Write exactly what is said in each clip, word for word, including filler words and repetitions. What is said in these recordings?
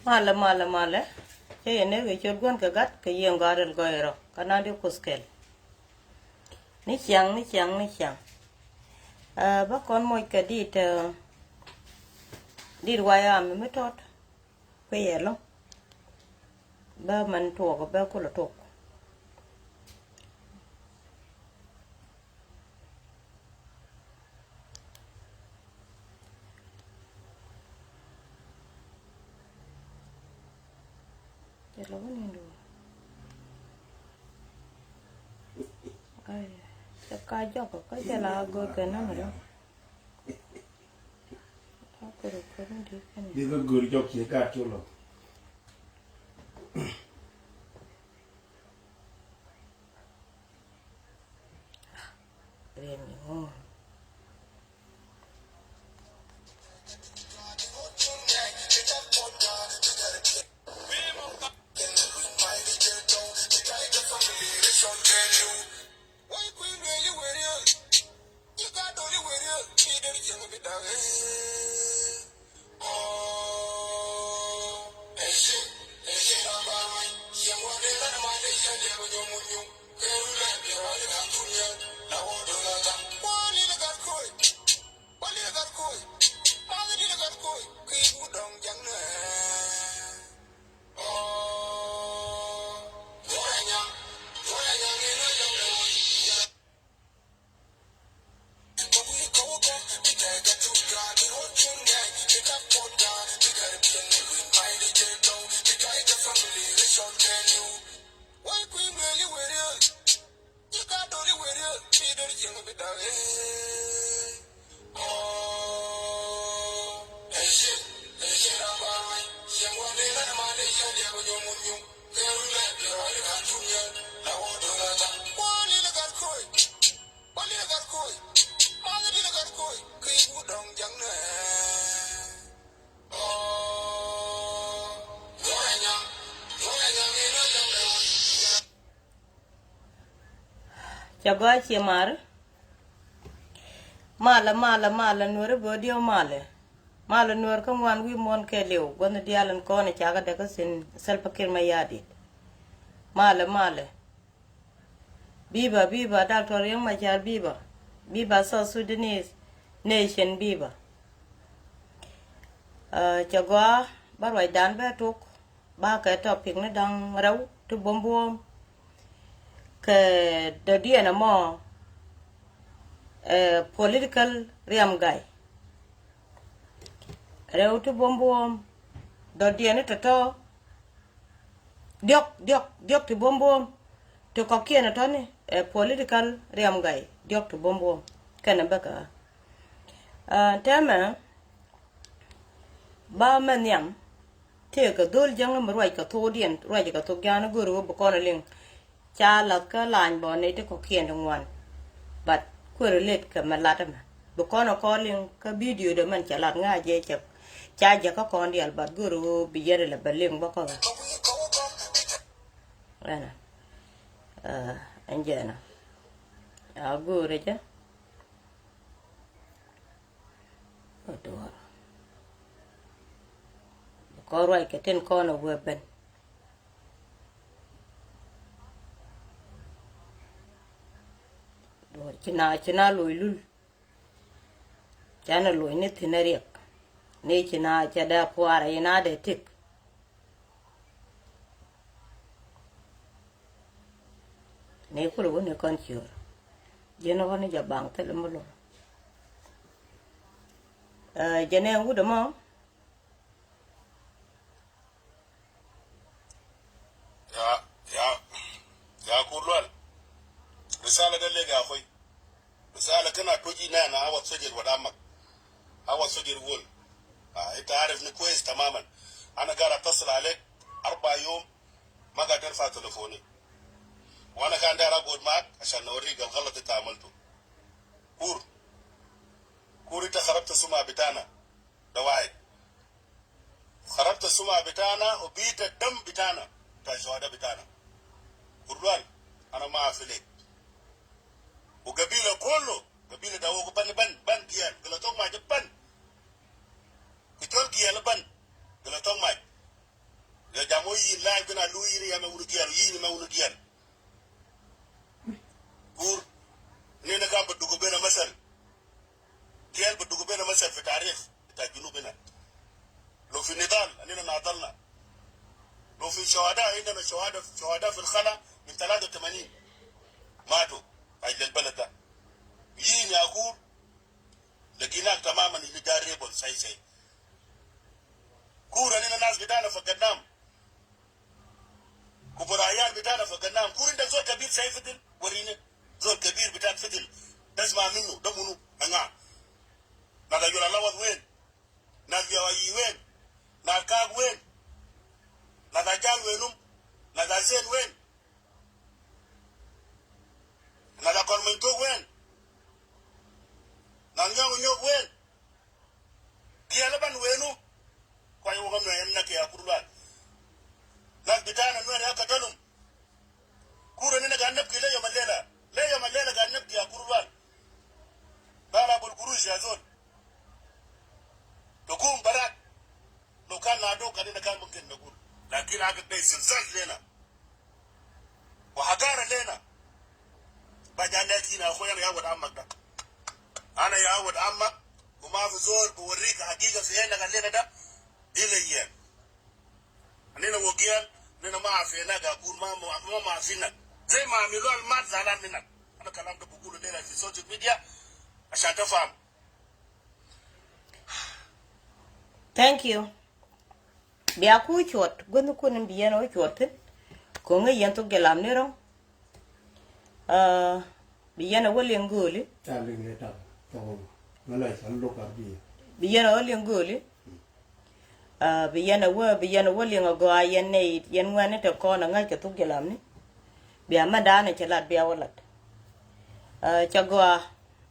Malɛ, malɛ, malɛ. Cä yɛ ner kɛ ciöt Gua̱n kɛ Gat kɛ Yiëë Gɔaa Rɛl Gɔɔy Rɔ kä Nandi Kuoth kɛl. Ni ciaŋ, ni ciaŋ, ni ciaŋ. Bä kɔn moc kɛ dit, dit White Army mi tɔt. Kui̱ yɛ lɔ bä mɛn tuɔk bä kulɛ tok. Cɛ lɔ wä ni duɔ. Ai, cɛ ka jɔk kä cɛ la go̱o̱r kɛ nɔmɔ dɔ. Di kä go̱o̱r jɔk ci gat cu lɔ. Cɛ gɔaa cie mari. Malɛ, malɛ, malɛ, Nuäri bä diɛw malɛ. Malɛ Nuäär kä ŋuan wi̱i̱ muɔ̱ɔ̱n kɛɛliw, guänh diaal in kɔn in cakɛ däk kä thi̱n Salva Kiir Mayardit. Malɛ, malɛ. Biba, biba, Doctor Riek Machar, biba. Biba South Sudanese Nation, biba. Cɛ gɔaa bä ruacdan bɛ tok. Bakɛ topic ni da̱ŋ rɛw ti buɔ̱m buɔ̱ɔ̱m kɛ dɔ̱diɛn ɛmɔ, political riam gay. Rɛw ti buɔ̱m buɔ̱ɔ̱m dɔ̱diɛn ni tɔ̱tɔ̱ diɔ̱k diɔ̱k diɔ̱k ti buɔ̱m buɔ̱ɔ̱m ti kɔ̱kiɛn tɔ̱ni political riam gay diɔ̱k ti buɔ̱m buɔ̱ɔ̱m kɛnɛ bäkɛ ɣä. Tɛmɛ ba mɛ nhiam tëëkɛ dho̱l jäŋä mi ruac kɛ thokdiɛn, ruac kɛ thok ja̱a̱n go̱o̱ri wä bi kɔn liŋ. Ca lath kä lany bɔ nɛy ti kɔ̱kiɛn ti ŋuan. But kuɛ relate kɛ mɛ lat ɛmɛ bi kɔn ɛ kɔn liŋ kä video dɛ mɛn cɛ lat ŋa̱c jɛ cɛ. Ca jɛ kä kɔn diaal but go̱o̱ri wä bi yɛn ilɛ bɛ liŋ bä kɔn. Ɛnɛ ɛn jɛ ɛnɛ a go̱o̱ri jɛ. Duɔr kɔn ruac kɛ tin kɔn a wee ben. Duɔr ci na ci na loc lul. Canɛ loc ni thi̱n a riɛk ni ci na cɛ dee puaar a yi na dee tik. Ni kul wä ni kɔn ciöör ji̱n wä ni jɛ baŋ thil mi lo̱r. Jɛ nɛ wut ɛmɔ. Ya, ya, ya Kurlual. Risala de lek ya akhui. Risala kana toji nana awa sojir wada mak. Awa sojir wol. Ah, ita arif ni kwez tamaman. Ana gara atasal alek arba yom. Ma gader fa telefoni. Wa ana kan dar agod mak ashan nawarik al galat ita amaltu. Kur. Kur ita kharabta suma bitana. Da wahid. Kharabta suma bitana u bita dam bitana. Ta shuhada bitana. Kurlual, ana ma afi lek. U gabila kullu, gabila da wok ban, ban, ban giyal. Gila tok ma ban. Kichol giyal ban. Gila tok ma. Yin laaj kɛn a luuc ri yamɛ wun giɛl, yin mɛ wun giɛl. Kur, nina kan bɛ duk ben a masal. Giɛl bɛ duk ben a masal fi tarikh bita Junub hina. Lo fi nidal, anina nadalna. Lo fi shuhada, indana shuhada, shuhada fi al-khala min talata wa tamanin matu ajli al-balad da. Yin ya Kur, laginak tamaman ini da rebel sai sai. Kur, anina nas bitana faqadnam. Kubura ayal bitana faqadnam. Kur, indak zol kabir sai fidil, warini. Zol kabir bitak fidil. Tasma minu, da munu, anga. Nas Ayol Alawad wen? Nas Biawayi wen? Nas Kak wen? Nas Ajal wenum? Nas Asen wen? Nas Akɔr Manytok wen? Nas Nyɔk Nyok wen? Giɛl ban wenu? Kuany wä kä Nuɛr, ɛn na kɛ Akur Lual. Nas bitana Nuɛr ya katalum. Kur, anina kan nabki le yom al-lela. Le yom al-lela kan nabki ya Akur Lual. Bala bul gurush ya zol. Tukum barak. Lo kan naduk, anina kan mumkin nagul. Lakin hagag de zilzal lena. Wa hagara lena. Baja lek hina, akhuya, ana ya wad amak da. Ana ya wad amak. Wa ma fi zol bi warik hagiga fi enak alena da. Ila yen. Anina wa giɛl, anina ma afinak ya Kur, ma, ma, ma, ma afinak. Zay ma amilu al mat zalan minak. Ana kalam da bugulu lena fi social media. Ashan tafam. Thank you. Bia ku cuɔt, guäthnikun in bi yɛn ɔ cuɔt thin. Koŋ i̱ yɛn thok jɛ lam ni rɔ̱ŋ. Ah, bi yɛn a wä liŋ gööli. Ca liŋ ni tak, tɔgɔ ma. Mɛ la ca luk ar bi. Bi yɛn a wä liŋ gööli. Ah, bi yɛn a wä, bi yɛn a wä liŋ a gɔaa yɛn nɛy, yɛn ŋuɛ̈ni te kɔn a ŋa̱c kɛ thuk jɛ lam ni. Bia mɛ daanɛ cɛ lat bia wä lat. Ah, ca gɔaa.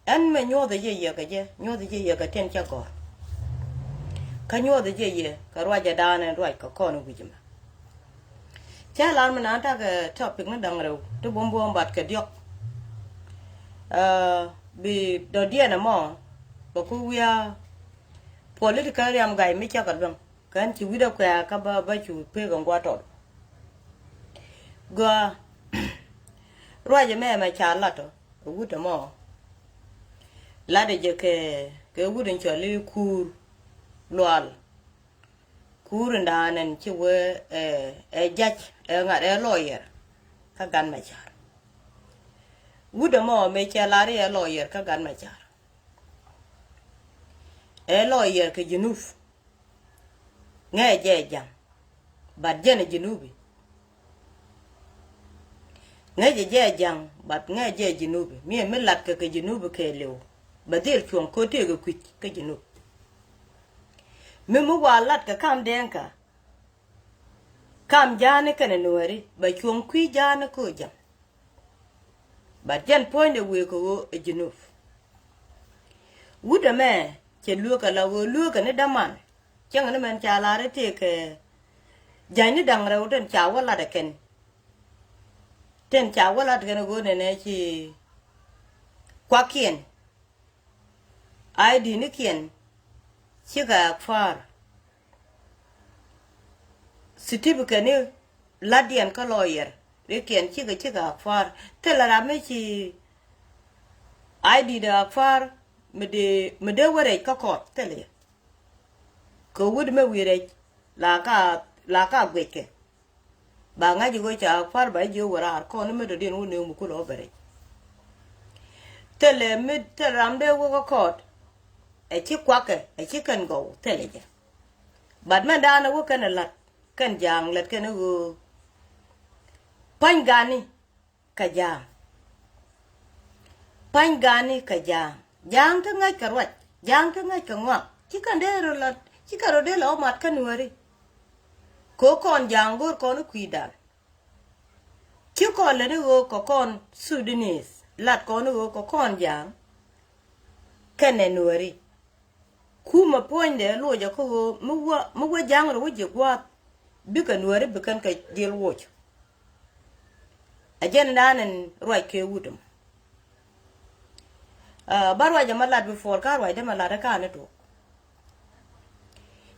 Ɛn mɛ nyuɔthɛ jɛ yɛ kɛ jɛ, nyuɔthɛ jɛ yɛ kɛ tin cɛ gɔ̱r. Kä nyuɔthɛ jɛ yɛ kɛ ruacɛ daanɛ ruac kɛ kɔn wi̱c mɛ. Cä lar mi naan takɛ topic ni da̱ŋ rɛw ti buɔ̱m buɔ̱m bat kɛ diɔ̱k. Ɛ, bi dɔ̱diɛn ɛmɔ bɛ ku wiaa political riam ga̱y mi cä kɛ luäŋ. Kän ci wi̱cdɛ kuɛ̈ɛ̈ kä bä, bä cu pek ɛn gua̱a̱th tɔt. Gɔaa, ruacɛ mɛ mɛ ca lat ɔ, ɛ wut ɛmɔ. Latdɛ jɛ kɛ, kɛ wut in cɔl i̱ Kuur Lual. Kuur in da̱a̱n ɛn ci wee, ɛ, ɛ judge, ɛ ŋa̱t, ɛ lawyer kä Gat Macar. Wut ɛmɔ mëë cɛ lar i̱ ɛ lawyer kä Gat Macar. Ɛ lawyer kɛ Junub. Ŋäcɛ jɛ ja̱ŋ, but jɛn ɛ Junubi. Ŋäcɛ jɛ ja̱ŋ, but ŋäcɛ jɛ Junubi. Mi, mi latkɛ kɛ Junubi kɛɛliw, bɛ dhil cuɔ̱ŋ ko̱ tëëkɛ kui̱c kä Junub. Mi, mi wa latkɛ kam Dɛŋka, kam Ja̱a̱ni kɛnɛ Nuääri, bɛ cuɔ̱ŋ kui̱ Ja̱a̱ni ko̱ ja̱ŋ. But jɛn puɔ̱nydɛ wëë kɛ ɣöö ɛ Junub. Wut ɛmɛ cɛ lueek ala ɣöö lueek kɛ ni däman. Cäŋ ni mɛn ca lar i̱ tëëkɛ ja̱nyni da̱ŋ rɛw tin ca wä lat ɛ kɛn. Tin ca wä lat kɛn ɣöö nɛnɛ ci kuakiɛn. I D nikiɛn cikɛ expire. Certificate ni la̱tdiɛn kä lawyer rikiɛn cikɛ, cikɛ expire. Thilɛ ram mi ci I D dɛ expire mi dee, mi dee wä rɛc kä court, thilɛ. Kɛ wut mi wi̱i̱ rɛc la ka, la ka guickɛ. Ba ŋa̱c i̱ ɣöö ca expire ba jiök wä raar kɔn i̱ mi dɔ̱diɛn wä nööŋ mi kulɛ wä bɛ rɛc. Thilɛ mi, thilɛ ram dee wä kä court ɛ ci kuakɛ, ɛ ci kɛn gɔw, thilɛ jɛ. But mɛn daanɛ wä kɛn ɛ la̱t kɛn ja̱a̱ŋ, lät kɛn i̱ ɣöö pa̱ny gani kɛ ja̱a̱ŋ. Pa̱ny gani kɛ ja̱a̱ŋ. Ja̱a̱ŋ ti ŋäc kɛ ruac, ja̱a̱ŋ ti ŋäc kɛ ŋɔak. Ci kɛn dee rɔ la̱t, ci kɛn rɔ dee lɛ wä mat kä Nuääri. Kɛ ɣöö kɔn ja̱a̱ŋ go̱o̱r kɔn i̱ kui̱dan. Ci kɔn lät ni ɣöö kɛ kɔn Sudanese, lat kɔn ni ɣöö kɛ kɔn ja̱a̱ŋ kɛnɛ Nuääri. Kumɛ puɔ̱nydɛ luɔcɛ kä ɣöö mi wä, mi wä ja̱a̱ŋ rɛw wä ji̱ gua̱a̱th, bikɛ Nuääri bi kɛn kɛ dhil woc. Ɛ jɛn dan in ruac kɛ wut ɛmɔ. Ɛ, ba ruac ɛmɛ lat before ka ruacdä mɛ lat ɛ ka̱n i̱ tuɔɔk.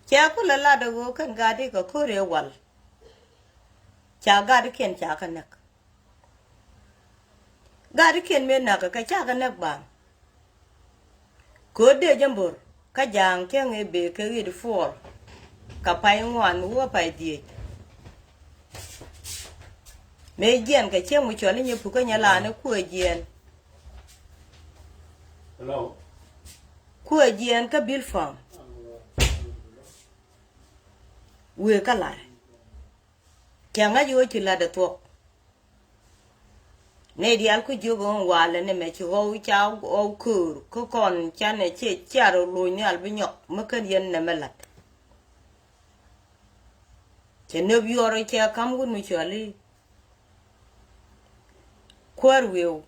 Cɛ kulɛ lat ɛ ɣöö kɛn gat i̱ kɛ ko̱r ëë wal. Ca gat ikiɛn ca kɛ näk. Gat ikiɛn mëë näk kɛ ca kɛ näk baaŋ. Kɛ ɣöö dee jɛ mbor kä ja̱a̱ŋ cäŋ ëë bëë kɛ ɣit puɔl. Kɛ pay ŋuan mi wä pay dhieec. Mëë jiɛn kɛ cäŋ mi cɔl i̱ nyɛ pukä nyɛ laani kuɛ jiɛn. Hello. Kuɛ jiɛn kä Bilpam. Wëë kä lar. Cɛ ŋa̱c ɣöö ci la̱t ɛ thuɔ̱k. Nɛy diaal ku jiök ɣöö walɛ ni mɛ ci ɣɔw ca ɣɔw köör kä kɔn canɛ ciɛ ciar ɣöö lo̱c nhial bi nyɔk mi kän yɛn nɛmɛ la̱t. Cɛ nöp yuɔr cɛ ka̱m wut mi cɔal i̱ kuäär wi̱i̱w.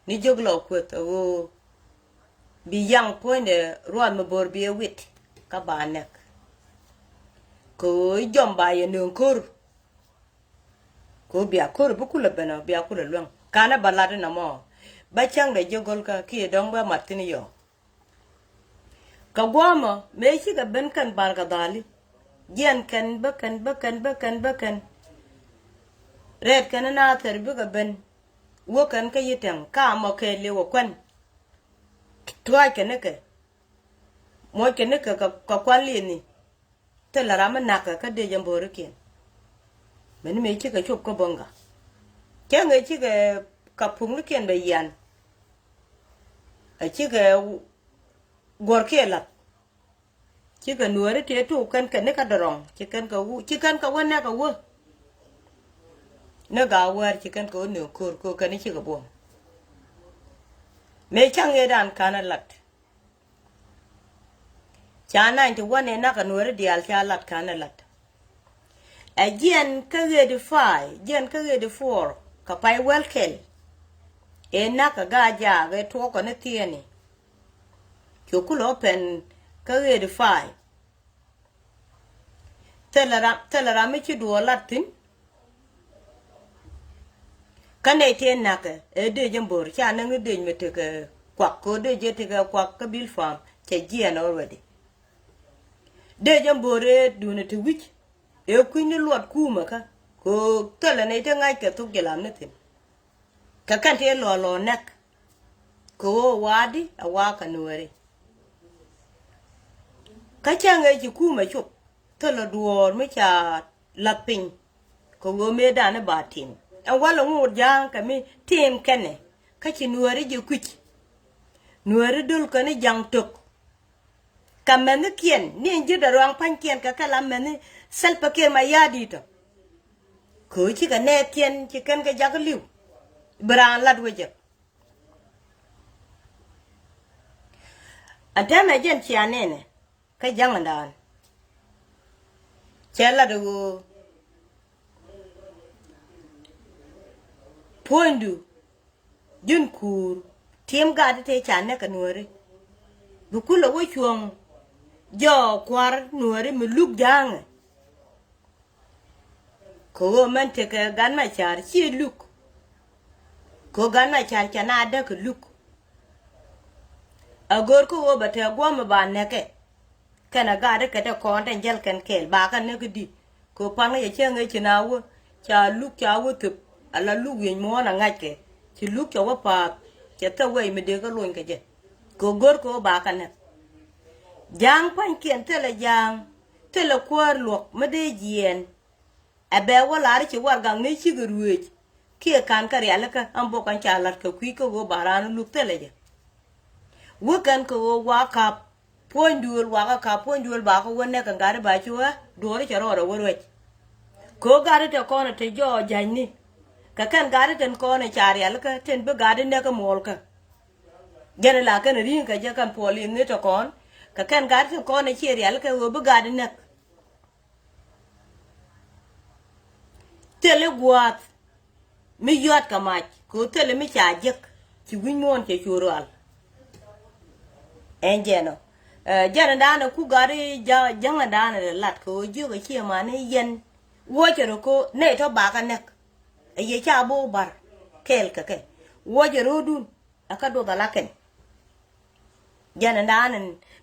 Ni jiök lɔ kueth ɣöö bi yaŋ puɔ̱nydɛ ruath mi bo̱r bi ɛ wit kä ba näk. Kɛ ɣöö i̱ jɔm ba yɛ nööŋ ko̱r. Kɛ ɣöö bia ko̱r bi kulɛ ben ɔ bia kulɛ luäŋ. Kanɛ ba lat inɔ mɔ. Ba cäŋdɛ jiök go̱lkä kiɛ dɔ̱ŋ bä mat thi̱n yɔɔ. Kɛ guɔ̱mɔ mëë cikɛ ben kɛn barkɛ dhali. Jiɛn kɛn bä kɛn bä kɛn bä kɛn bä kɛn. Rɛɛt kɛn inathɛr bikɛ ben. Wä kɛn kä yi tɛŋ ka mɔ kɛɛl liwä kuan. Tuac kɛn ikɛ muɔc kɛn ikɛ kɛ kuan liɛni. Thilɛ ram mi nakä kä dee jɛ mbo̱o̱rikiɛn. Mɛni mëë cikɛ cop kä bo̱ŋga cäŋ ëë cikɛ kɛ puŋnikiɛn bɛ yian. Ɛ cikɛ guɔ̱rkiɛ lath. Cikɛ nuääri tëë tuk kɛn kɛ ni kä dɔrɔŋ ci kɛn kɛ wä ci kɛn kɛ wä nɛk kɛ wä. Ni gaa wäär ci kɛn kɛ wä nööŋ ko̱r ko̱r kɛn ni cikɛ buɔ̱m. Mëë ca̱ŋ ëëdan ka̱n ɛ lat. Ca ninety one ëë nak kɛ nuääri diaal ca lat ka̱n ɛ lat. Ɛ jiɛn kä ɣëëdi pay jiɛn kä ɣëëdi puɔr kɛ pay wäl kɛl. Ëë nak kɛ gaa jaak ëë tuɔɔkɔ ni thiɛɛni. Cu kulɛ open kä ɣëëdi pay. Thilɛ ram thilɛ ram mi ci duɔɔr lat thi̱n. Kä nɛy tëë na̱kɛ ëë dëëc in bo̱r ca näk ni dëëc mi tekɛ kuak kɛ ɣöö dëëc ëë tekɛ kuak kä Bilpam cɛ jiɛɛn already. Dëëc in bo̱r ëë duundɛ te wi̱c ëë kui̱ny ni luɔt kuumɛ kä kɛ ɣöö thilɛ nɛy te ŋa̱ckɛ thok ji̱ lam ni thi̱n. Kɛ kɛn tëë lɔɔlɔɔ nɛk kɛ ɣöö wa̱a̱di ɛ wa̱a̱ kɛ nuääri. Kä cäŋ ëë ci kuumɛ cop thilɛ duɔɔr mi ca lath piny. Kɛ ɣöö mëëdan i̱ ba tim ɛn walɛ ŋot ja̱a̱ŋ kɛ mi tim kɛnɛ kä ci nuääri ji̱ kui̱c. Nuääri döl kɛn i̱ ja̱ŋ tök. Kɛ mɛnhikiɛn ni in ji̱ dɛ ruaŋ pa̱nykiɛn kɛ kɛ la mɛnhi Salva Kiir Mayardit ɔ. Kɛ ɣöö cikɛ nɛɛkiɛn ci kɛn kɛ jakä li̱w. Bi raan lat wecɛ. Ɛn täämɛ jɛn cia nɛnɛ kä ja̱ŋdan. Cɛ lat ɣöö puɔ̱nydu ji̱n kuur tim gat ti tëë ca nɛk kɛ nuääri. Bi kulɛ wä cuɔ̱ŋ jɔɔk kua̱r nuääri mi luk ja̱a̱ŋɛ. Kɛ ɣöö mɛn tekɛ gan ma ca̱r ci luk. Kɛ ɣöö gan ma ca̱r ca na däk kɛ luk. A go̱o̱r kä ɣöö bɛ tɛk guɔ̱m mi ba nɛkɛ. Kɛn a gat ikɛ te kɔn te jäl kɛn kɛɛl ba kɛ näk i̱di. Kɛ ɣöö pan kä cɛ cäŋ ëë ci na wä ca luk ca wä thöp ala luk wi̱eny muɔ̱ɔ̱n a ŋa̱ckɛ. Ci luk cɛ wä pa̱a̱th cɛ thäp wec mi dee kä lony kɛ jɛ. Kɛ ɣöö go̱r kɛ ɣöö ba kɛ näk. Ja̱a̱ŋ pa̱nykiɛn thilɛ ja̱a̱ŋ thilɛ kuäär luɔ̱k mi dee jiɛɛn. Ɛ bɛ wä lar ci warɛgak ni cikɛ ruëëc kiɛ ka̱n kɛ rialikä ɛn bok kɛn ca la̱t kɛ kui̱ kä ɣöö ba raan luk thilɛ jɛ. Wä kɛn kɛ ɣöö wa ka̱p puɔ̱ny duëël wakä ka̱p puɔ̱ny duëël bakä wä nɛk kɛ gat i̱ ba ci wä duɔ̱ɔ̱ri cɛ rɔɔdɛ wä ruɛc. Kɛ ɣöö gat i̱ te kɔn ɛ te jɔɔk ja̱cni kɛ kɛn gat i̱ ten kɔn ɛ ca rialikä ten bi gat i̱ nɛk i̱ muɔɔlkä. Jɛn i̱ la kɛn ri̱i̱ŋ kɛ jɛ kɛn puɔl i̱ ni te kɔn kɛ kɛn gat i̱ ten kɔn ɛ ciɛ rialikä ɣöö bi gat i̱ nɛk. Thilɛ gua̱a̱th mi yua̱t kɛ mac kɛ ɣöö thilɛ mi ca jek ci wi̱c muɔ̱ɔ̱n cɛ cu rual. Ɛn jɛn ɔ jɛn danɛ ku gari ja̱ŋɛ danɛ lɛ lat kɛ ɣöö jiök ɛ ciɛ mani yɛn wuɔcɛ rɔ ko nɛy tɔ bakä nɛk. Ɛ yɛ ca bo̱o̱k bar kɛɛl kɛ kɛ wuɔcɛ ro̱o̱dun ɛ kä duɔth ala kɛn. Jɛn danɛ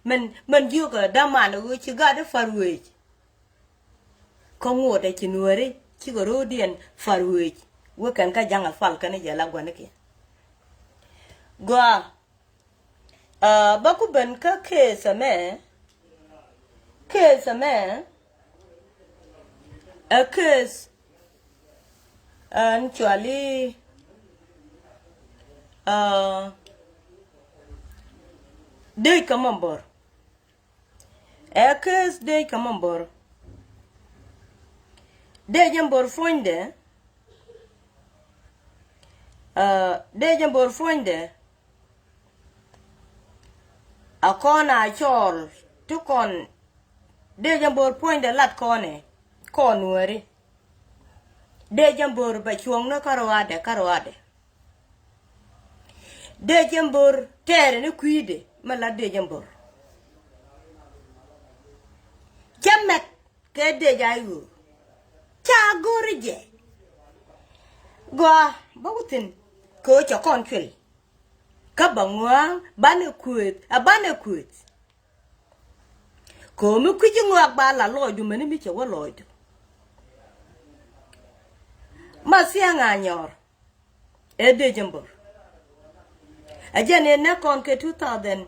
mɛn mɛn jiök ɛ daman ɛ ɣöö ci gat i̱ pa̱r wëëc. Kä ŋot ɛ ci nuääri cikɛ ro̱o̱diɛn far wec wekɛn kä ja̱ŋ a fal kɛn jɛ la gua̱nikiɛn. Gɔaa, ah, bä ku ben kä case ɛmɛ, case ɛmɛ ɛ case ɛn cuali, ah, dec kä Mambor. Ɛ case dec kä Mambor. Dec ɛ Mambor puɔ̱nydɛ. Ah, dec ɛ Mambor puɔ̱nydɛ. A kɔn a cɔɔl ti kɔn. Dec ɛ Mambor puɔ̱nydɛ lat kɔnɛ kɔn Nuääri. Dec ɛ Mambor bɛ cuɔ̱ŋni kä ruaadɛ, kä ruaadɛ. Dec ɛ Mambor tɛɛrɛ ni kui̱dɛ mi la dec ɛ Mambor. Cä mɛk kɛ dec a i̱ ɣöö ca go̱ri jɛ. Gɔaa bä wä thi̱n kɛ ɣöö cɛ kɔn cuɛl. Kä bä ŋua̱a̱ŋ banɛ kuëëth, a banɛ kuëëth. Ko̱mi kui̱ci ŋɔak ba la lɔɔcdu mäni mi cɛ wä lɔɔcdu. Ma thia̱ŋ a nyɔr. Ɛ dec ɛ Mambor. Ɛ jɛn ɛ nɛ kɔn kɛ two thousand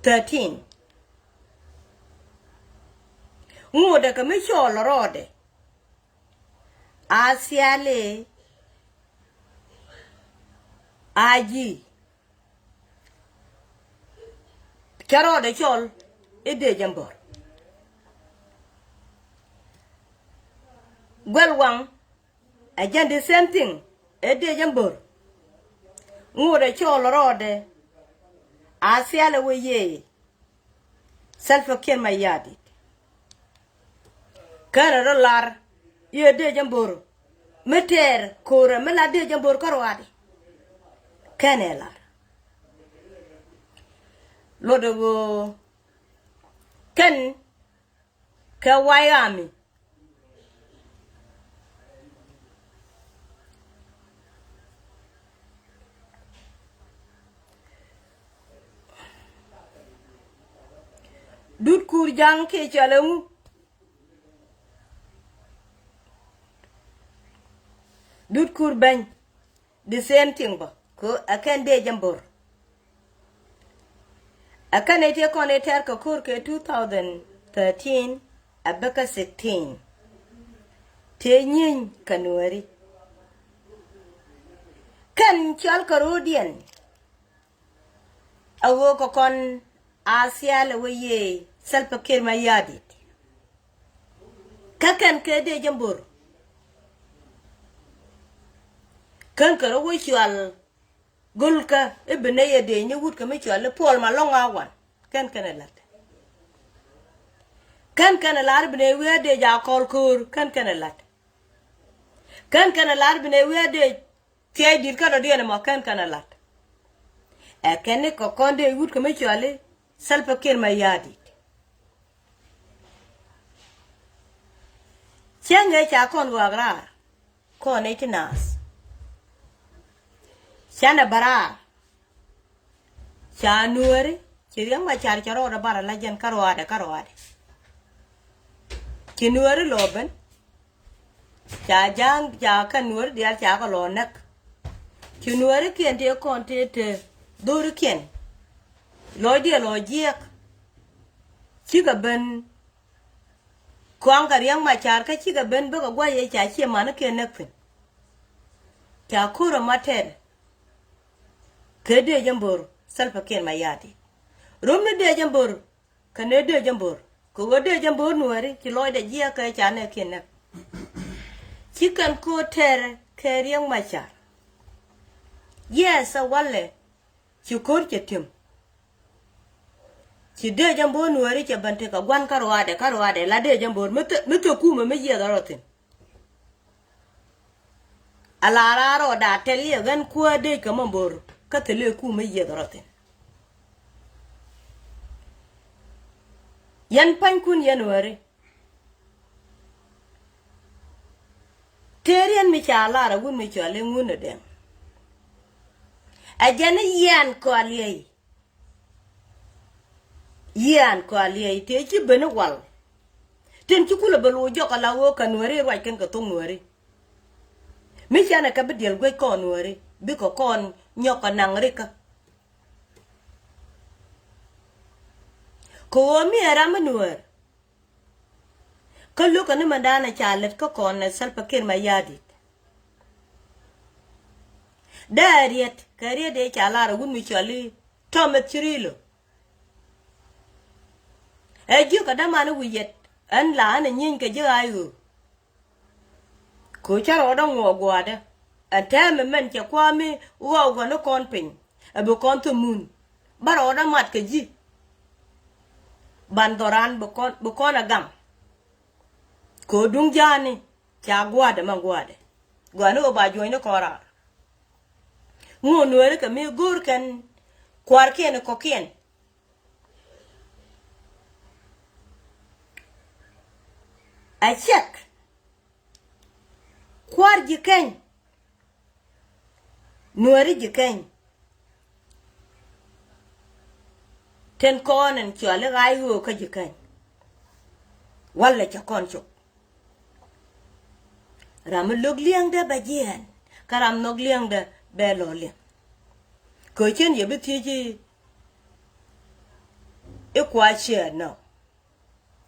thirteen. Ŋuudɛ kɛ mi cɔɔl rɔɔdɛ. A thiali. A ji̱. Cä rɔɔdɛ cɔl i̱ dec ɛ Mambor. Guɛl waŋ ɛ jɛn the same thing. Ɛ dec ɛ Mambor. Ŋuudɛ cɔl rɔɔdɛ. A thiali wä yee. Salva Kiir Mayardit. Känɛ rɔ lar i̱ ɛ dec ɛ Mambor. Mi tɛɛr ko̱rɛ mi la dec ɛ Mambor kä ruaadɛ. Känɛ lar. Luɔtdɛ ɣöö kɛn kɛ White Army. Dut Kur Ja̱ŋ kiɛ cɔal ɛŋu? Dut Kur Bɛny. The same thing bä. Kɛ ɣöö ɛ kɛn dec ɛ Mambor. Ɛ kɛn ɛ tiee kɔn ɛ tɛr kɛ ko̱r kɛ two thousand thirteen a bäkä sixteen. Tëë nyieny kɛ Nuääri. Kɛn cɔal kɛ ro̱o̱diɛn. A ɣöö kɛ kɔn a thiali wä yee Salva Kiir Mayardit. Kä kɛn kɛ dec ɛ Mambor. Kän kɛ rɔ wä cɔal go̱lkä i̱ bi nɛy ɛ dec ni wut kɛ mi cɔal i̱ Paul Malong Awan. Kɛn kɛn ɛ la̱t. Kän kɛn ɛ lar i̱ bi nɛy wi̱i̱ ɛ dec a kɔl ko̱o̱r. Kän kɛn ɛ la̱t. Kän kɛn ɛ lar i̱ bi nɛy wi̱i̱ ɛ dec thia̱y di̱t kä dɔ̱diɛn ɛmɔ. Kän kɛn ɛ la̱t. Ɛ kɛn ni kɛ kɔn dec wut kɛ mi cɔal i̱ Salva Kiir Mayardit. Cäŋ ëë ca kɔn ɣɔak raar. Kɔn ëë ti naath. Canɛ bä raar. Ca Nuääri ci Riɛk Macar cɛ rɔɔdɛ bar ala jɛn kä ruaadɛ, kä ruaadɛ. Ci Nuääri lɔ ben. Ca Ja̱a̱ŋ ca kɛn Nuääri diaal ca kɛ lɔ näk. Ci Nuäärikiɛn tëë kɔn tëë te dho̱rikiɛn. Lɔcdiɛn lɔ jiɛk. Cikɛ ben. Kɔaŋ kɛ Riɛk Macar kä cikɛ ben bäkɛ gua̱c ëë ca ciɛ manikiɛn näk thi̱n. Ca ko̱r ɛmɔ tɛr. Kɛ dec ɛ Mambor Salva Kiir Mayardit. Rom ni dec ɛ Mambor. Kɛnɛ dec ɛ Mambor. Kɛ ɣöö dec ɛ Mambor Nuääri ci lɔcdɛ jiɛk kɛ ca nɛɛkiɛn näk. Ci kɛn ko̱r tɛr kɛ Riɛk Macar. Yes, ɛ walɛ. Ci ko̱r cɛ ti̱em. Ci dec ɛ Mambor Nuääri cɛ ben tekɛ gua̱n kä ruaadɛ, kä ruaadɛ la dec ɛ Mambor mi thil, mi thil kumɛ mi yiëëth rɔ thi̱n. A la raar ɔ da̱a̱ tɛl yɛ ɣän kuäär dec kɛ Mambor kä thilɛ kumɛ yiëëth rɔ thi̱n. Yɛn pa̱nykun yɛn Nuääri. Tëë riɛn mi ca lar a wut mi cɔal i̱ Ŋun Dɛŋ. Ɛ jɛn i̱ yian kɔaliɛy. Yian kɔaliɛy tëë ci ben i̱ wal. Tin ci kulɛ bɛ lo̱c jɔk ala ɣöö kɛ Nuääri ruac kɛn kɛ thok Nuääri. Mi canɛ kɛ bi diɛl guec kɔn Nuääri bikɛ kɔn nyɔk kɛ naŋ rikä. Kɛ ɣöö mi ɛ ram mi Nuäär. Kä lo̱kä ni mɛndanɛ ca lät kä kɔn ɛ Salva Kiir Mayardit. Dee riet kɛ riet dee ca lar ɛ wut mi cɔl i̱ Thomas Cirillo. Ɛ jiök kɛ däman i̱ wi̱i̱ yɛt ɛn la ɛn ɛ nyieeny kɛ ji̱ ɣaac ɣöö. Kɛ ɣöö ca rɔɔdä ŋuɔɔk gua̱a̱dä ɛn tɛmɛ mɛn cɛ kua̱a̱mi ɣɔw gɔni kɔn piny. Ɛ bi kɔn thok mun bä rɔɔdä mat kɛ ji̱. Ban dhɔran bi kɔn bi kɔn ɛ gam. Kɛ ɣöö duŋ ja̱a̱ni ca gua̱a̱dɛ ma gua̱a̱dɛ. Gɔaa ni ɣöö ba juɔ̱nyni kɔn raar. Ŋu Nuääri kɛ mi go̱o̱r kɛn kua̱rkiɛn kɔ̱kiɛn. A ciɛk kua̱r ji̱ keny. Nuääri ji̱ keny. Tin kɔn in cuali ɣaac ɣöö kä ji̱ keny. Walɛ cɛ kɔn cop. Ram mi lo̱k li̱eŋdɛ bɛ jiɛɛn kä ram nhɔk li̱eŋdɛ bɛ lɔ li̱eŋ. Kɛ cien yɛ bi thiec i̱ kua ciɛɛr nɔ.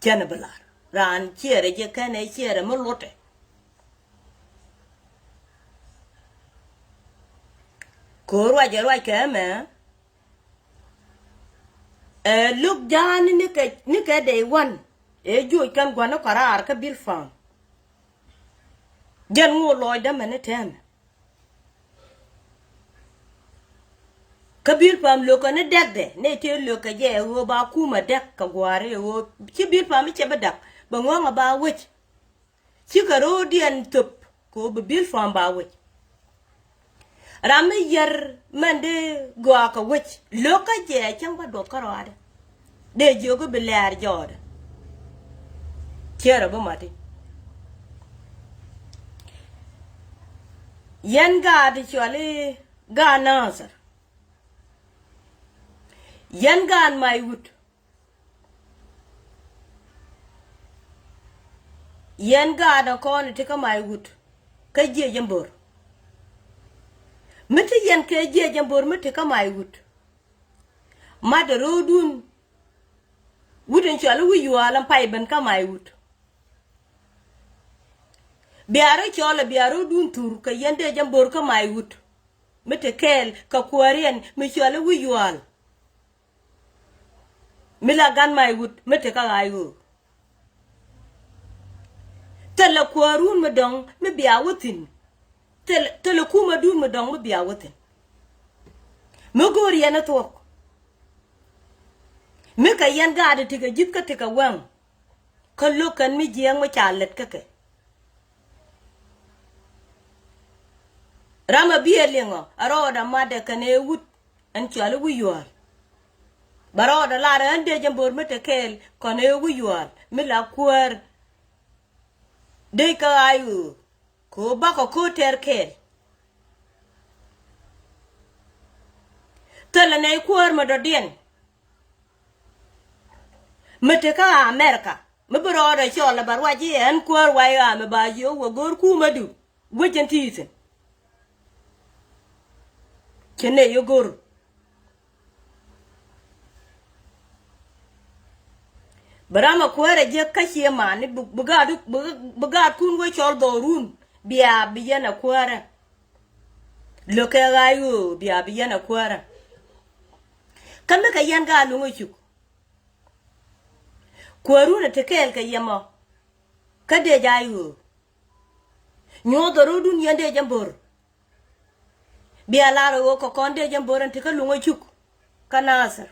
Cɛn bi lar raan ciɛɛrɛ jɛ kɛn ɛ ciɛɛrɛ mi luɔtɛ. Kɛ ruacɛ ruac kɛ ɛmɛ. Ɛ lo̱k ja̱a̱ni ni kɛ ni kɛ dee wan ɛ joc kɛn gua̱n ni kɔraar kä Bilpam. Jɛn ŋu lɔcdä mɛn ni tɛmɛ. Kä Bilpam lo̱kä ni dɛkdɛ nɛ tëë lo̱kä jɛ ɛ ɣöö ba kumä dɛk kɛ gua̱a̱ri ɛ ɣöö ci Bilpam mi cɛ bi dak bɛ ŋɔ̱ŋä ba wec. Cikɛ ro̱o̱diɛn thöp kɛ ɣöö bi Bilpam ba wec. Ram mi yär mɛn di gɔaa kɛ wec lo̱kä jɛ cäŋ bä duɔth kärɔaadɛ. Dee jiök i̱ bi lɛɛr jɔɔdɛ. Ciɛ rɔ bi mati. Yɛn gaat cuali gaat Nathir. Yɛn gaat Maiwut. Yɛn gaat ɛ kɔn ti kä Maiwut kä jiɛ jɛ mbor. Mi ti yɛn kɛ jiɛ jɛ mbor mi ti kä Maiwut. Mat ɛ ro̱o̱dun. Wut in cuali wi̱c yual in pay ben kä Maiwut. Bia rɔ cɔl ɛ bia ro̱o̱dun thur kɛ yɛn dee jɛ mbor kä Maiwut. Mi ti kɛɛl kɛ kuääriɛn mi cuali wi̱c yual. Mi la gan Maiwut mi ti kä ɣaac ɣöö. Thilɛ kuäärun mi dɔ̱ŋ mi bia wä thi̱n. Thilɛ, thilɛ kumädun mi dɔ̱ŋ mi bia wä thi̱n. Mi go̱o̱r yɛn ɛ thuɔ̱k. Mi kɛ yɛn gaat ɛ ti kɛ ji̱th kä ti kɛ wäŋ. Kä lo̱k kɛn mi jiääk mi ca lät kä kɛ. Ram a biɛ liŋɔ a rɔɔdɛ matdɛ kɛn ëë wut ɛn cuali wi̱c yua̱a̱l. Bɛ rɔɔdɛ lar ɛn dee jɛ mbor mi te kɛɛl kɔn ëë wi̱c yua̱a̱l mi la kuäär. Dee kä ɣaac ɣöö kɛ ɣöö bakɔ ko̱o̱t tɛɛr kɛɛl. Thilɛ nɛy kuäär mi dɔ̱diɛn. Mi te kä America mi bi rɔɔdɛ cɔl ɛ bɛ ruac i̱ ɛn kuäär wac ɣaa mi ba jiök wä go̱o̱r kumädu. Wec ɛn ti thi̱n. Ci nɛy i̱ go̱r. Bi ram ɛ kuäärɛ jiäk kä ciɛ mani bi, bi gaat, bi, bi gaatkun wec cɔl dhɔrun bia bi yɛn ɛ kuäärɛ. Lo̱kɛ ɣaac ɣöö bia bi yɛn ɛ kuäärɛ. Kä mi kɛ yɛn gaat luŋ ɛ cuk. Kuäärun ɛ te kɛɛl kɛ yɛmɔ. Kä dee ja̱a̱c ɣöö. Nyuɔ̱th ɛ ro̱dun yɛn dee jɛ mbor. Bia lar ɛ ɣöö kɛ kɔn dee jɛ mbor ɛn te kä luŋ ɛ cuk. Kä Nathir.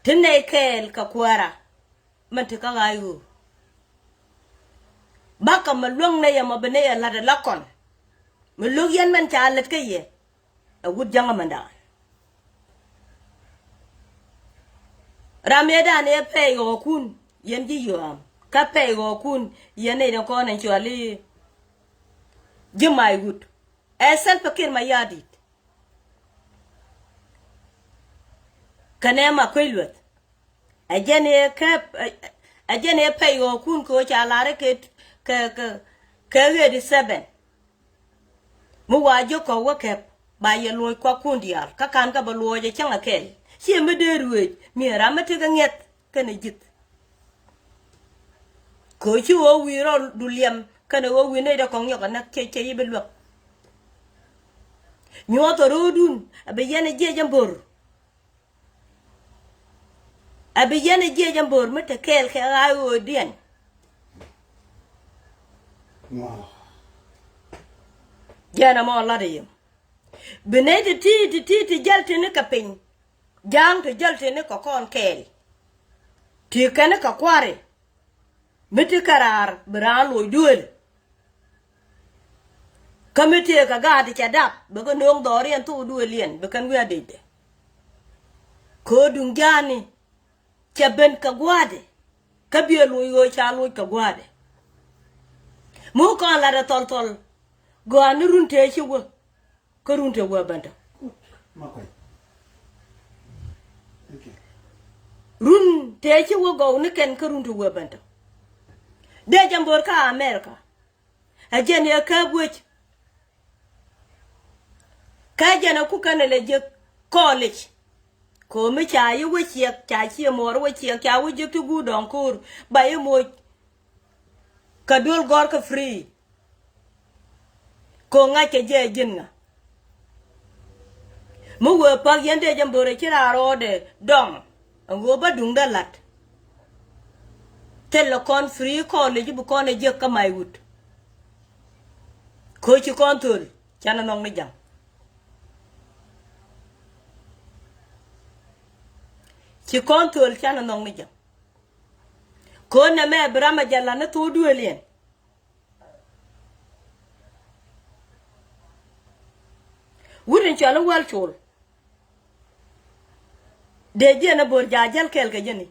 Ti nɛy kɛɛl kɛ kuäärä. Mɛn te kä ɣaac ɣöö. Bakɛ mɛ luäŋ nɛy ɛmɔ bi nɛy ɛ la̱t ɛ la kɔn. Mɛ lo̱k yɛn mɛn ca lät kä yɛ. Ɛ wut ja̱ŋ ɛmɛndan. Ram yɛ dan ɛ pɛy ɣɔɔkun yɛn ji̱ yuaam kä pɛy ɣɔɔkun yɛn nɛy ni kɔn ɛn cuali. Ji̱ may wut ɛ Salva Kiir Mayardit. Kɛnɛ ma kuec lueth. Ɛ jɛn ɛ kɛ, ɛ, Ɛ jɛn ɛ pɛy ɣɔɔkun kɛ ɣöö ca lar kɛ, kɛ, kɛ, kɛ eighty seven. Mi wa jiök kɔk wä kɛp ba yɛ luɔc kuakun diaal kä kan kä bɛ luɔc ɛ cäŋ ɛ kɛɛl. Ciɛ mi dee ruëëc mi ɛ ram mi tekɛ ŋiɛth kɛnɛ ji̱th. Kɛ ɣöö ci ɣöö wi̱i̱ rɔɔdu liɛm kɛnɛ ɣöö wi̱i̱ nɛy dee kɔŋ nyɔk ɛ näk cɛ, cɛ yi bi luäk. Nyuɔth ɛ ro̱o̱dun ɛ bi yɛn ɛ jiɛc ɛn bo̱r. Ɛ bi yɛn ɛ jiɛc ɛn bo̱r mi te kɛɛl kɛ ɣa̱a̱c ɣöödiɛn. Jɛn ɛmɔ lat ɛ yɛ. Bi nɛy ti ti ti ti ti jäl tini kɛ piny. Ja̱a̱ŋ ti jäl tini kɛ kɔn kɛɛl. Ti kɛn kɛ kua̱ri. Mi ti kɛ raar bi raan loc duëël. Kä mi tëëkɛ gaat cɛ dap bikɛ nööŋ dhɔriɛn thok duëëliɛn bi kɛn wi̱i̱ adecdɛ. Kɛ ɣöö duŋ ja̱a̱ni cɛ ben kɛ gua̱a̱dɛ. Kä biɛ loc ɣöö ca loc kɛ gua̱a̱dɛ. Mi wä kɔn latdɛ thɔl thɔl gɔaa ni run tëë ci wä. Kä run tëë wä bɛn tɔ. Run tëë ci wä gɔw ni kɛn kä run tëë wä bɛn tɔ. Dee jɛ bo̱r kä America. Ɛ jɛn yɛ kääp wec. Kä jɛn ɛ ku kɛn ɛ lɛ jiäk college. Ko̱mi ca yi wä ciɛk, ca ciɛ muɔɔr wä ciɛk, ca wä jiäk ti guur dɔ̱ŋ ko̱o̱r ba yi moc. Kɛ duel gɔ̱r kä free. Ko̱ ŋa̱c kɛ jɛ ji̱n ŋa. Mi wee päk yɛn dee jɛ bo̱rɛ ci raar rɔɔdɛ dɔŋ. Ɛn ɣöö bä duŋdä la̱t. Thilɛ kɔn free college bi kɔn ɛ jiäk kä may wut. Ko̱ ci kɔn thöl canɛ nhɔk ni ja̱ŋ. Ci kɔn thöl canɛ nhɔk ni ja̱ŋ. Ko̱ nɛmɛ bi ram ɛ jɛ la̱t ni thok duëëliɛn. Wut in cɔal i̱ Wäl Col. Dee jiɛn ɛ bo̱r ja̱ jäl kɛɛl kɛ jɛn i̱.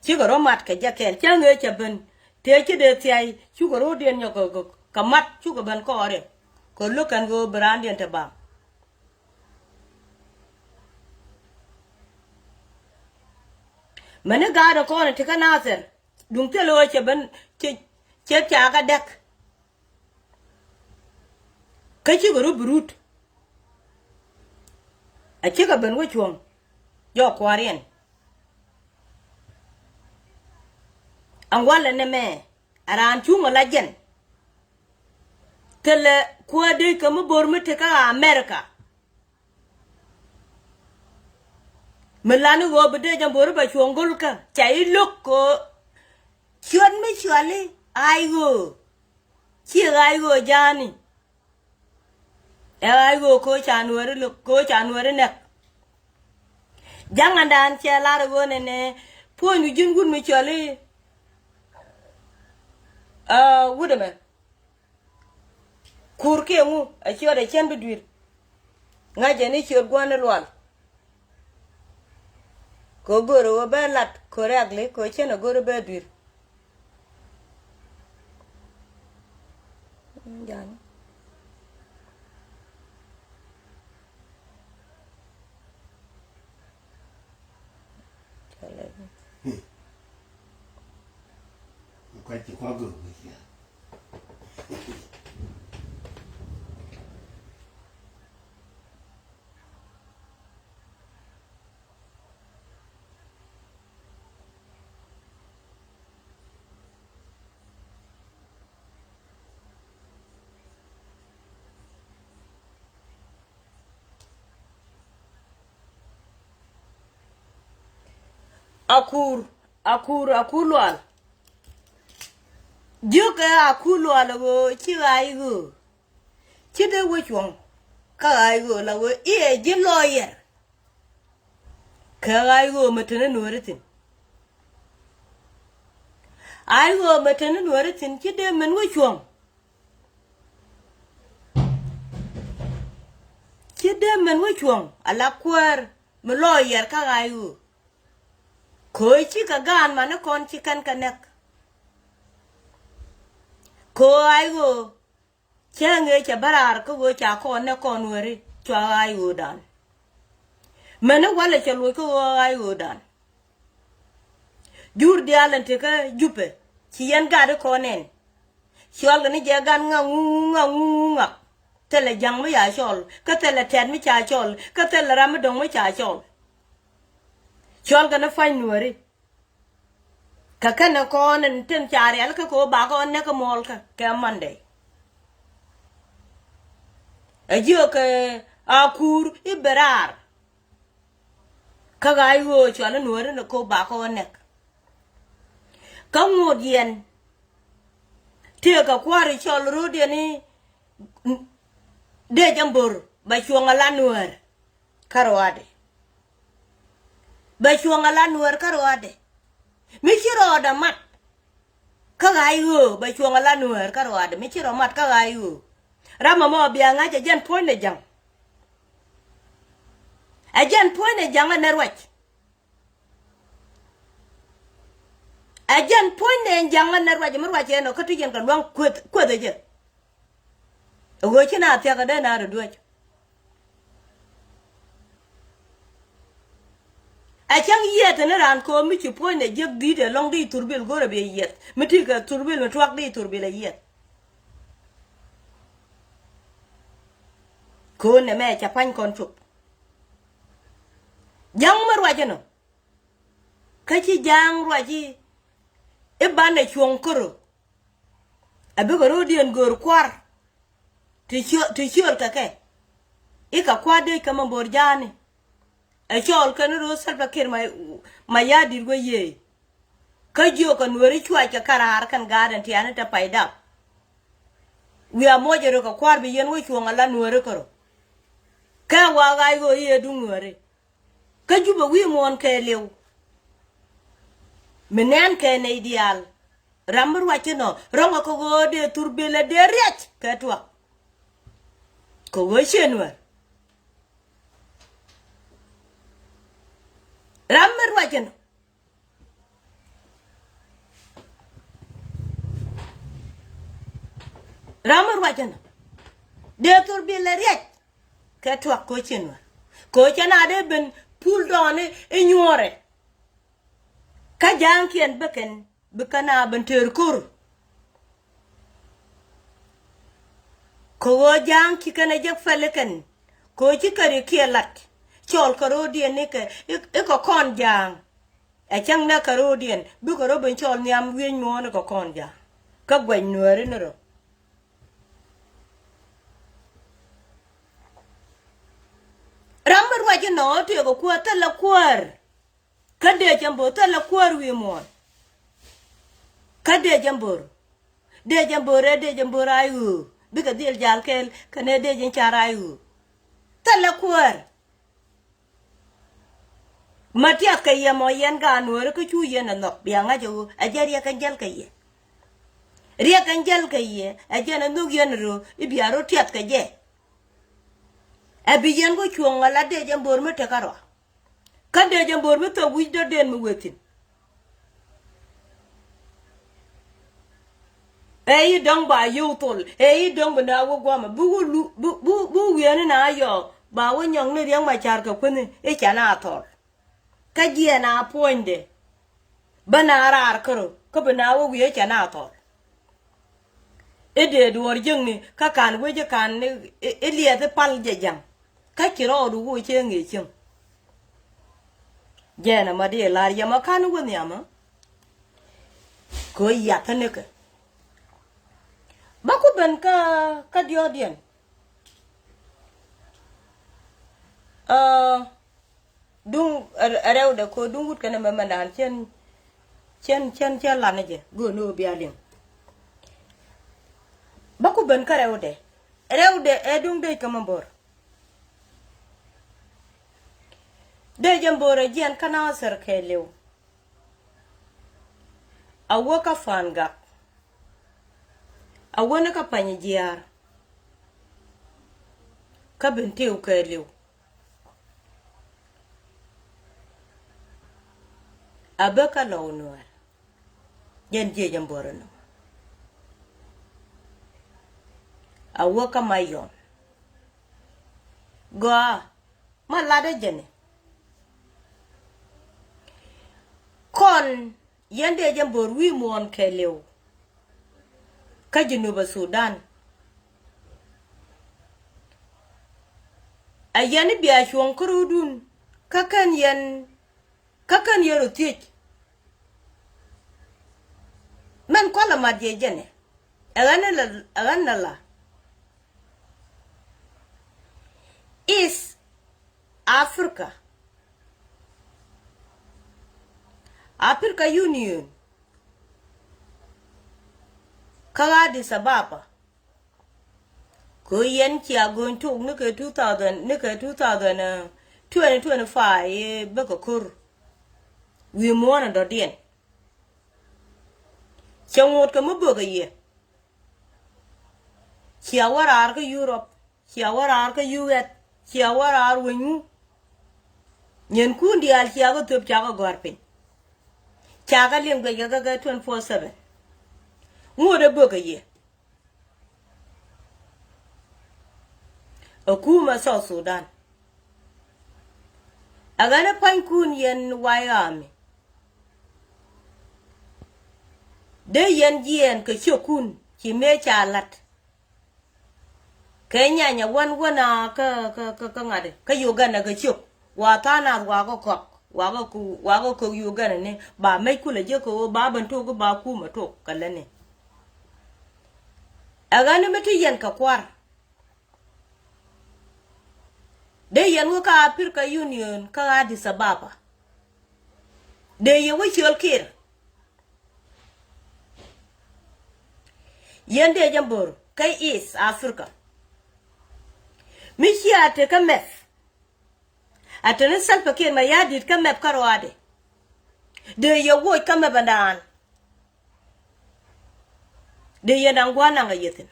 Cikɛ rɔ mat kɛ jɛ kɛɛl cä ŋee cɛ ben. Tëë ci dee thiay cukɛ ro̱o̱diɛn nyɔk kɛ, kɛ, kɛ mat cukɛ ben kɔɔriɛ. Kɛ lo̱k kɛn kɛ ɣöö bi raandiɛn te baŋ. Mɛni gaat in kɔn in ti kä Nathir duŋ thil ɣöö cɛ ben cɛ, cɛ ca kä däk. Kä cikɛ rɔ bi rut. A cikɛ ben wä cuɔ̱ŋ jɔɔk kua̱riɛn. Ɛn walɛ nɛmɛ a raan cuŋ a la jɛn. Thilɛ kuäär dee kä mi bo̱r mi te kä America. Mi lani ɣöö bi dee jɛ bo̱r i̱ ba cuɔ̱ŋ go̱l kä ca i̱ lo̱k kɛ ɣöö ciöt mi cuali ay ɣöö. Ci ɣa̱c ɣöö ja̱a̱ni. Ɛ ɣa̱c ɣöö kɛ ɣöö ca nuääri lo̱k kɛ ɣöö ca nuääri nɛk. Ja̱ŋandan cɛ lar ɣöö nɛnɛ puɔ̱nydu ji̱n wut mi cuali. Aa wut ɛmɛ. Kur kiɛ ŋu a ciöt ɛ cɛn bi dui̱r. Ŋa̱c jɛ ni ciöt gua̱n ni lual. Kɛ ɣöö go̱o̱rɛ ɣöö bɛ lat correctly kɛ ɣöö cɛn a go̱o̱rɛ bɛ dui̱r. Akur, akur, akur lual. Jiökɛ akur lual ɣöö ci ɣa̱c ɣöö ci dee wä cuɔ̱ŋ. Kä ɣa̱c ɣöö la ɣöö i̱ ɛ ji̱ lawyer. Kɛ ɣa̱c ɣöö mɛ te ni nuääri thi̱n. Ɣa̱c ɣöö mɛ te ni nuääri thi̱n ci dee mɛn wä cuɔ̱ŋ. Ci dee mɛn wä cuɔ̱ŋ a la kuäär mi lawyer kä ɣa̱c ɣöö. Kɛ ɣöö cikɛ gaan mani kɔn ci kɛn kɛ nɛk. Kɛ ɣöö ɣa̱c ɣöö cä ŋee cɛ bä raar kä ɣöö ca kɔn nɛk kɔn nuääri cua ɣa̱c ɣöödan. Mɛni walɛ cɛ luɔc kä ɣöö ɣa̱c ɣöödan. Jur diaal ɛn tekä Jupɛ ci yɛn gat ikɔn ɛn. Cɔalkɛ ni jɛ gan ŋaŋ ŋuŋ ŋaŋ ŋuŋ ŋaŋ. Thilɛ ja̱ŋ mi ca cɔl kä thilɛ tɛt mi ca cɔl kä thilɛ ram mi dɔ̱ŋ mi ca cɔl. Cɔalkɛ ni pa̱ny Nuääri. Kɛ kɛnɛ kɔn ɛn tin ca rial kä kɛ ɣöö bakɔ näk kä muɔlkä kɛ Monday. Ɛ jiök kɛ a kuur i̱ bɛ raar. Kä ɣa̱c ɣöö cɔal i̱ Nuääri ni kop bakɔ näk. Kä ŋot yɛn tëëkɛ kua̱ri cɔl ro̱diɛn i̱ dee jɛ mbor bɛ cuɔ̱ŋ ala Nuäär kä rɔaadɛ. Bɛ cuɔ̱ŋ ala Nuäär kä rɔaadɛ. Mi ci rɔɔdɛ mat kä ɣa̱c ɣöö bɛ cuɔ̱ŋ ala Nuäär kä rɔaadɛ, mi ci rɔ mat kä ɣa̱c ɣöö. Ram ɛmɔ bia ŋa̱c ɛ jɛn puɔ̱nydɛ ja̱ŋ. Ɛ jɛn puɔ̱nydɛ ja̱ŋ ɛn ɛ ruac. Ɛ jɛn puɔ̱nydɛ ja̱ŋ ɛn ɛ ruac, mi ruac ɛn ɔ kä ti yɛn kɛ lua̱ŋ kueth, kueth ɛ jɛ. Ɛ ɣöö ci na thiakä dee na rɔ duäc. Ɛ cäŋ yieth ni raan ko̱o̱m mi ci puɔ̱nydɛ jiäk di̱i̱t ɛlɔ̱ŋ di thurbil go̱rɛ bi ɛ yieth. Mi ti kɛ thurbil mi tuak di thurbil ɛ yieth. Ko̱o̱n nɛmɛ cɛ pa̱ny kɔn cop. Ja̱ŋ mi ruac ɛnɔ. Kä ci ja̱a̱ŋ ruac i̱ i̱ banɛ cuɔ̱ŋ kärö. A bikɛ ro̱o̱diɛn göör kua̱r. Ti ciöl, ti ciöl kɛ kɛ i̱ kɛ kua̱r dee kɛ mɛ bo̱r ja̱a̱ni. Ɛ cɔɔl kɛn ro̱o̱ Salva Kiir ma, ma ya̱a̱ di̱t wä yiëë. Kä jiökɛ Nuääri cuac kɛ karaar kɛn gaatdɛn tiani te pay dap. Wiaa muɔcɛ rökɛ kua̱r bi yɛn wä cuɔ̱ŋ ala Nuääri kärö. Kɛ wa ɣaac ɣöö i̱ ɛ duŋ Nuääri. Kä Jupɛ wi̱i̱ muɔ̱ɔ̱n kɛɛliw. Mi nɛn kɛ nɛy diaal. Ram mi ruac inɔ rɔ̱ŋɛ kä ɣöö dee thurbilɛ dee riac kɛ tuak. Kɛ ɣöö ciɛ Nuäär. Ram mi ruac inɔ. Ram mi ruac inɔ dee thurbilɛ riac. Kɛ tuak ko̱ cin wä ko̱ cɛ na dee ben pul dɔɔni i̱ nyuɔrɛ. Kä ja̱a̱ŋkiɛn bä kɛn bi kɛn a ben tëër ko̱r. Ko̱ ɣöö ja̱a̱ŋ ci kɛn a jek pɛl ikɛn ko̱ ci kɛ ri kiɛ lat cɔɔl kɛ ro̱o̱diɛn ikɛ ikɛ kɔn ja̱a̱ŋ. Ɛ cäŋ nɛ kɛ ro̱o̱diɛn bikɛ ro̱o̱ ben cɔɔl nhiam wi̱i̱ nyuɔ̱ɔ̱n ikɛ kɔn ja̱a̱ŋ. Kä guɛc Nuääri ni rɔ. Ram mi ruac inɔ tëëkɛ kuäär thilɛ kuäär. Kä dee jɛ mbor thilɛ kuäär wi̱i̱ muɔ̱ɔ̱n. Kä dee jɛ mbor. Dee jɛ mbor ɛ dee jɛ mbor a i̱ ɣöö bikɛ dhil jal kɛɛl kɛnɛ dee jɛ car a i̱ ɣöö thilɛ kuäär. Ma tiath kɛ yɛ mɔ yɛn gaat Nuääri kä cu yɛn ɛ nhɔk bia ŋa̱c ɛ ɣöö ɛ jɛ riɛk kɛn jäl kɛ yɛ. Riɛk kɛn jäl kɛ yɛ ɛ jɛn ɛ nhök yɛn röö i̱ bia rɔ tiath kɛ jɛ. Ɛ bi yɛn kä cuɔ̱ŋ ala dee jɛ mbor mi tekɛ rɔa. Kä dee jɛ mbor mi thok wi̱c dɔ̱diɛn mi wethin. Ɛ i̱ dɔ̱ŋ ba yio̱w thol ɛ i̱ dɔ̱ŋ bi na wä guamɛ bi wä lu bi bi bi wiɛni na yɔɔk ba wä nyɔŋ ni Riɛk Macar kɛ kuäni i̱ ca na thɔl. Kä jiɛn a puɔ̱nydɛ. Bä na raar kärö kä bi na wä wiee cɛ na thɔɔl. I̱ dee duɔɔr jiäkni kä ka̱n wec i̱ ka̱n i̱ liɛth i̱ pal jɛ ja̱ŋ. Kä ci rɔɔdu wä cɛ ŋi̱i̱c cieŋ. Jɛn ɛmɔ di lar yɛmɔ ka̱n wä nhiamä. Kɛ ɣöö yath ɛ nikɛ. Bä ku ben kä kä diɔ̱ɔ̱kdiɛn. Aa. Duŋ ɛ rɛwdɛ kɛ duŋ wut kɛnɛ mɛmɛ naan cɛn cɛn cɛn cɛn lan ni jɛ go̱o̱n ni ɣöö bia liŋ. Bä ku ben kä rɛwdɛ. Rɛwdɛ ɛ duŋ dee kɛ mɛ bo̱r. Dee jɛ bo̱r ɛ jiɛn kä Nathir kɛɛliw. A wä kä Pan Gak. A wä ni kä Pany Jiaar. Kä Bentiu kɛɛliw. A bä kä Lɔw Nuäär. Jɛn jiɛc ɛn buɔrä nɔ. A wä kä Mayɔm. Gɔaa ma latdä jɛnɛ. Yɛn dee jɛ bo̱r wi̱i̱ muɔ̱ɔ̱n kɛɛliw kä Jinubä Sudan. Ɛ yɛn i̱ bia cuɔ̱ŋ kärɔ̱dun kä kän yɛn, kä kän yɛn rɔ thiec. Mɛn kualɛ mat yɛ jɛnɛ ɛ ɣän ɛ la, ɛ ɣän ɛ la East Africa, Africa Union kä Addis Ababa. Kɛ yɛn cia go̱ny tok ni kɛ two thousand, ni kɛ two thousand, uh, twenty twenty-five, eh, bäkɛ ko̱r wi̱i̱ muɔ̱ɔ̱n ɛ dɔ̱diɛn. Cɛ ŋot kɛ mi bäkɛ yɛ. Cia wä raar kä Europe, cia wä raar kä U S, cia wä raar weny ŋu. Nyɛn kun diaal cia kɛ thöp ca kɛ gɔ̱a̱r piny. Ca kɛ liŋ guɛc kɛ kɛ twenty four seven. Ŋot ɛ bäkɛ yɛ. Ɛ kumɛ South Sudan. Ɛ ɣän ɛ pua̱nykun yɛn White Army. Dee yɛn jiɛɛn kɛ ciökun ci mëë ca la̱t. Kɛ nyanyɛ wän wän a kä, kä, kä, kä ŋa̱t kä Uganda kɛ ciök. Wa tha̱a̱ŋ nath wa kɛ kɔk, wa kɛ ku, wa kɛ kök Uganda ni ba mec kulɛ jek kɛ ɣöö ba ben tok ba kumɛ tok kɛ lätni. Ɛ ɣän mi ti yɛn kɛ kua̱r. Dee yɛn wä kä Africa Union kä Addis Ababa. Dee yɛ wä ciöl Kiir. Yɛn dee jɛ bo̱r kä East Africa. Mi cia te kä mɛp. A te ni Salva Kiir Mayardit kä mɛp kä ruaadɛ. Dee yɛ woc kä mɛp ɛndan. Dee yɛn da̱ŋ gua̱a̱r naŋ a yɛ thi̱n.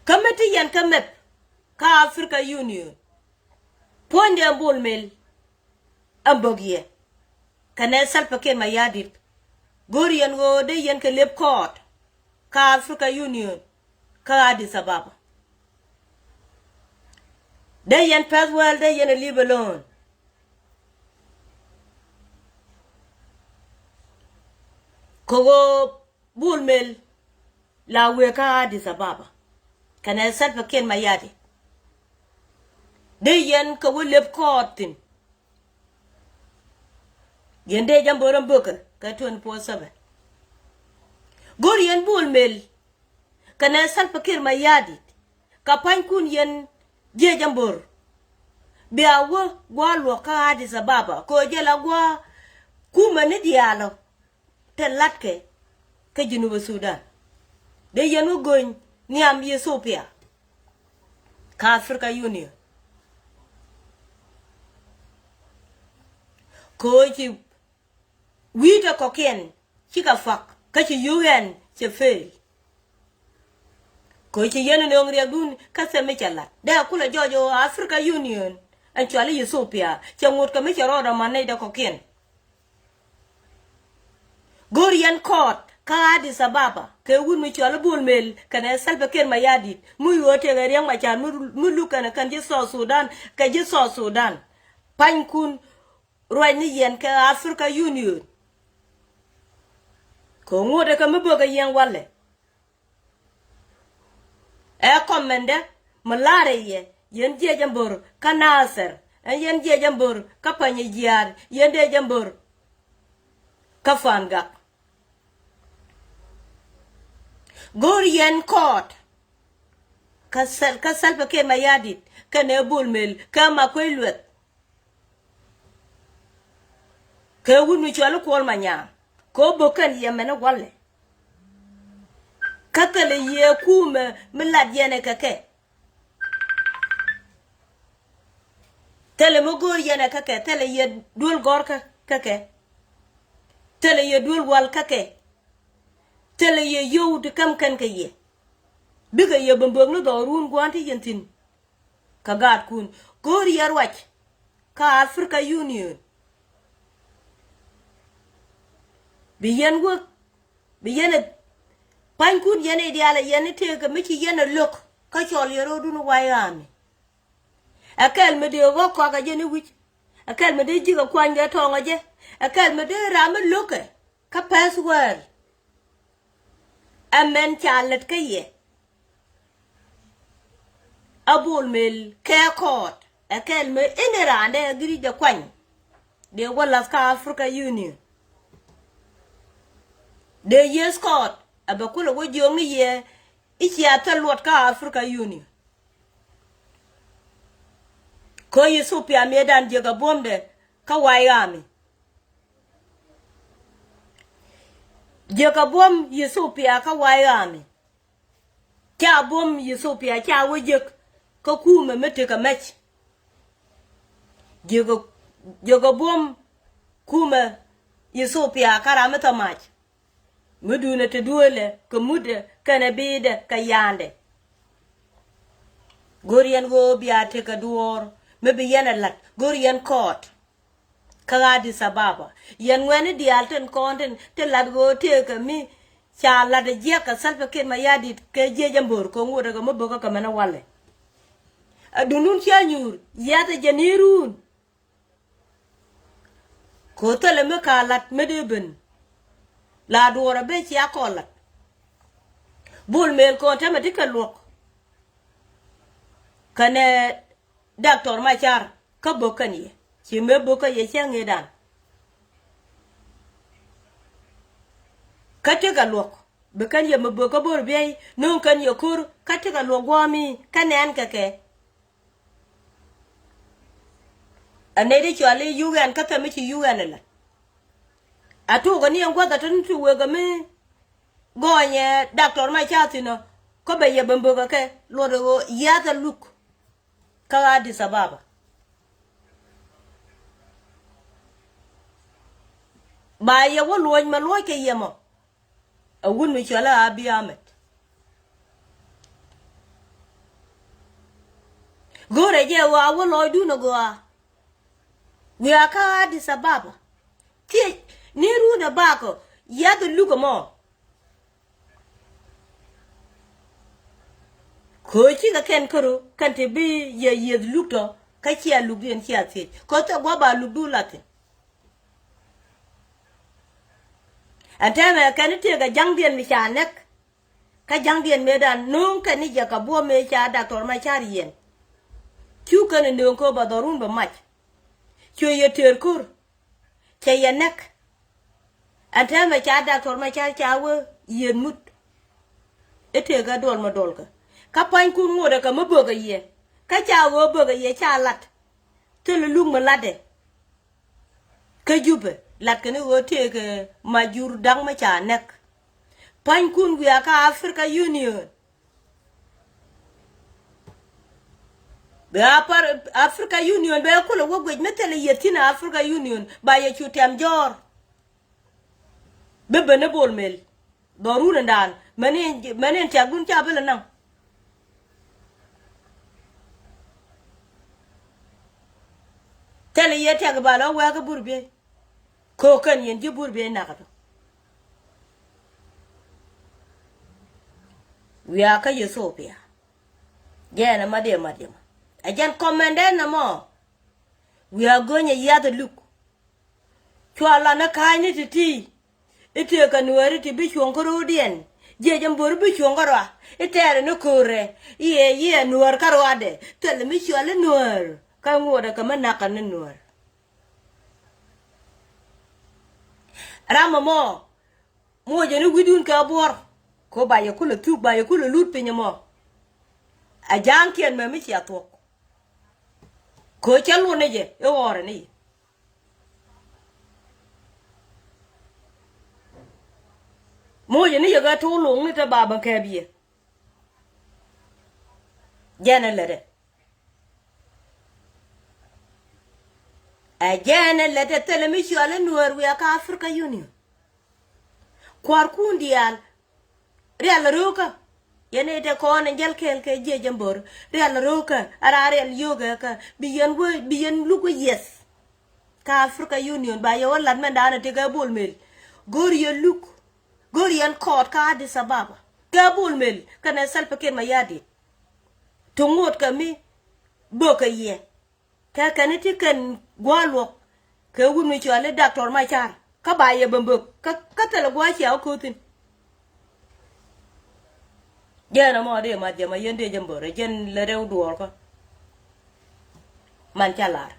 Kä mi ti yɛn kä mɛp kä Africa Union. Puɔ̱nydɛ Bol Mel. Ɛn bäk yɛ kɛnɛ Salva Kiir Mayardit. Go̱o̱r yɛn ɣöö dee yɛn kɛ lep kɔɔt kä Africa Union kä Addis Ababa. Dee yɛn pass well, dee yɛn a leave alone. Kɛ ɣöö Bol Mel la wëë kä Addis Ababa kɛnɛ Salva Kiir Mayardit. Dee yɛn kɛ wä lep kɔɔt thi̱n. Yɛn dee jɛ bo̱r ɛn bäkɛ kɛ twenty four seven. Go̱o̱r yɛn Bol Mel kɛnɛ Salva Kiir Mayardit. Kä pa̱nykun yɛn jiɛ jɛ bo̱r. Bia wä gua̱a̱r luɔ̱k kä Addis Ababa kɛ ɣöö jɛ la gua̱a̱r kumɛ ni diaalɔ. Te latkɛ kä Jinubä Sudan. Dee yɛn wä go̱ny nhiam Ethiopia kä Africa Union. Kɛ ɣöö ci wi̱i̱tɛ kɔ̱kiɛn cikɛ fuak kä ci U N cɛ fail. Kɛ ɣöö ci yɛn nööŋ riɛkdun kä thɛm mi cɛ la̱t. Dee kulɛ jɔɔc ɣöö Africa Union ɛn cuali Ethiopia cɛ ŋot kɛ mi cɛ rɔɔdɛ man nɛydɛ kɔ̱kiɛn. Go̱o̱r yɛn kɔɔt kä Addis Ababa kɛ wut mi cɔal i̱ Bol Mel kɛnɛ Salva Kiir Mayardit mi ɣöö tëëkɛ Riɛk Macar mi, mi luk kɛnɛ kɛn ji̱ South Sudan kɛ ji̱ South Sudan. Pa̱nykun ruacni yɛn kɛ Africa Union. Kɛ ŋuɔ̱tdɛ kɛ mi bäkɛ yɛn walɛ. Ɛ kɔmɛndɛ mi la̱rɛ yɛ yɛn jiɛc ɛn bo̱r kä Nathɛr, ɛn yɛn jiɛc ɛn bo̱r kä Panyɛ Jiaar, yɛn dee jɛ bo̱r kä Pan Gak. Go̱o̱r yɛn kɔɔt kä Sal-, kä Salva Kiir Mayardit kɛnɛ Bol Mel kɛ Makuei Lueth. Kɛ wut mi cɔal i̱ Kuɔl Manyaŋ kɛ ɣöö bök kɛn yɛ mɛn i̱ gua̱lɛ. Kä thilɛ yɛ kumɛ mi lat yɛn ɛ kɛ kɛ. Thilɛ mi go̱o̱r yɛn ɛ kɛ kɛ, thilɛ yɛ duel gɔ̱r kä kɛ kɛ. Thilɛ yɛ duel wal kä kɛ. Thilɛ yɛ yio̱w ti käm kɛn kɛ yɛ. Bikɛ yɛ bämbäk ni dhɔrun gua̱a̱n ti yɛn thi̱n. Kä gaatkun go̱o̱r yɛ ruac kä Africa Union. Bi yɛn wä, bi yɛn ɛ pa̱nykun yɛn i̱ diaal ɛ yɛn i̱ tëëkɛ mi ci yɛn ɛ lo̱k kä cɔl yɛ ro̱o̱dun i̱ White Army. Ɛ kɛl mi dee ɣɔ̱k kɔakɛ jɛn i̱ wi̱c. Ɛ kɛl mi dee ji̱ kɛ kuany kɛ tɔ̱ɔ̱ŋ ɛ jɛ. Ɛ kɛl mi dee ram mi lo̱kɛ kä password. Ɛ mɛn ca lät kä yɛ. A Bol Mel kɛ kɔɔt ɛ kɛl mi in raan dee agiri jɛ kuany. Dee wä lath kä Africa Union. Dee yes kɔɔt ɛ bɛ kulɛ wä jiökni yɛ i̱ cia thil luɔt kä Africa Union. Kä Ethiopia mëëdan jiäk a buɔ̱mdɛ kä White Army. Jiäk a buɔ̱m Ethiopia kä White Army. Ca buɔ̱m Ethiopia ca wä jiäk kä kumɛ mi tekɛ mɛc. Jiäk a, jiäk a buɔ̱m kumɛ Ethiopia kä ram mi thɔ mac. Mi duunɛ te dueelɛ kɛ mutdɛ kɛnɛ bi̱i̱dɛ kɛ ya̱a̱ndɛ. Go̱r yɛn ɣöö bia tekɛ duɔ̱ɔ̱r mi bi yɛn ɛ la̱t, go̱r yɛn kɔɔt. Kä Addis Ababa yɛn ŋuɛ̈ni diaal tin kɔn tin ti la̱t ɣöö tëëkɛ mi ca la̱t ɛ jiɛk kɛ Salva Kiir Mayardit kɛ jiɛc ɛmbör kɛ ŋot ɛ kɛ mi bökä kɛ mɛn ɛ walɛ. Ɛ duundun cia nyuur yiath ɛ jɛ ni ruun. Kɛ ɣöö thilɛ mi ka la̱t mi dee ben la duɔɔr ɛ ben cia kɔn la̱t. Bol Mel kɔn tɛmɛ ti kɛ luɔk. Kɛnɛ Doctor Machar kä bök kɛn yɛ ci mëë bök kä yɛ cä ŋëëdan. Kä tekɛ luɔk bi kɛn yɛ mi bök kä bo̱r biey no̱o̱ŋ kɛn yɛ ko̱r kä tekɛ luɔk guɔ̱ɔ̱mi kä nɛn kɛ kɛ. Ɛ nɛy ti cɔal i̱ U N kä thɛm mi ci U N ilɛ. A tuukɛ ni ɛn gua̱th a tɔ̱ ni ti wëë kɛ mi gɔɔnyɛ Doctor Machar thi̱n ɔ kä bɛ yɛ ben bök ɛ kɛ luɔt ɛ ɣöö yiath ɛ luk. Kä Addis Ababa. Ba yɛ wä luɔ̱c mɛ luɔ̱c kɛ yɛ mɔ. Ɛ wut mi cɔl ɛ Abiy Ahmed. Go̱rɛ jɛ ɣöö a wä lɔcdun ɛ gɔaa. Wiaa kä Addis Ababa. Thiec ni run ɛ bakɔ yiath ɛ luk ɛmɔ. Köö cikɛ kɛn käro kɛn ti bi yɛ yieth luk tɔ kä cia lukdiɛn cia thiec kɛ thok guɔ ba lukdu lath thi̱n. Ɛn tɛmɛ kɛn i̱ tëëkɛ ja̱ŋdiɛn mi ca nɛk. Kä ja̱ŋdiɛn mëëdan no̱o̱ŋ kɛn i̱ jɛ kɛ buɔ̱m mëë ca Doctor Machar yiɛn. Cu kɛn i̱ nööŋ köö bɛ dhɔrun bɛ mac. Cuɛ yɛ tëër ko̱r. Cɛ yɛ nɛk. Ɛn tɛmɛ ca Doctor Machar ca wee yieth mut. I̱ tëëkɛ duɔl mi duɔlkɛ kä pua̱nykun ŋotdɛ kɛ mi bökɛ yɛ. Kä ca ɣöö bökɛ yɛ ca lat. Thilɛ luk mi latdɛ. Kä Jubɛ latkɛ ni ɣöö tëëkɛ Majur Da̱ŋ mi ca nɛk. Pua̱nykun wiaa kä Africa Union. Bɛ Africa Union bɛ kulɛ wä guic mi thilɛ yɛ thi̱n Africa Union ba yɛ cu tɛm jɔ̱ɔ̱r. Bi ben ni Bol Mel. Dhɔrun in daan mɛn in, mɛn in tiakdun ca bi lɛ naŋ. Thilɛ yɛ tiak ba lɔ wɛɛk kä bur biey. Köök kɛn yɛn ji̱ bur biey nak tɔ. Wiaa kä Ethiopia. Jɛn ɛmɔ diɛ ma diɛ ma ɛ jɛn kɔmɛndɛ nɛmɔ. Wiaa go̱nyɛ yiath ɛ luk. Cua lɔn ni ka̱a̱cni ti̱ti̱. I̱ tëëkɛ nuääri ti bi cuɔ̱ŋ kä ro̱o̱diɛn. Jiɛc ɛn bo̱ri bi cuɔ̱ŋ kä rɔa. I̱ tɛɛrɛ ni köörɛ. I̱ ɛ yiëë nuäär kä ruadɛ thilɛ mi cuali nuäär. Kä ŋuɔ̱tdɛ kɛ mi nakä ni nuäär. Ram ɛmɔ. Muɔcɛ ni wi̱cdun kɛ buɔ̱r. Kɛ ba yɛ kulɛ thuk ba yɛ kulɛ lut piny ɛmɔ. A ja̱a̱ŋkiɛn mɛ mi cia thuɔ̱k. Kɛ cä luɔ̱n ni jɛ i̱ ɣɔ̱ɔ̱rɛ ni yɛ. Mucɛ ni yɛ kɛ tuuk luŋni te ba bä kɛp yɛ. Jɛn ɛ lätdɛ. Ɛ jɛn ɛ lätdɛ thilɛ mi cɔal i̱ nuäär wiaa kä Africa Union. Kua̱rkun diaal. Rial röökä. Yɛn ɛ te kɔn ɛ jäl kɛɛl kɛ jiɛc jɛ bo̱r. Rial röökä a raar rial yio̱o̱kɛ kä bi yɛn wee bi yɛn luk wee yieth. Kä Africa Union ba yɛ wä lat mɛn daanɛ ti kɛ Bol Mel. Go̱o̱r yɛ luk. Go̱o̱r yɛn kɔɔt kä Addis Ababa kɛ Bol Mel kɛnɛ Salva Kiir Mayardit. Ti ŋot kɛ mi bökɛ yɛ. Kɛ kɛn ti kɛn gua̱a̱ luɔ̱k kɛ wut mi cɔal i̱ Doctor Machar. Kä ba yɛ bä bök kä, kä thilɛ gua̱a̱ cia wä ko̱thin. Jɛn ɛmɔ dee math jɛ ma yɛn dee jɛ mbör ɛ jɛn lɛ rɛw duɔɔr kä. Man ca lar.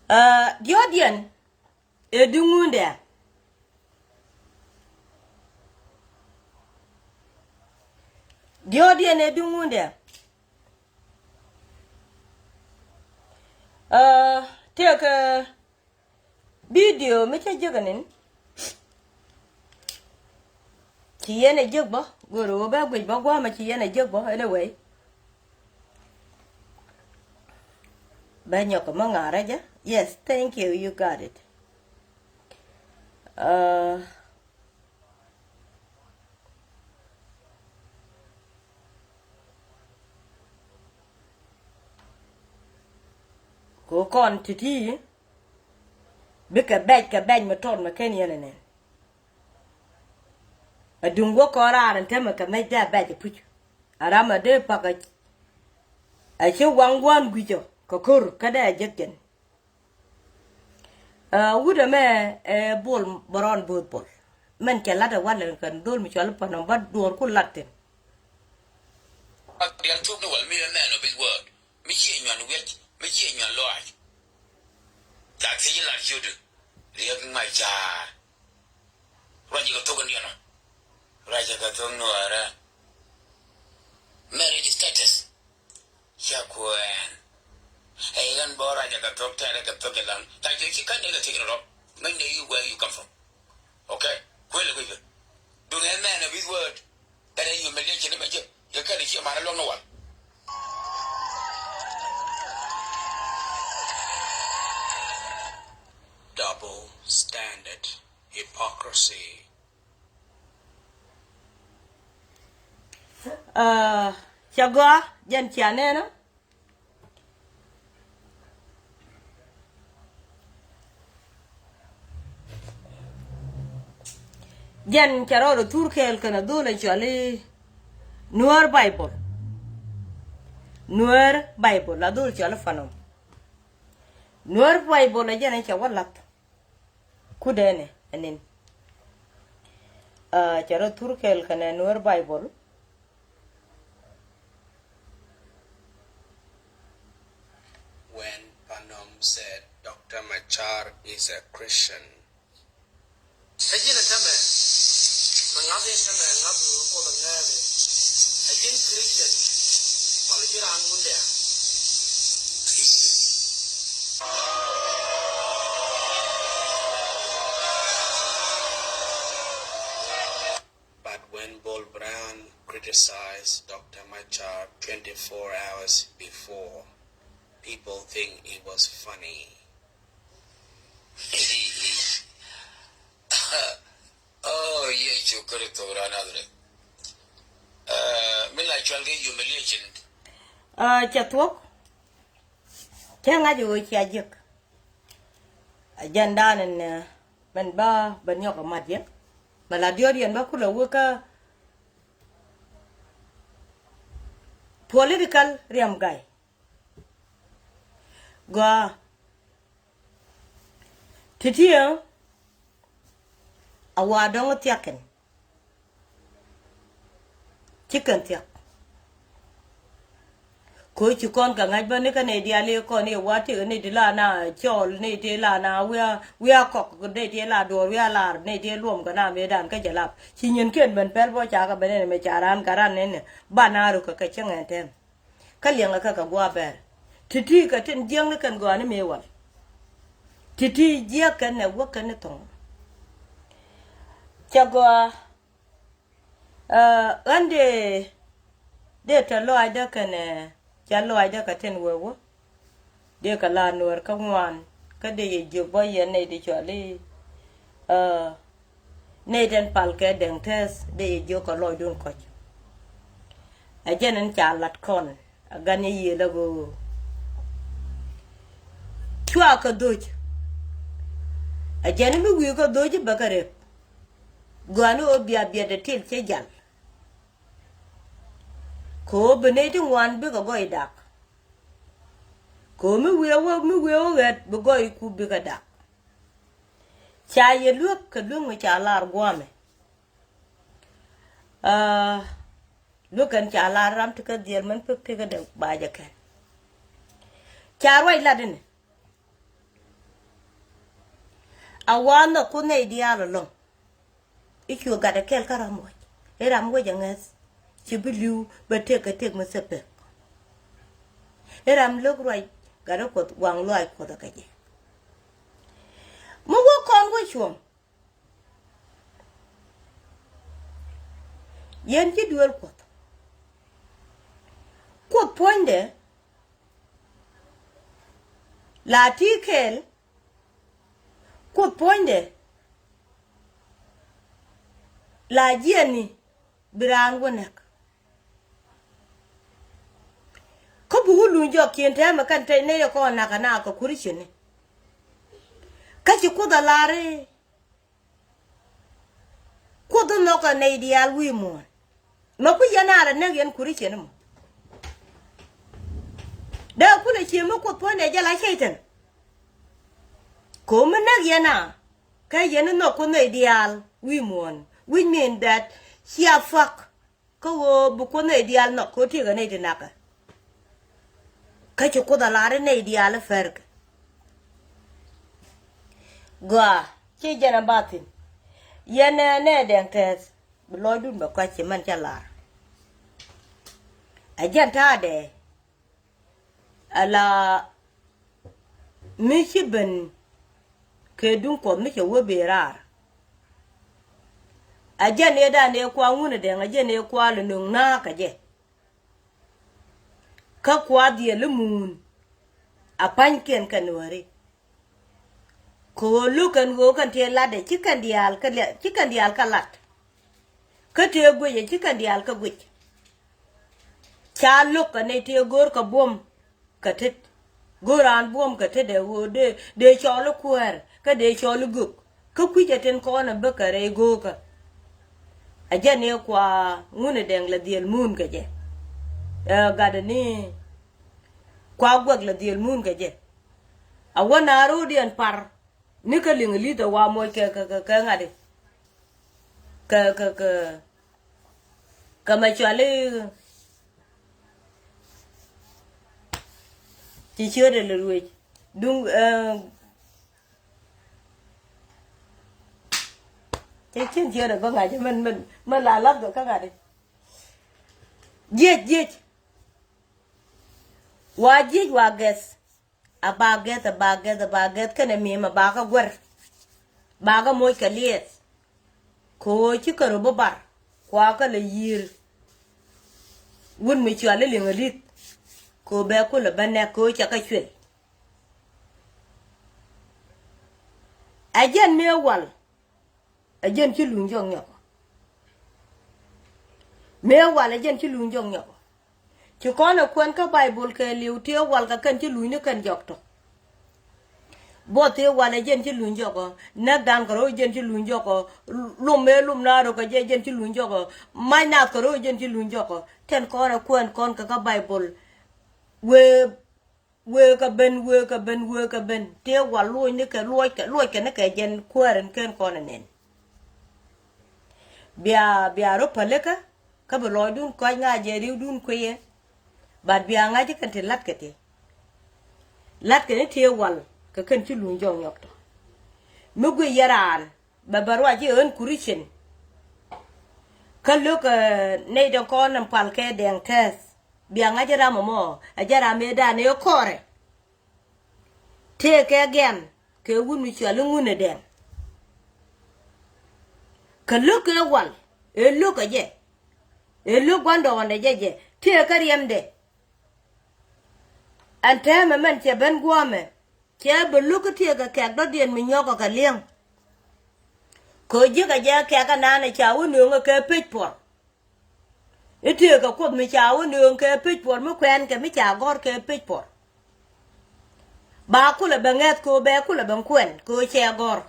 Ɛ, diɔ̱ɔ̱diɛn ɛ duŋundɛ. Diɔ̱ɔ̱diɛn ɛ duŋundɛ. Ɛ, tëëkɛ bidio mi cä jiäk ɛnin. Ci yɛn ɛ jiäk bä, go̱o̱r ɣöö bɛ guic bä gua̱a̱mɛ ci yɛn ɛ jiäk bä, anyway. Bɛ nyɔk kä mä ŋa̱rä jɛ. Yes, thank you, you got it. Uh, Ko kɔn ti̱ti̱ bikɛ bɛc kɛ bɛc mi tɔt mi ken yɛn ɛnɛn. Ɛ duŋ wä kɔn raar ɛn täämɛ kɛ mɛc dee a bɛc ɛ puc. A ram ɛ dee pak ɛ, ɛ ci waŋ gua̱a̱n gui̱cä kɛ ko̱r kä dee a jek jɛn. Ɛ, wut ɛmɛ ɛ Bol Bärɔn Bo̱o̱th Bol. Mɛn cɛ lat ɛ walɛ kɛn dhol mi cɔal i̱ Panɔm bä duɔ̱ɔ̱r ku lat thi̱n. Dial thuk ni wal mi ɛ man of his word. Mi ciɛ nyuan wiɛc, mi ciɛ nyuan lɔaac. Ca thiec i̱ lat ciötdu. Riɛk Macar. Ruac i̱ kɛ thok in diɛn ɔ. Ruac i̱ kɛ thok nuɔɔrä. Marriage status. Ca kuɛɛn. Ɛ ɣän bä ruac i̱ kɛ thok tɛɛrɛ kɛ thok ilan. Ca jiök ci kän dee kɛ thiec rɔ. Ŋäcnɛ you where you come from. Okay? Kuël ɛ kui̱ kɛ. Duŋ ɛ man of his word. Kɛnɛ humiliation ni mɛ jɛ. Kɛ kɛn i̱ ciɛ man ɛ luɔ̱k ni wal. Double standard. Hypocrisy. Aa, cɛ gɔaa, jɛn cia nɛn ɔ. Jɛn cɛ rɔɔdɛ thur kɛɛl kɛnɛ dhol ɛ cɔal i̱ Nuäär Baibol. Nuäär Baibol a dhol cɔal i̱ Panɔm. Nuäär Baibol ɛ jɛn ɛ cɛ wä lath. Kudɛnɛ ɛnin. Aa, cɛ rɔ thur kɛɛl kɛnɛ Nuäär Baibol. When Panɔm said Doctor Machar is a Christian. Ɛ ji̱n ɛ tämɛ mɛ ŋa̱th in tämɛ ŋa̱th in wä kuɔth ɛ ŋɛɛth in. Ɛ ji̱n Christian. Pal ji̱ raan wundɛ. But when Bol Bärɔn criticized Doctor Machar twenty-four hours before, people think it was funny. Oh, Yecu Kritho ran Nazareth. Uh, mi la cual kɛ humiliation. Uh, cɛ thuɔ̱k. Cɛ ŋa̱c ɣöö cia jiäk. Ajandan ɛn, uh, mɛn ba bɛ nyɔk ɛ mat yɛ. Mɛ la diɔt yɛn ba kulɛ wä kä political riɛm gay. Gɔaa. Ti̱ti̱ ɛ a wa dɔ̱ŋ thia̱k kɛn. Ci kɛn thia̱k. Ko̱ ci kɔn kɛ ŋa̱c bä ni kä nɛy diaal i̱ kɔn i̱ wa tiek nɛy ti la na cɔɔl nɛy ti la na wiaa, wiaa kɔk nɛy ti la duɔɔr wiaa lar nɛy ti luɔm kɛ na mëëdan kä jɛ lap. Ci nyin kiɛn ben pɛl bä ca kɛ ben ɛn mɛ ca ran kɛ ran nɛn nɛ. Ban a ruk kɛ kɛ cäŋ ɛn tɛm. Kä liɛŋɛ kɛ kɛ gua̱a̱ bɛr. Ti̱ti̱ kɛ tin jiäkni kɛn gɔaa ni mëë wal. Ti̱ti̱ jiäk kɛn ɛ wäk kɛn ni thɔ̱ŋ. Cɛ gɔaa, ɛ, ɣän dee, dee tɛ lɔaacdä kɛn ɛ, ca lɔaacdä kɛ tin wee wä. Dee kɛ la nuäär kä ŋuan, kä dee yɛ jiök bä yɛn nɛy ti cɔal i̱, ɛ, nɛy tin pal kɛ dɛŋ tɛth dee yɛ jiök kɛ lɔcdun kɔc. Ɛ jɛn in ca lat kɔn a gan yɛ yiëë lɛ ɣöö cua kɛ dhoc. Ɛ jɛn in mi wi̱i̱ kɛ dhoc i̱ bɛ kɛ rep. Gɔaa ni ɣöö bia biɛt ɛ til cɛ jal. Kɛ ɣöö bi nɛy ti ŋuan bikɛ gɔɔy dak. Kɛ ɣöö mi wiee wä, mi wiee wä ɣɛt bi gɔɔyku bikɛ dak. Ca yɛ luäk kɛ luäk mi ca lar guɔmɛ. Aa, luäk kɛn ca lar ram ti kä dhiɛl mɛn pek pek kä dee ba jɛ kɛn. Ca ruac lat inɛ. A wa nhɔk Kuoth nɛy diaal ɛlɔ̱ŋ. I̱ cuɛ gat ɛ kɛl kä ram wec. I̱ ram wec ɛ ŋäth. Ci bi li̱w bɛ tëk kɛ tëk mi thil pek. I̱ ram lo̱k ruac gat ɛ Kuoth waŋ luaac Kuɔth ɛ kɛ jɛ. Mi wä kɔn wä cuɔ̱ŋ. Yɛn ci duel Kuɔth. Kuoth puɔ̱nydɛ la ti kɛɛl. Kuoth puɔ̱nydɛ la jiɛni bi raan wä näk. Kä bi wä luny jɔkiɛn tɛmɛ kɛn te nɛy kɔn nakä na kɛ Kuricini. Kä ci Kuoth a lar i̱ Kuoth nhɔkɛ nɛy diaal wi̱i̱ muɔ̱ɔ̱n. Mɛ ku yɛn a rɛ näk yɛn Kuricini mɔ. Dee kulɛ cie mi Kuoth puɔ̱nydɛ jɛ la Cɛytan. Ko̱ mi näk yɛn a kä yɛn nhɔk Kuoth nɛy diaal wi̱i̱ muɔ̱ɔ̱n, which mean that cia fuck. Kä ɣöö bi Kuoth nɛy diaal nhɔk kɛ ɣöö tëëkɛ nɛy ti nakä. Kä ci Kuoth a lar i̱ nɛy diaal i̱ pärkɛ. Gɔaa, ci jɛn a ba thi̱n. Yɛn ɛ nɛ Dɛŋ Tɛth bi lɔcdun bɛ kɔc ci mɛn cä lar. Ɛ jɛn ta̱a̱dɛ. Ala mi ci ben kɛ duŋ Kuɔth mi cɛ wä ben raar. A jɛn ëëdan ëë kua Ŋun ɛ Dɛŋ, a jɛn ëë kua lɛ nöŋ naakä jɛ. Kä kua dhiɛl i̱ muun a pa̱nykiɛn kɛ Nuääri. Kɛ ɣöö lo̱k kɛn ɣöö kɛn tëë latdɛ ci kɛn diaal kä lia-, ci kɛn diaal kä lat. Kä tëë guicɛ ci kɛn diaal kä guic. Ca lo̱k kɛ nɛy tëë go̱o̱r kɛ buɔ̱m kɛ tet. Go̱o̱r raan buɔ̱m kɛ tet ɛ ɣöö dee, dee cɔl i̱ kuäär kä dee cɔl i̱ gök. Kä kui̱cɛ tin kɔn ɛ bäkɛ rɛy go̱o̱kä. A jɛn i̱ kua Ŋun ɛ Dɛŋ lɛ dhiɛl muun kɛ jɛ. Ɛ gatdɛ ni kua Guɛk lɛ dhiɛl muun kɛ jɛ. A wä na ro̱o̱diɛn par. Ni kä liŋ li̱th ɛ wa moc kɛ, kɛ, kɛ, kɛ ŋa̱t i̱. Kɛ, kɛ, kɛ, kɛ mɛ cuali. Ci ciötdɛ lɛ ruëëc. Duŋ, eh, ci cin ciötdɛ bä ŋa̱c mɛn, mɛn, mɛn la lath kɛ kä ŋa̱t i̱. Jiec, jiec. Wa jiec wa gɛth. A ba gɛth, a ba gɛth, a ba gɛth kɛnɛ mi̱i̱m a ba kä guɛr. Ba kä moc kɛ liɛth. Kɛ ɣöö ci kɛ rɔ bi bar kua kä lɛ yiër. Wut mi cual i̱ liŋ a li̱th kɛ ɣöö bɛ kulɛ bä nɛk kɛ ɣöö cɛ kä cuël. Ɛ jɛn mëë wal. Ɛ jɛn ci luny jɔk nyɔk. Mëë wal ɛ jɛn ci luny jɔk nyɔk. Ci kɔn ɛ kuɛn kä Baibol kɛɛliw tëë wal kɛ kɛn ci luny ni kɛn jɔk tɔ. Buɔth tëë wal ɛ jɛn ci luny jɔk ɔ. Näk dan kɛ rɔ jɛn ci luny jɔk ɔ. Lum mëë lum na rɔ kɛ jɛ jɛn ci luny jɔk ɔ. Mac nath kɛ rɔ jɛn ci luny jɔk ɔ. Tɛn kɔn ɛ kuɛn kɔn kɛ kä Baibol. Wee Wëë kɛ ben, wëë kɛ ben, wëë kɛ ben. Tëë wal luɔc ni kɛ, luɔc kɛ, luɔc kɛ ni kɛ jɛn kuäär in ken kɔn in nɛn. Bia, bia rɔ pälikä, kä bi lɔcdun kɔc ŋa̱c jɛ ri̱wdun kuiyɛ. But bia ŋa̱c kɛn ti la̱tkɛ ti. La̱tkɛ ni tëë wal, kɛ kɛn ci luny jɔk nyɔk tɔ. Mi guic yɛ raan, bɛ bɛ ruac i̱ ɣän Kuricin. Kä lo̱k, eh, nɛy dɔ̱ŋ kɔn in pal kɛ Dɛŋ Tɛth. Bia ŋa̱c ram ɛmɔ, ɛ jɛ ram ëëdan ëë kɔrɛ. Tëëkɛ gɛn kɛ wut mi cual i̱ Ŋun ɛ Dɛŋ. Kɛ lo̱k ëë wal, ëë lo̱k ɛ jɛ. Ëë lo̱k gua̱ndɔɔŋdɛ jɛ jɛ. Tëëkɛ riɛmdɛ. Ɛn tɛmɛ mɛn cɛ ben guɔ̱ɔ̱mɛ. Cɛ bɛ lo̱k kä tëëkɛ kɛ̈k dɔ̱diɛn mi nyɔkɛ kɛ li̱eŋ. Kɛ ɣöö ji̱kɛ jɛ kɛ̈k ɛnan ɛ ca wä nööŋɛ kɛ pec puɔr. I̱ tëëkɛ Kuoth mi ca wä nööŋ kɛ pec puɔr, mi kuɛn kɛ mi ca gɔ̱r kɛ pec puɔr. Ba kulɛ bɛ ŋɛth kɛ ɣöö bɛ kulɛ bɛ kuɛn kɛ ɣöö cɛ gɔ̱r.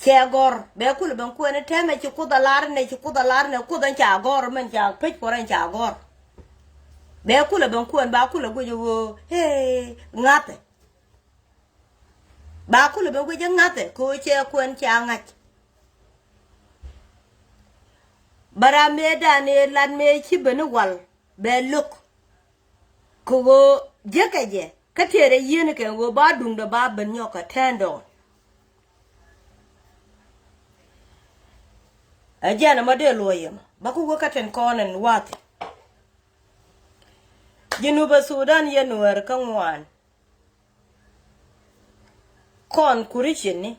Cɛ gɔ̱r, bɛ kulɛ ben kuɛn i̱ tɛmɛ ci Kuoth a lar inɛ, ci Kuoth a lar inɛ, Kuoth ɛn ca gɔ̱r, mɛn ca pec puɔr ɛn ca gɔ̱r. Bɛ kulɛ ben kuɛn ba kulɛ guic ɣöö, hee, ŋa̱thɛ. Ba kulɛ ben guic ɛ ŋa̱thɛ kɛ ɣöö cɛ kuɛn ca ŋa̱c. Bä ram mëë dan ëë lat mëë ci ben i̱ wal bɛ lo̱k. Kɛ ɣöö jiäkɛ jɛ kä tëë rɛy yieen kɛ ɣöö ba duŋdɛ ba ben nyɔk kɛ tɛn dɔɔn. Ɛ jɛn ɛmɔ dee luɔ̱c ɛmɔ bä kä wä kä tin kɔn ɛn wathi. Jinubä Sudan yɛ Nuäär kä ŋuan. Kɔn Kuricini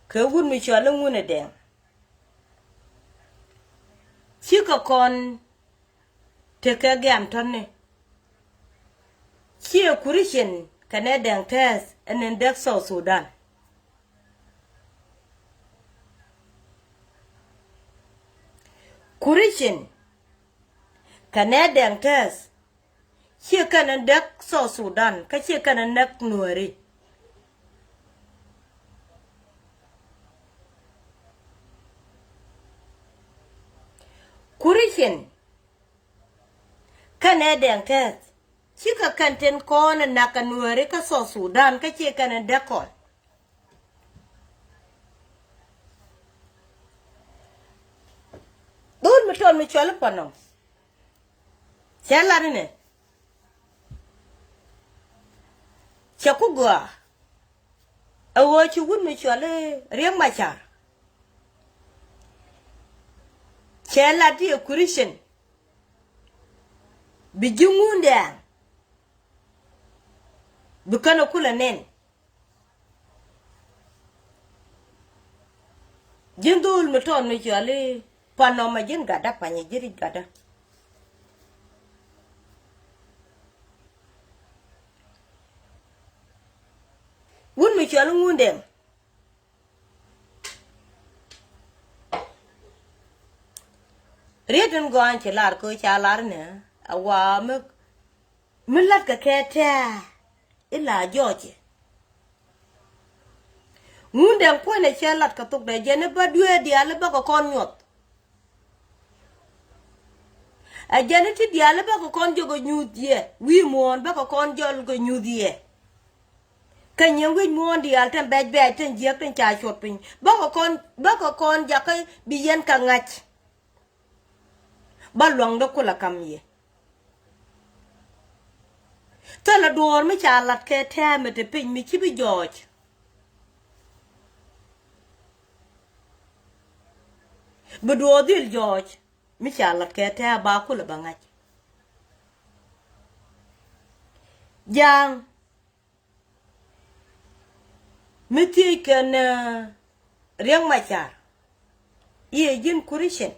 kɛ wut mi cɔal i̱ Ŋunɛ Dɛŋ. Cikɛ kɔn tekɛ gɛ̈m tɔ̱ni. Ciɛ Kuricin kɛnɛ Dɛŋ tɛɛth ɛn in däk South Sudan. Kuricin kɛnɛ Dɛŋ tɛɛth ciɛ kɛn in däk South Sudan kä ciɛ kɛn in näk Nuääri. Kuricin kɛnɛ Dɛŋ tɛɛth cikɛ kɛn tin kɔn in näk kɛ Nuääri kä South Sudan kä ciɛ kɛn in däk kɔn. Dhol mi tɔt mi cɔl i̱ Panɔm. Cɛ lat inɛ. Cɛ ku gɔaa. Ɛ ɣöö ci wut mi cɔl i̱ Riek Macar. Cɛ lat i̱ ɛ Kuricin. Bi ji̱ Ŋundɛŋ. Bi känɛ kulɛ nɛn. Ji̱n dhol mi tɔt mi cɔal i̱ Panɔm ɛ ji̱n gatdä panyɛ ji̱ ric gatdä. Wut mi cɔal i̱ Ŋundɛŋ. Riet in gɔany ci lar kɛ ca lar nɛ a wa mi mi lat kɛ kɛ tɛɛ ila jɔɔcɛ. Ŋundɛŋ puɔ̱nydɛ cɛ lat kɛ thok dɛ jɛn i̱ bä duee diaal i̱ bä kɛ kɔn nyuɔth. Ɛ jɛn i̱ ti diaal i̱ bä kɛ kɔn jɔk kɛ nyuuth yɛ wi̱i̱ muɔ̱ɔ̱n bä kɛ kɔn jɔl kɛ nyuuth yɛ. Kä nyiŋ wi̱c muɔ̱ɔ̱n diaal tin bɛc bɛc tin jiäk tin ca cuɔt piny bä kɛ kɔn bä kɛ kɔn jakä bi yɛn kɛ ŋa̱c. Bä luaŋdä kulɛ kam yɛ. Thilɛ duɔ̱ɔ̱r mi ca lat kɛ tɛmɛ te piny mi ci bi jɔɔc. Bi duɔ̱ɔ̱r dhil jɔɔc mi ca lat kɛ tɛm ba kulɛ bä ŋa̱c. Ja̱a̱ŋ. Mi thiec kɛn, eh, Riek Macar i̱ ɛ ji̱n Kuricin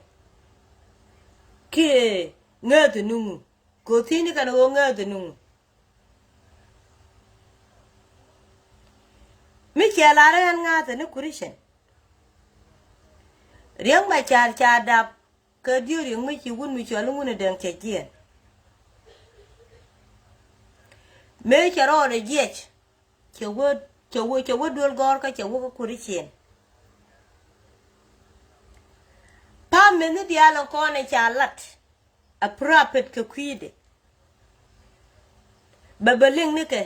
kiɛ ŋääth ni ŋu? Kɛ ɣöö thiecni kɛn ɣöö ŋääth ni ŋu? Mi cɛ lar ɣän ŋääth ni Kuricin. Riek Macar ca dap kɛ diööri ŋäc ci wut mi cɔal i̱ Ŋundɛŋ cɛ jiɛɛn. Mëë cɛ rɔɔdɛ jiɛc cɛ wä cɛ wä cɛ wä duel gɔ̱rkä cɛ wä kä Kuricin. Pamɛ ni diaal in kɔn in ca lat a prapet kɛ kui̱dɛ. Bɛ bɛ liŋ nikɛ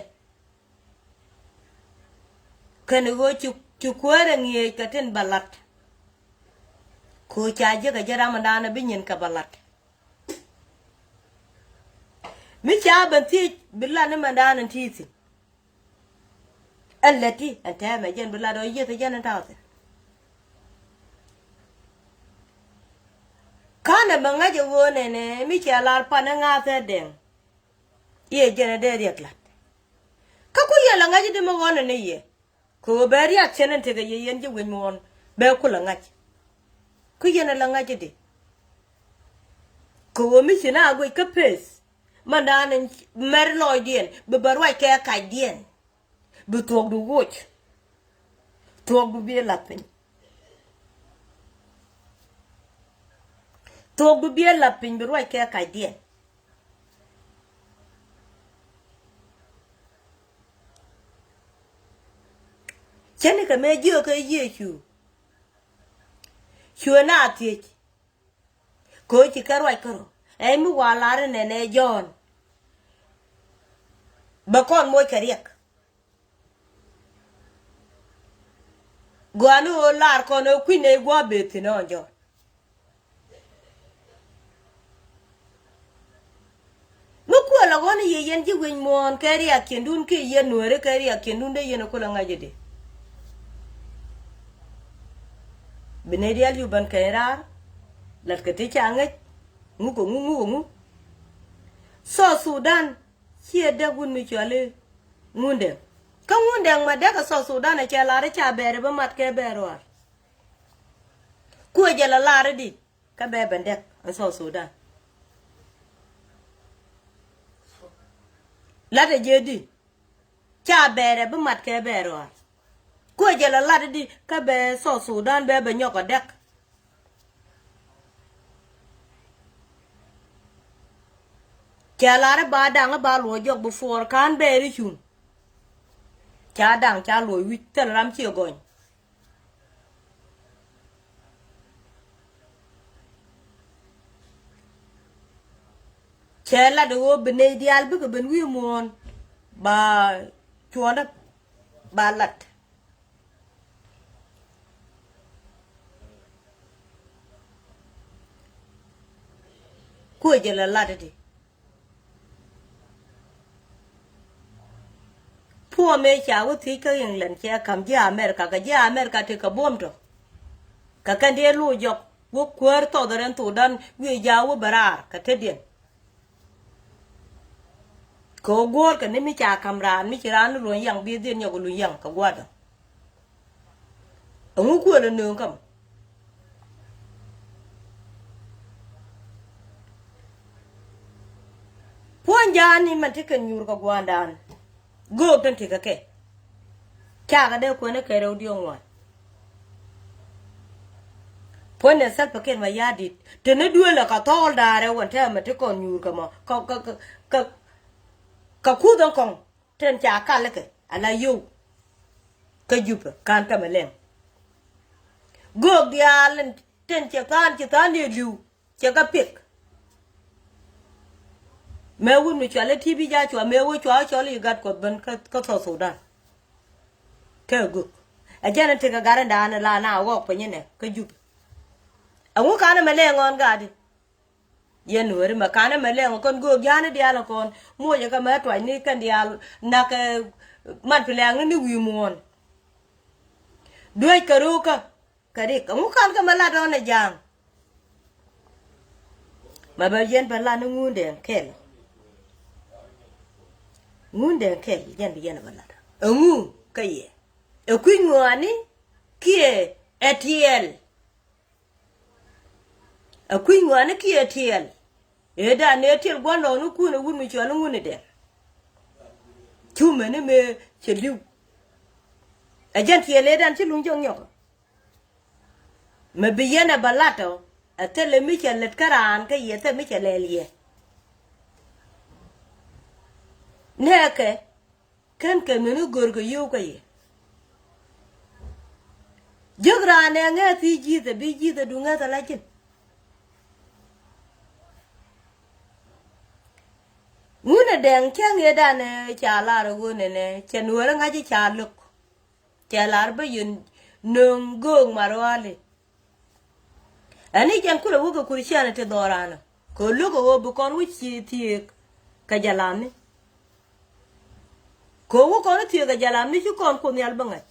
kɛn ɣöö ci ci kuäärɛ ŋi̱eec kɛ tin bɛ lat. Kɛ ɣöö ca jiäkɛ jɛ ram in daanɛ bi nyin kɛ bɛ lat. Mi ca ben thiec bi lat ni mɛn daanɛ ti thi̱n. Ɛn lät ti ɛn tɛmɛ jɛn bi lat ɔ yieth jɛn ɛn ta̱a̱ thi̱n. Ka̱n ɛmɛ ŋäc ɛ ɣöö nɛnɛ mi cɛ lar pan ɛ ŋa̱th ɛ dɛŋ. Iɛ jɛn ɛ dee riɛk la̱t. Kä ku yɛ la ŋa̱c i̱di mi ɣɔ̱n ɛ ni yɛ. Kɛ ɣöö bɛ riɛk cɛn ɛn tekɛ yɛ yɛn ji̱ wec mi ɣɔ̱n bɛ ku la ŋa̱c. Ku yɛn ɛ la ŋa̱c i̱di. Kɛ ɣöö mi ci na guic kä peth. Mandan in mɛr lɔcdiɛn bi bɛ ruac kɛ kacdiɛn. Bi thuɔkdu woc. Thuɔkdu bi lath piny. Thuɔkdu bi lath piny bi ruac kɛ kacdiɛn. Cä ni kɛ mëë jiökä Yecu. Cuɛ na thiec. Kɛ ɣöö ci kɛ ruac kärɔ̱ Ɛ mi wa lar inɛnɛ Jɔ̱ɔ̱n. Bɛ kɔn moc kɛ riɛk. Gɔaa ni ɣöö lar kɔn ɣöö kui̱n ɛ gua̱a̱p bee thi̱n ɔn Jɔ̱ɔ̱n. Mi kuël ɛ ɣɔ̱n i̱ yɛ yɛn ji̱ wi̱c muɔ̱ɔ̱n kɛ riakiɛndun kiɛ yɛn nuääri kɛ riakiɛndun dee yɛn ɛ kulɛ ŋa̱c i̱di. Bi nɛy diaal yupän kɛny raar. Latkɛ ti ca ŋäc. Ŋuk ɛ ŋu, ŋuk ɛ ŋu. South Sudan ciɛ däk wut mi cɔal i̱ Ŋundɛŋ. Kä Ŋundɛŋ ma däk ɛ South Sudan ɛ cɛ lar i̱ ca bɛɛr ɛ bi mat kɛ bɛɛr ruaar. Kuɛ jɛ la lar i̱di. Kä bɛ ben däk ɛn South Sudan. Lat ɛ jiɛ di. Ca bɛɛrɛ bi mat kɛ bɛɛr ɣɔaa. Kuɛ jɛ la lat di kä bɛ South Sudan bɛ bɛ nyɔk ɔ däk. Cɛ lar i̱ ba daŋ i̱ ba luɔc jɔk bi fuɔɔr ka̱n bɛɛr i̱ cuŋ. Ca daŋ ca luɔc wi̱c thil ram ciɛ gɔny. Cɛ lat ɣöö bi nɛy diaal bikɛ ben wi̱i̱ muɔ̱ɔ̱n ba cuɔ̱ɔ̱ndä ba lat. Kuɛ jɛ la lat di. Puɔ̱ɔ̱m ëë ca wä thiec kä England cɛ ka̱m ji̱ America kɛ ji̱ America ti kɛ buɔ̱m tɔ. Kɛ kɛn dee lo̱c jɔk wä kuäär thɔth rɛn thokdan wi̱i̱ ja̱a̱ wä bɛ raar kɛ tetdiɛn. Kɛ ɣöö guɔ̱ɔ̱rkɛ ni mi ca ka̱m raan mi ci raan ni luny yaŋ bi dhiën nyɔk luny yaŋ kɛ gua̱a̱thdä. Ɛŋu kuël ɛ nööŋ kä mɔ? Puɔ̱ny ja̱a̱n ni mɛn ti kɛn nyuur kɛ gua̱a̱ndan. Göök tin ti kɛ kɛ. Cakɛ dee kuɛn ɛ kɛ rɛw diɔ̱k ŋuan. Puɔ̱ny ɛ Salva Kiir Mayardit. Teni duëël ɛ kɛ thɔɔl da̱a̱rɛ wän tɛmɛ ti kɔn nyuur kɛ mɔ. Kɛ, kɛ, kɛ, kɛ, kɛ kuth ɛn kɔŋ. Tin ca kal kɛ ala yio̱w. Kä Jupɛ ka̱n kä Malɛŋ. Göök diaal tin cɛ tha̱a̱n ci tha̱a̱n ni li̱w cɛ kä pik. Mëë wut mi cual i̱ T B Joshua mëë wä cua cɔl i̱ gat Kuɔth ben kä, kä South Sudan. Kä göök. Ɛ jɛn in tekɛ gat in da̱a̱n in la na ɣɔɔk piny inɛ kä Jupɛ. Ɛŋu ka̱n ɛmɛ lɛ ŋɔn gat i̱. Yɛn weri mɛ kanɛ mɛ lɛŋ kɔn göök ja̱a̱ni diaal kɔn. Muɔcɛ kɛ mɛ tuacni kɛn diaal nakɛ mat pi lɛŋni ni wi̱i̱ muɔ̱ɔ̱n. Duec kɛ ro̱o̱kä kɛ rik ɛŋu kan kɛ mɛ lat ɔn ɛ ja̱a̱ŋ. Mɛ bɛ yɛn bɛ lat ni Ŋundɛŋ kɛl. Ŋundɛŋ kɛl yɛn bi yɛn bɛ lat. Ɛŋu kä yɛ ɛ kui̱ ŋɔaani kiɛ ɛ tiɛɛl. Ɛ kui̱ ŋɔaani kiɛ tiɛɛl. Ëëdan ëë tiɛɛl gua̱n lɔɔnukun ɛ wut mi cɔal i̱ Ŋundɛŋ. Cu meni mëë cɛ li̱w. Ɛ jɛn tiɛɛl ëëdan ci luŋ jɔk nyɔk. Mɛ bi yɛn ɛ bä lat ɔ ɛ thilɛ mi cɛ lät kä raan kä yɛ thilɛ mi cɛ lɛl yɛ. Nɛɛkɛ. Kɛn kɛ meni gör kɛ yio̱w kä yɛ. Jiäk raan ɛ ŋɛth i̱ ji̱thɛ bi ji̱thɛ du ŋɛth ala ji̱n. Ŋunɛ dɛŋ cäŋ yɛ danɛ ca lar ɛ ɣöö nɛnɛ cɛ nuäärä ŋa̱c i̱ ca lo̱k. Cɛ lar bä yɛn nöŋ göök maruali. Ɛn i̱ jɛn kulɛ wä kɛ Christianity dhɔran ɔ kɛ lo̱k ɛ ɣöö bi kɔn wi̱c ci thiëëk kɛ jalamni. Kɛ wä kɔn i̱ thiëëk kɛ jalamni ci kɔn Kuoth Nhial bä ŋa̱c.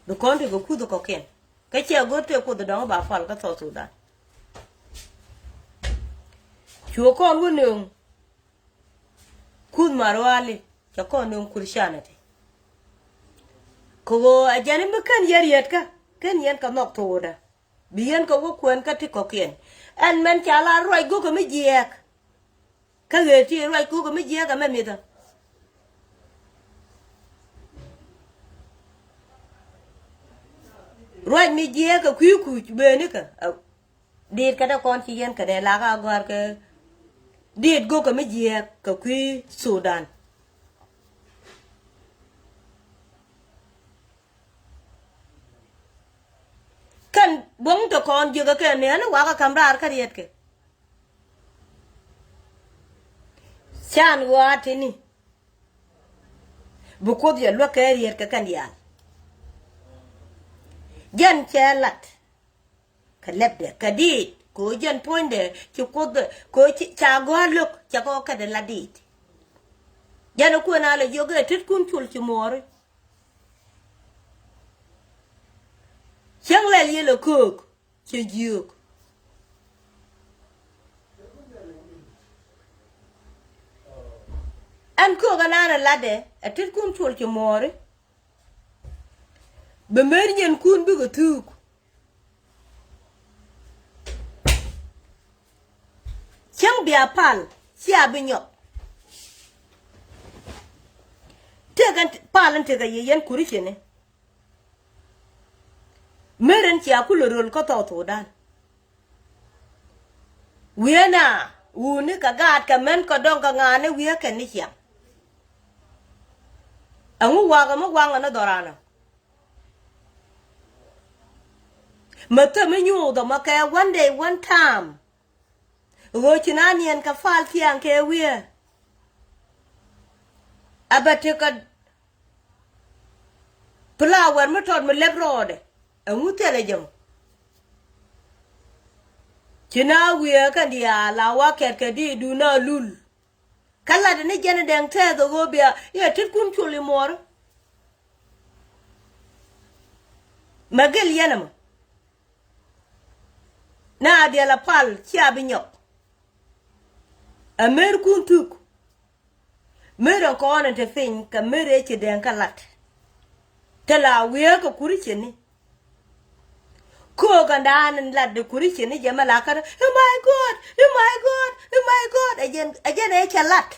Bi kɔn tekɛ kuth kɔ̱kiɛn kä ciɛ go̱r tëë Kuoth dɔ̱ŋ ba pal kä South Sudan. Cuɛ kɔn wä nööŋ kuth maruali cɛ kɔn nööŋ Christianity. Kɛ ɣöö a jɛn mi kän yɛ rietkä kän yɛn kɛ nhɔk thokdä. Bi yɛn kɛ wä kuɛn kä ti kɔ̱kiɛn. Ɛn mɛn ca la ruac go̱kä mi jiɛɛk. Kä ɣëë ti ruac go̱kä mi jiɛɛk ɛmɛ mithä. Ruac mi jiɛɛk kɛ kui̱ kuc benikä. Diit kɛ dee kɔn ci yɛn kɛ dee lak a gɔ̱a̱r kɛ diit go̱kä mi jiɛɛk kɛ kui̱ Sudan. Kɛn buɔ̱ŋ te kɔ Kɔn jiäkä kɛ nɛɛni wakä ka̱m raar kä rietkɛ. Can ɣɔaa tini. Bi Kuoth yɛ luäk kɛ rietkɛ kɛn diaal. Jɛn cɛ lat. Kɛ lɛpdɛ kɛ diit kɛ ɣöö jɛn puɔ̱nydɛ ci Kuoth kɛ ɣöö ci ca gɔ̱a̱r lo̱k cɛ kɛ ɣöö kɛtdɛ la diit. Jɛn ɛ kuën a lɛ jiök ɛ tetkun col ci muɔɔri. Cäŋ lɛl yɛl ɛ köök cɛ jiök. Ɛn köök ɛn an ɛ latdɛ ɛ tetkun col ci muɔɔri. Bi mer nyɛnkun bikɛ thuuk. Cäŋ bia pal cia bi nyɔk. Tëëk ɛn pal ɛn tëëk a yɛ yɛn kuri cini. Mer ɛn cia kulɛ röl kä thɔɔk thokdan. Wi̱i̱ ɛn a wuni kɛ gaat kɛ män kɛ dɔ̱ŋ kɛ ŋa̱a̱ni wi̱i̱ ɛ kɛn ni ciaŋ. Ɛŋu wakä mi waŋä ni dhɔranä. Mä thämi nyuuth ɔ mä kɛ one day one time. Ɣöö ci na niɛn kɛ pal thiaŋ kɛ wiee. A bɛ tekɛ flower mi tɔt mi lɛp rɔɔdɛ. Ɛŋu thilɛ jɛ mɔ. Ci na wiee kɛn diaal a wa kɛt kɛ di duun a lul. Kä latdɛ ni jɛn dɛŋ tɛth ɛ ɣöö bia iɛ titkun col imuɔɔri. Mɛ gil yɛn ɛmɔ. Na diɛl a pal cia bi nyɔk. Ɛ merkun thuk. Mer ɛn kɔn ɛn te piny kɛ mer ëë ci dɛŋ kä lat. Te la wiee kɛ kuri cini. Köök ɛn daan ɛn lat di kuri cini jɛ mɛ la kärä. Oh my God, oh my God, oh my God. Ɛ jɛn ɛ jɛn ëë cɛ lat.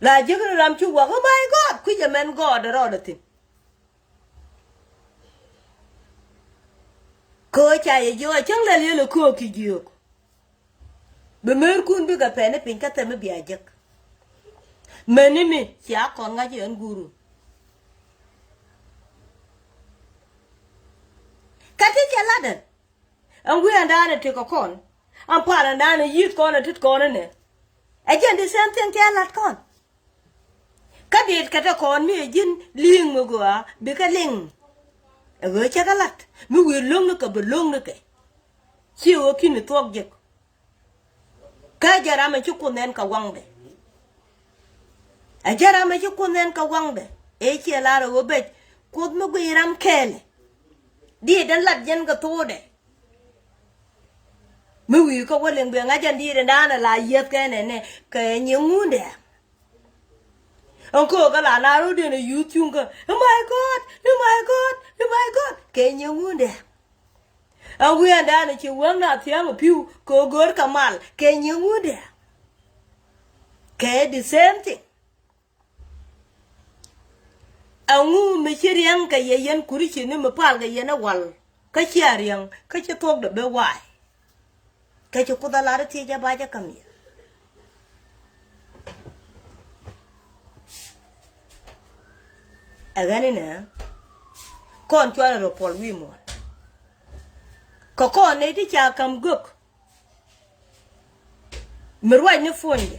La jiäk ni ram ci wak, oh my God, kui̱c ɛmɛn gɔɔdɛ rɔɔdɛ thi̱n. Köök ca yɛ jiök a cäŋ lɛl yɛl ɛ köök ki jiök. Bi merkun bikɛ pɛn ni piny kä thɛm mi bia jek. Mäni mi cia kɔn ŋa̱c yɛn guru. Kä ti cɛ latdɛ. Ɛn wi̱i̱ ɛn da̱a̱n ɛ tekɛ kɔn. Ɛn pal ɛn da̱a̱n ɛ yi̱th kɔn ɛ tit kɔn ɛnɛ. Ɛ jɛn di same thing cɛ lat kɔn. Kä dit kɛ te kɔn mi ɛ ji̱n li̱i̱ŋ mi gɔaa bikɛ liŋ. Ɛ ɣöö cɛ kɛ lat mi wi̱i̱ lo̱ŋ ni kɛ bi lo̱ŋ ni kɛ. Ci ɣöö ki̱n ni thuɔ̱k jek. Kä jɛ ram ɛ ci Kuoth nɛn kɛ waŋdɛ. Ɛ jɛ ram ɛ ci Kuoth nɛn kɛ waŋdɛ. Ëë ciɛ lar ɛ ɣöö bec Kuoth mi guiy ram kɛɛlɛ. Diit ɛn lat jɛn kɛ thokdɛ. Mi wi̱i̱ kä wä liŋ bɛ ŋa̱c ɛn diit ɛn da̱a̱n ɛ la yieth kɛ nɛnɛ kɛ nyiŋ ŋundɛ. Ɛn köök ɛ la na ro̱diɛn ɛ yuuth cuŋ kä, oh my God, oh my God, oh my God, kɛ nyiŋ ŋundɛ. Ɛn wi̱i̱ ɛn da̱a̱n ɛ ci wäŋ na thia̱a̱ŋ ɛ pi̱w kɛ ɣöö gör kɛ mal kɛ nyiŋ ŋundɛ. Kɛ the same thing. Ɛŋu mi ci riɛŋ kɛ yɛ yɛn kuri cini mi pal kɛ yɛn ɛ wal kä cia riɛŋ kä ci thuɔ̱kdɛ ben wa̱a̱. Kɛ ci Kuoth a lar i̱ thiec ɛ ba jɛ käm yɛ. Ɛ ɣän inɛ kɔn cuarɛ rɔ puɔl wi̱i̱ muɔ̱ɔ̱n. Kɛ kɔn nɛy ti ca ka̱m gök mi ruac ni puɔ̱nydɛ.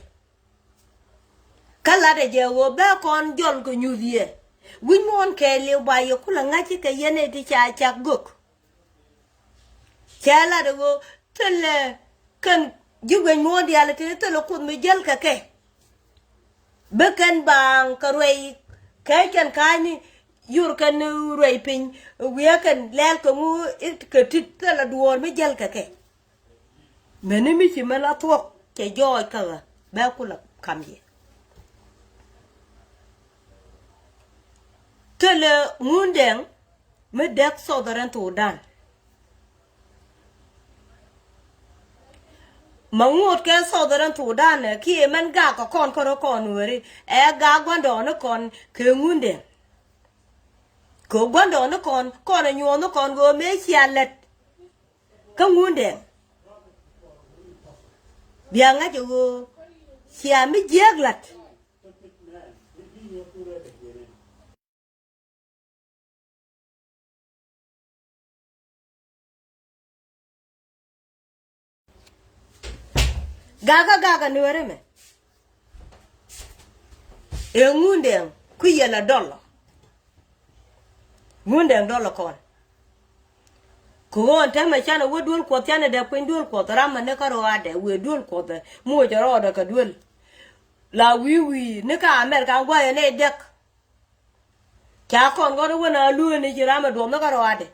Kä latdɛ jɛ ɣöö bɛ kɔn jɔl kɛ nyuth yɛ wi̱c muɔ̱ɔ̱n kɛɛliw ba yɛ kulɛ ŋa̱c kɛ yɛn ɛ ti ca cak gök. Cɛ latdɛ ɣöö thilɛ kɛn ji̱ wi̱c muɔ̱ɔ̱n diaal ti thilɛ Kuoth mi jäl kɛ kɛ. Bi kɛn baaŋ kɛ ruɛy kɛ kɛn ka̱a̱cni yur kɛn ruɛy piny wi̱i̱ kɛn lɛl kɛ ŋu kɛ tit thilɛ duɔ̱ɔ̱r mi jäl kɛ kɛ. Mɛni mi ci mɛ la thuɔ̱k cɛ jɔɔc kä ɣä bɛ kulɛ ka̱m yɛ. Thilɛ ŋundɛŋ mi däk Southern Sudan. Ma ŋuɔ̱t kɛ Southern Sudan ɛ kiɛ mɛn gak kɛ kɔn kärɔ kɔn weri ɛ gak gua̱ndɔɔŋni kɔn kɛ ŋundɛŋ. Kɛ gua̱ndɔɔŋni kɔn kɔn ɛ nyuɔ̱ɔ̱ŋni kɔn kɛ ɣöö mëë cia lät. Kä ŋundɛ bia ŋa̱c ɛ ɣöö cia mi jiääk la̱t. Gakä gakä nuɛri mɛ. Ɛ Ŋundɛŋ kui̱ yɛl a dɔlɔ. Ŋundɛŋ dɔlɔ kɔn. Kɛ ɣöö ɛn täämɛ canɛ wä duel Kuɔth, canɛ dee piny duel Kuɔth, ram mɛ ni kä rɔadɛ wëë duel Kuɔth ɛ muɔcɛ rɔɔdɛ kɛ duel. La wi̱i̱ wi̱i̱ ni kä America guayɛ nɛy däk. Ca kɔn gɔ̱r i̱ wä na lueeni ci ram ɛ duɔth ni kä rɔadɛ.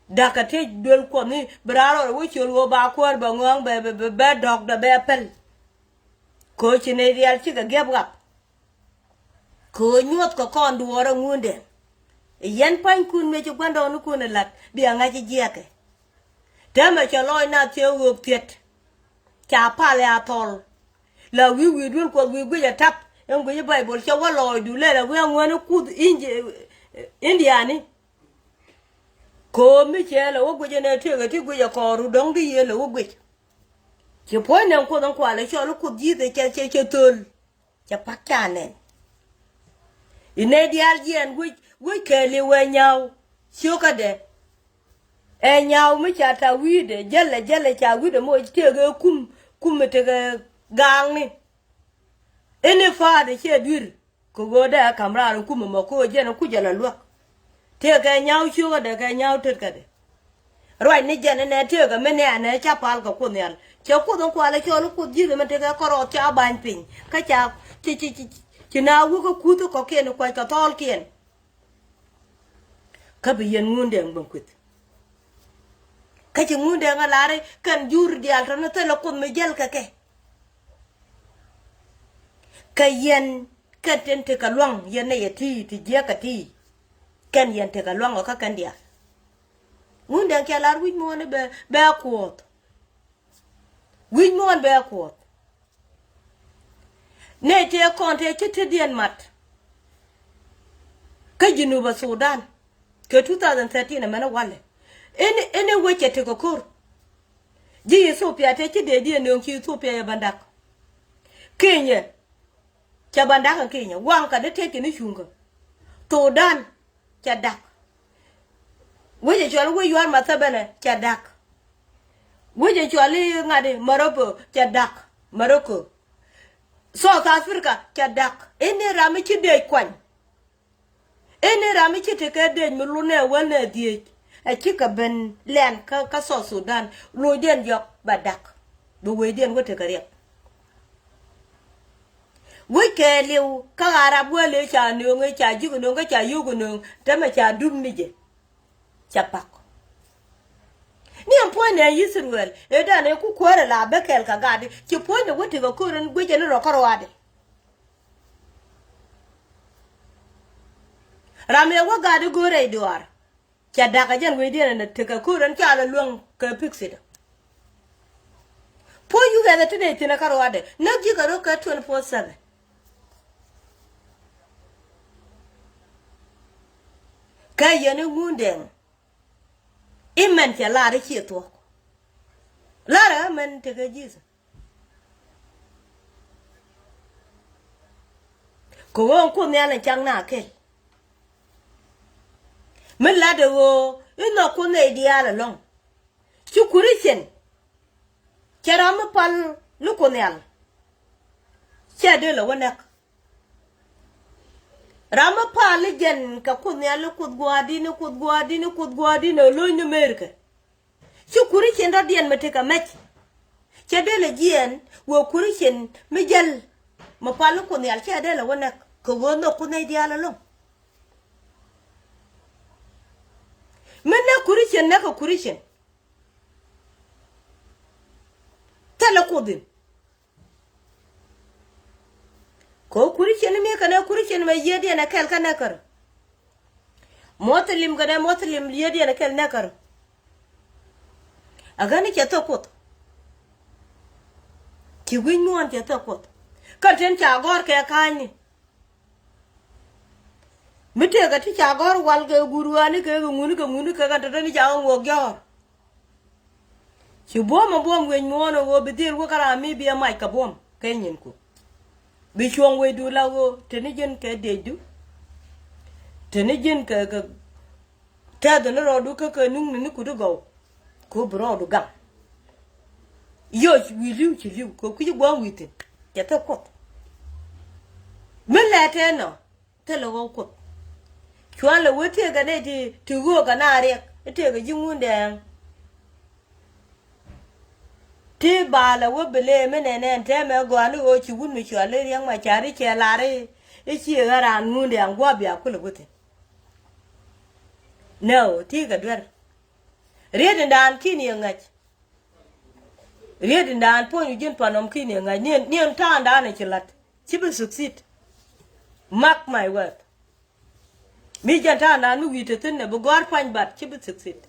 Da̱k kɛ tëë duel Kuɔth ni bi raan rɔɔdɛ wä ciöl ɣöö ba kuäär bɛ ŋɔ̱ɔ̱ŋ bɛ bɛ bɛ dɔ̱k dɛ bɛ päl. Kɛ ɣöö ci nɛy diaal cikɛ gi̱ap ɣap. Kɛ ɣöö nyuɔ̱th kɛ kɔn duɔɔr ɛ Ŋundɛŋ. Yɛn pa̱nykun mëë ci gua̱ndɔɔŋnikun ɛ la̱t bia ŋa̱c i̱ jiɛkɛ. Täämɛ cɛ lɔɔc na thiee ɣöök thiet. Ca pal ɛ a thɔl. La wi̱i̱ wi̱i̱ duel Kuɔth wi̱i̱ guic ɛ tap ɛn guic i̱ Baibol cɛ wä lɔɔcdu lɛl ɛ wi̱i̱ aŋuäni kuth India, Indiani. Kɛ ɣöö mi cɛ lɛ wä guic ɛn ɛ tëëkɛ ti guic ɛ kɔɔru dɔ̱ŋ di yiëë lɛ wä guic. Ci puɔ̱ny nɛn Kuoth ɛn kualɛ cɔl i̱ Kuoth ji̱th ɛ cɛ cɛ cɛ thöl. Cɛ pak ca nɛn. Inɛ diaal jiɛn wec wec kɛɛliw ɛ nyaaw cio̱kädɛ. Ɛ nyaaw mi ca ta wi̱i̱dɛ jälɛ jälɛ ca wi̱i̱dɛ mi wec tëëkɛ kum kum mi tekɛ gaakni. Ini fa̱a̱dɛ ciɛ dui̱r. Kɛ ɣöö dee ɛ ka̱m raar in kum ɛmɔ kɛ ɣöö jɛn in kucɛ la luäk. Tëëkɛ nyaaw cio̱kädɛ kɛ nyaaw tetkädɛ. Ruacni jɛn inɛ tëëkɛ mi nɛɛnɛ ca pal kɛ Kuoth Nhial. Cɛ Kuoth in kualɛ cɔl i̱ Kuoth ji̱th ɛmɛ tekɛ kärɔɔth ca ba̱ny piny. Kä ca ci ci ci ci na wä kä kuth kɔ̱kiɛn kua̱c kɛ thɔɔlkiɛn. Kä bi yɛn Ŋundɛŋ ben kueth. Kä ci Ŋundɛŋ a lar i̱ kɛn jur diaal tɔ̱ni thilɛ Kuoth mi jäl kɛ kɛ. Kɛ yɛn kɛn tin tekɛ lua̱ŋ yɛn nɛy ɛ ti ti jiäkä ti. Kɛn yɛn tekɛ lua̱ŋ ɔ kä kɛn diaal. Ŋundɛŋ cɛ lar wi̱c muɔ̱ɔ̱n i̱ bɛ bɛ Kuɔth. Wi̱c muɔ̱ɔ̱n bɛ Kuɔth. Nɛy tëë kɔn tëë ci tetdiɛn mat. Kä Jinubä Thudan kɛ two thousand thirteen ɛmɛnɛ walɛ. Ini ini wecɛ tekɛ ko̱r. Ji̱ Ithiopia tëë ci dee diɛn nööŋ ci Ithiopia yɛ bändäk. Kinyɛ cɛ bändäk in kinyɛ waŋ kɛ ni tëë kini cuŋkä. Thudan cɛ da̱k. Wecɛ cuali wec yua̱r Mathɛbɛnɛ cɛ da̱k. Wecɛ cuali ŋa̱ti Morobo cɛ da̱k. Morocco. South Africa cɛ da̱k. Ini ram mi ci dec kuany. Ini ram mi ci tekɛ dec mi lunɛ wäl nɛ dhiec. Ɛ cikɛ ben lɛn kä kä South Sudan. Locdiɛn jɔk bɛ da̱k. Bi wecdiɛn wä tekɛ riɛk. Wec kɛɛliw kä Arab wälɛ ca nööŋ ɛ ca ji̱k nööŋ kä ca yio̱k nööŋ. Täämɛ ca dup ni jɛ. Ca pak. Ni ɛn puɔ̱nynɛ Ithiruɛl ëë danɛ ku kuäärɛ la bä kɛɛl kɛ gatdi ci puɔ̱nydɛ wä tekɛ ko̱r in guicɛ ni rɔ kä ruaadɛ. Ram ëë wä gatdi go̱o̱rɛ i̱ duaar. Ca da̱k ɛ jɛn wecdiɛn ɛn tekɛ ko̱r ɛn ca lɛ luäŋ kɛ pik thidä. Puɔ̱ny yuk ɛn ɛ ti nɛy thi̱n ɛ kä ruaadɛ näk ji̱ kɛ rɔ kɛ twenty four seven. Kä yɛn i̱ Ŋundɛŋ i̱ mɛn cɛ lar i̱ ciɛ thuɔ̱k. Lar ɛ ɣä mɛn tekɛ Jesus. Kɛ ɣöö ɛn Kuoth Nhial in cak na kɛl. Mi latdɛ ɣöö i̱ nhɔk Kuoth nɛy diaal ɛlɔ̱ŋ. Ci Kuricin cɛ ram mi pal ni Kuoth Nhial. Cɛ dee lɛ wä näk. Ram mi pal ni jɛn kɛ Kuoth Nhial ni Kuoth gua̱a̱r di̱t ni Kuoth gua̱a̱r di̱t ni Kuoth gua̱a̱r di̱t ni lo̱ny ni Merikɛ. Ci Kuricin dɔ̱diɛn mi tekɛ mɛc. Cɛ dee lɛ jiɛɛn wee Kuricin mi jäl mi pal ni Kuoth Nhial cɛ dee lɛ wä näk kɛ ɣöö nhɔk Kuoth nɛy diaal ɛlɔ̱ŋ. Mi näk Kuricin näkɛ Kuricin. Thilɛ Kuoth in. Kɛ ɣöö Kuricin mi kɛnɛ Kuricin mɛ yiëëdiɛn ɛ kɛl kä näk kärä. Muɔthilim kɛnɛ Muɔthilim yiëëdiɛn ɛ kɛl näk kärä. Ɛ ɣän i̱ cɛ thok Kuoth. Ci wi̱c muɔ̱ɔ̱n cɛ thok Kuoth. Kä tin ca gɔ̱r kɛ ka̱a̱cni. Mi tëëkɛ ti ca gɔ̱r wal kɛ guur ɣa̱a̱ni kɛ kɛ ŋuni kɛ ŋuni kɛ kɛ tɔ̱tɔ̱ni ca ɣä ŋuɔk jɔ̱ɔ̱r. Ci buɔ̱m ɛ buɔ̱m wi̱c muɔ̱ɔ̱n ɛ ɣöö bi dhil wä kä ram mi bi ɛ mac kɛ buɔ̱m kɛ nyinku. Bi cuɔ̱ŋ wecdu la ɣöö teni ji̱n kɛ diecdu. Teni ji̱n kɛ kɛ tɛth ni rɔɔdu kä kɛ nuŋni ni kut i̱ gɔw. Ku bi rɔɔdu gaŋ. Yoc wi̱i̱ li̱w ci li̱w kɛ kui̱ci gua̱a̱m wi̱i̱ thi̱n. Cɛ thil Kuoth. Mi lɛ tɛn nɔ thilɛ ɣɔw Kuoth. Cuan lɛ wee tëëkɛ nɛy ti ti ɣöökɛ na riɛk i̱ tëëkɛ ji̱ Ŋundɛŋ. Ti ba lɛ wee bi lëë mi nɛn ɛn tɛmɛ gɔaa ni ɣöö ci wut mi cual i̱ Riɛk Macar i̱ cɛ lar i̱ i̱ ci ɣän raan Ŋundɛŋ gua̱a̱p bia kulɛ wee thi̱n. Nɛ ɣöö ti kɛ duer. Riet in daan ki̱n yɛ ŋäc. Riet in daan puɔ̱ny wi̱c ji̱n panɔm ki̱n yɛ ŋäc niɛn niɛn ta̱a̱ŋ daan in ci la̱t ci bi succeed. Mark my word. Mi jɛn ta̱a̱ŋ daan mi wi̱i̱ te thi̱n nɛ bi gɔ̱a̱r pua̱ny bat ci bi succeed.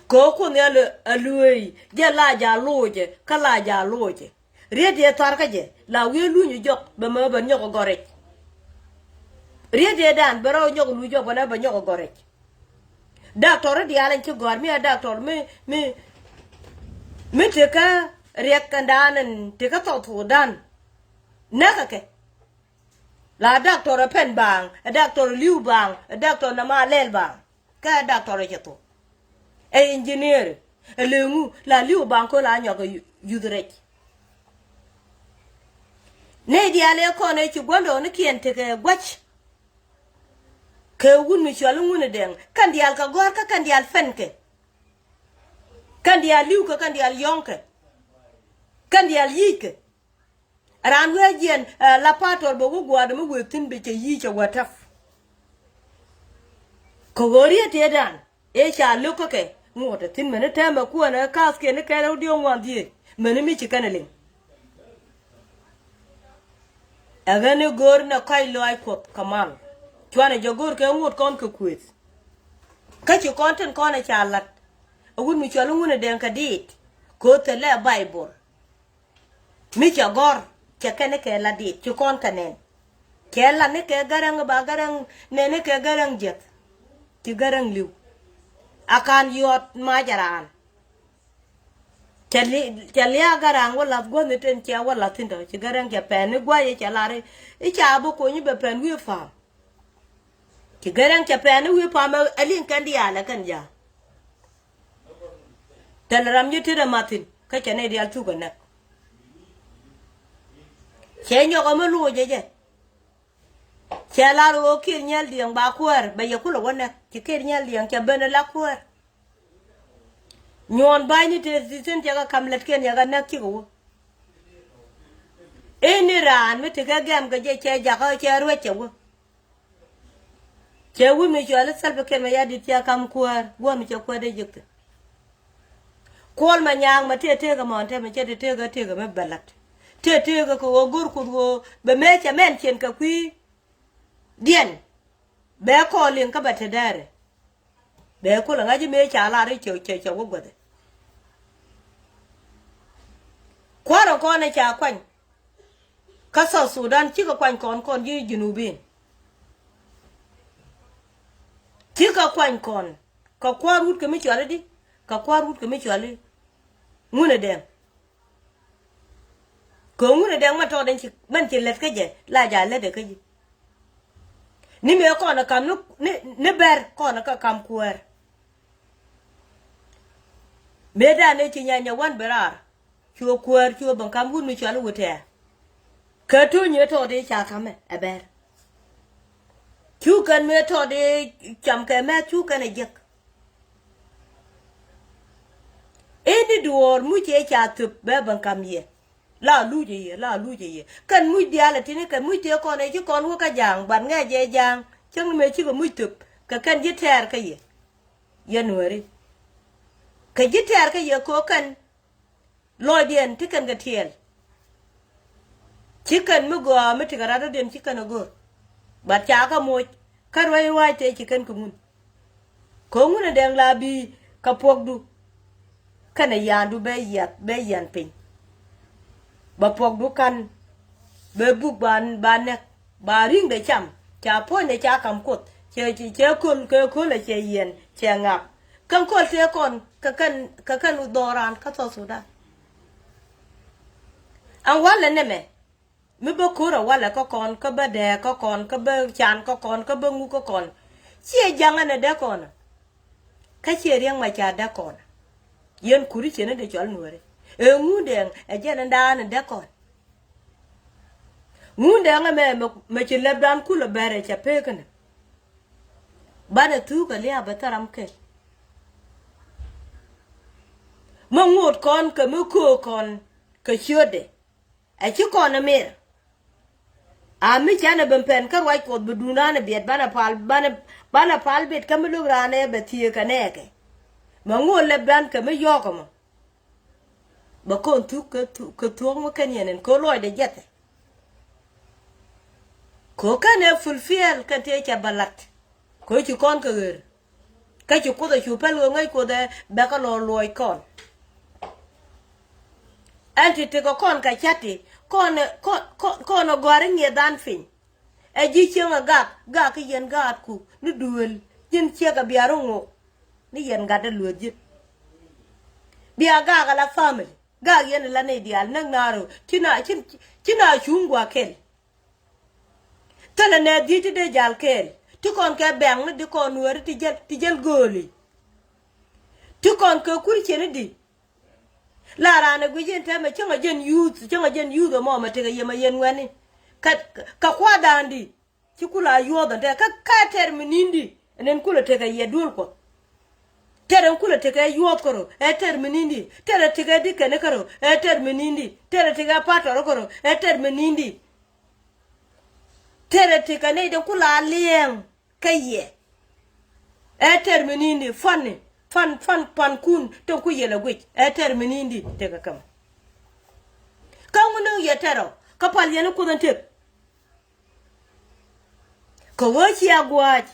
Kɛ ɣöö Kuoth Nhial ɛ lueey jɛ la ja̱ loocɛ kä la ja̱ loocɛ. Riet yɛ thar kä jɛ la wi̱i̱ luny jɔk bɛ mɛ bɛ nyɔk gɔrɛc. Riet yɛ dan bɛ rɔ nyɔk luny jɔk bɛ nɛ bɛ nyɔk gɔrɛc. Daktor i̱ diaal in ci gɔ̱a̱r mi a daktor mi mi mi tekä riɛk kɛn daan in tekä thɔk thok dan. Näkä kɛ la daktor ɛ pɛn baaŋ ɛ daktor ɛ li̱w baaŋ ɛ daktor nɛ ma lɛl baaŋ. Kä ɛ daktor ɛ cɛ thok ɛ engineer ɛ leŋu la li̱w baaŋ köl a nyɔk ɛ yuth rɛc. Nɛy diaal ëë kɔn ëë ci gua̱ndɔɔŋnikiɛn tekɛ gua̱c. Kɛ wut mi cual i̱ Ŋundɛŋ kɛn diaal kɛ gɔ̱a̱r kä kɛn diaal pɛnkɛ. Kɛn diaal li̱wkɛ kɛn diaal yɔ̱ŋkɛ. Kɛn diaal yi̱i̱ckɛ. Raan wee jiɛn ɛ la patɔr bɛ wä gua̱a̱r dɛ mi wee thi̱n bɛ cɛ yi̱i̱c cɛ wä täp. Kɛ ɣöö riet tëëdan ëë ca lo̱k kä kɛ ŋuɔ̱t ɛ thi̱n mäni tɛmɛ kuäär ɛ ka̱thkiɛn ni kɛn rɛw diɔ̱ɔ̱k ŋuan dhieec mäni mi ci kɛn ɛ liŋ. Ɛ ɣän i̱ go̱o̱r nɛ kɔc lɔaac Kuɔth kɛ mal. Cuanɛ jɛ go̱o̱r kɛ ŋot kɔn kɛ kuëëth. Kä ci kɔn tin kɔn ɛ ca la̱t. Ɛ wut mi cual i̱ Ŋundɛŋ kɛ diit. Ko̱ thilɛ Baibol. Mi cɛ gɔ̱r cɛ kɛn i̱ kɛ la diit ci kɔn kɛ nɛn. Cɛ la ni kɛ Gäräŋ ba Gäräŋ nɛn i̱ kɛ Gäräŋ jiäth. Ci Gäräŋ li̱w. A ka̱n yɔt mac ɛ raan. Cɛ li cɛ lia̱a̱ Gäräŋ wä la̱th guäthni ten cɛ wä la̱th thi̱n tɔ ci Gäräŋ cɛ pɛn ni gua̱c cɛ lar i̱ ca bi kony i̱ bɛ pɛn wi̱i̱ pa̱a̱m. Ci Gäräŋ cɛ pɛn ni wi̱i̱ pa̱a̱m ɛ liŋ kɛn diaal ɛ kɛn ja̱a̱. Thil ram nyi tet ɛ ma̱thi̱n kä cɛ nɛy diaal thuk ɛ näk. Cɛ nyɔk ɛ mi loc ɛ jɛ. Cɛ lar ɣöö Kiir Nyɛl Diɛŋ ba kuäär bɛ yɛ kulɛ wä näk ci Kiir Nyɛl Diɛŋ cɛ ben ɛ la kuäär. Nyuɔ̱ɔ̱n ba̱ny ni tëë thi̱n cɛ kɛ ka̱m lätkiɛn yɛ kɛ näk cikɛ wä. Ini raan mi tekɛ gɛm kɛ jɛ cɛ jakä cɛ ruec cɛ wä. Cɛ wut mi cuali Salva Kiir Mayardit cɛ ka̱m kuäär gua̱a̱th mi cɛ kuäär dee jek thi̱n. Kuɔl Manyaŋ mɛ tëë tëëkä mɔn tɛmɛ cɛ tëë tëëkä tëëkä mi bɛ la̱t. Tëë tëëkä kɛ ɣöö go̱r Kuoth ɣöö bɛ mëë cɛ mɛn cien kɛ kui̱diɛn. Bɛ kɔɔliŋ kä bɛ te dɛɛrɛ. Bɛ kulɛ ŋa̱c i̱ mëë ca lar i̱ cɛ cɛ cɛ wä guäthɛ. Kuäärä kɔn ɛ ca kuany. Kä South Sudan cikɛ kuany kɔn kɔn ji̱ Junubin. Cikɛ kuany kɔn kɛ kuäär wut kɛ mi cuali di kɛ kuäär wut kɛ mi cuali Ŋundɛŋ. Kɛ Ŋundɛŋ mɛ tɔɔt ɛn ci mɛn ci lät kä jɛ la ja lät ɛ kä ji̱. Ni mëë kɔn ɛ kam ni ni ni bɛr kɔn ɛ kä kam kuäär. Mëë dan ëë ci nyanya wan bi raar. Cuɛ kuäär cuɛ ben kam wut mi cuali wut tɛɛ. Kɛ tuny ëë tɔɔt ëë ca kamɛ ɛ bɛr. Cu kɛn mëë tɔɔt ëë cam kɛ mɛth cu kɛn ɛ jiäk. Ini duɔɔr muc ëë ca thöp bɛ ben kam yɛ. La luc ëë yɛ la luc ëë yɛ kɛn muc diaal ɛ tini kɛ muc tëë kɔn ëë ci kɔn wä kä ja̱a̱ŋ bat ŋɛɛ jɛ ja̱a̱ŋ. Cäŋ ni mëë cikɛ muc thöp kɛ kɛn ji̱ tɛɛr kä yɛ. Yɛ nuääri kɛ ji̱ tɛɛr kä yɛ ko̱ kɛn. Lɔcdiɛn ti kɛn kɛ tiɛɛl. Ci kɛn mi gɔaa mi ti kɛ rat rɔ̱diɛn ci kɛn ɛ go̱r. Bat ca kä moc kä ruac ruac tëë ci kɛn kɛ ŋun. Kɛ ŋun ɛ dɛŋ la bi kɛ puɔkdu. Kɛnɛ yandu bɛ yiath bɛ yian piny. Bɛ puɔkdu ka̱n bɛ buk ba ba nɛk. Ba ri̱ŋdɛ cam ca puɔ̱nydɛ ca kam Kuoth cɛ cɛ köl kɛ köl ɛ cɛ yiɛn cɛ ŋak. Kɛn köl tëë kɔn kɛ kɛn kɛ kɛn dhɔran kä South Sudan. An walɛ nɛmɛ mi bä ko̱r ɛ walɛ kä kɔn kä bä dɛɛ kä kɔn kä bä can kä kɔn kä bä ŋuk kä kɔn. Ciɛ jaŋä nɛ dee kɔn. Kä ciɛ riɛŋ ma ca dee kɔn. Yɛn kuri ciɛn in dee cɔl Nuääri. Ɛ Ŋundɛŋ ɛ jɛn in daan in dee kɔn. Ŋundɛŋ ɛmɛ mɛ, mɛ ci lɛpdan kulɛ bɛr ɛ cɛ pek kɛnɛ. Banɛ thuk ɛ lia̱a̱ bɛ thäram kɛl. Mɛ ŋot kɔn kɛ mɛ köök kɔn kɛ ciötdɛ. Ɛ ci kɔn ɛ mir. A mi canɛ ben pɛn kä ruac Kuɔth bi duundan ɛ biɛt banɛ pal, banɛ, banɛ pal bit kä mi lo̱k raan ɛ bɛ thieek kɛ nɛɛkɛ. Mɛ ŋot lɛpdan kɛ mi yɔ̱ɔ̱k ɛmɔ. Bɛ kɔn thuk kɛ thu-, kɛ thuɔ̱k mi kɛn yɛn ɛn kɛ lɔcdɛ jiɛthɛ. Kɛ kɛn ɛ fulfill kɛn tëë cɛ bɛ la̱t. Kɛ ci kɔn kɛ ɣer. Kä ci Kuoth ɛ cu päl ɣöö ŋäc Kuoth ɛ bɛ kä lɔ luɔc kɔn. Ɛn ti tekɛ kɔn kɛ cati kɔn, kɔn, kɔn, kɔn ɛ gɔ̱a̱r i̱ ŋiɛthan piny. Ɛ ji̱ cieŋ ɛ gak, gak i̱ yɛn gaatku ni duëël ji̱n ciek ɛ bia rɔ ŋok. Ni yɛn gat ɛ lueth ji̱n. Bia gak ɛ la family, gak yɛn ɛ la nɛy diaal näk naar ɔ ci na, ci, ci na cuŋ gua̱a̱ kɛl. Thilɛ nɛ dhiec ti dee jal kɛɛl. Ti kɔn kɛ bɛŋ ni di kɔn Nuääri ti jäl, ti jäl gööli. Ti kɔn kɛ kur ciɛn ni di. La raan ɛ guic in tɛmɛ cäŋ a jɛn youth, cäŋ a jɛn youth ɛmɔ mɛ tekɛ yɛ mɛ yɛn ŋuɛni. Kɛ, kɛ kua̱dan di. Ci kula yuɔth ɛn tɛ kä, kä tɛr mi ni̱n di. Ɛn ɛn kulɛ tekɛ yɛ duel Kuɔth. Tɛr ɛn kulɛ tekɛ yuɔth kärɔ ɛ tɛr mi ni̱n di. Tɛr ɛ tekɛ di kɛn kärɔ ɛ tɛr mi ni̱n di. Tɛr ɛ tekɛ patɔr kärɔ ɛ tɛr mi ni̱n di. Tɛrɛ ti kɛ nɛy tin kula liɛŋ kä yɛ. Ɛ tɛr mi ni̱n di fan ni, fan, fan, pankun tin ku yɛl ɛ guic. Ɛ tɛr mi ni̱n di tekɛ käm. Kä ŋun ni yɛ tɛrɔ kä pal yɛn ni Kuoth ɛn tëk. Kɛ ɣöö cia gua̱a̱c.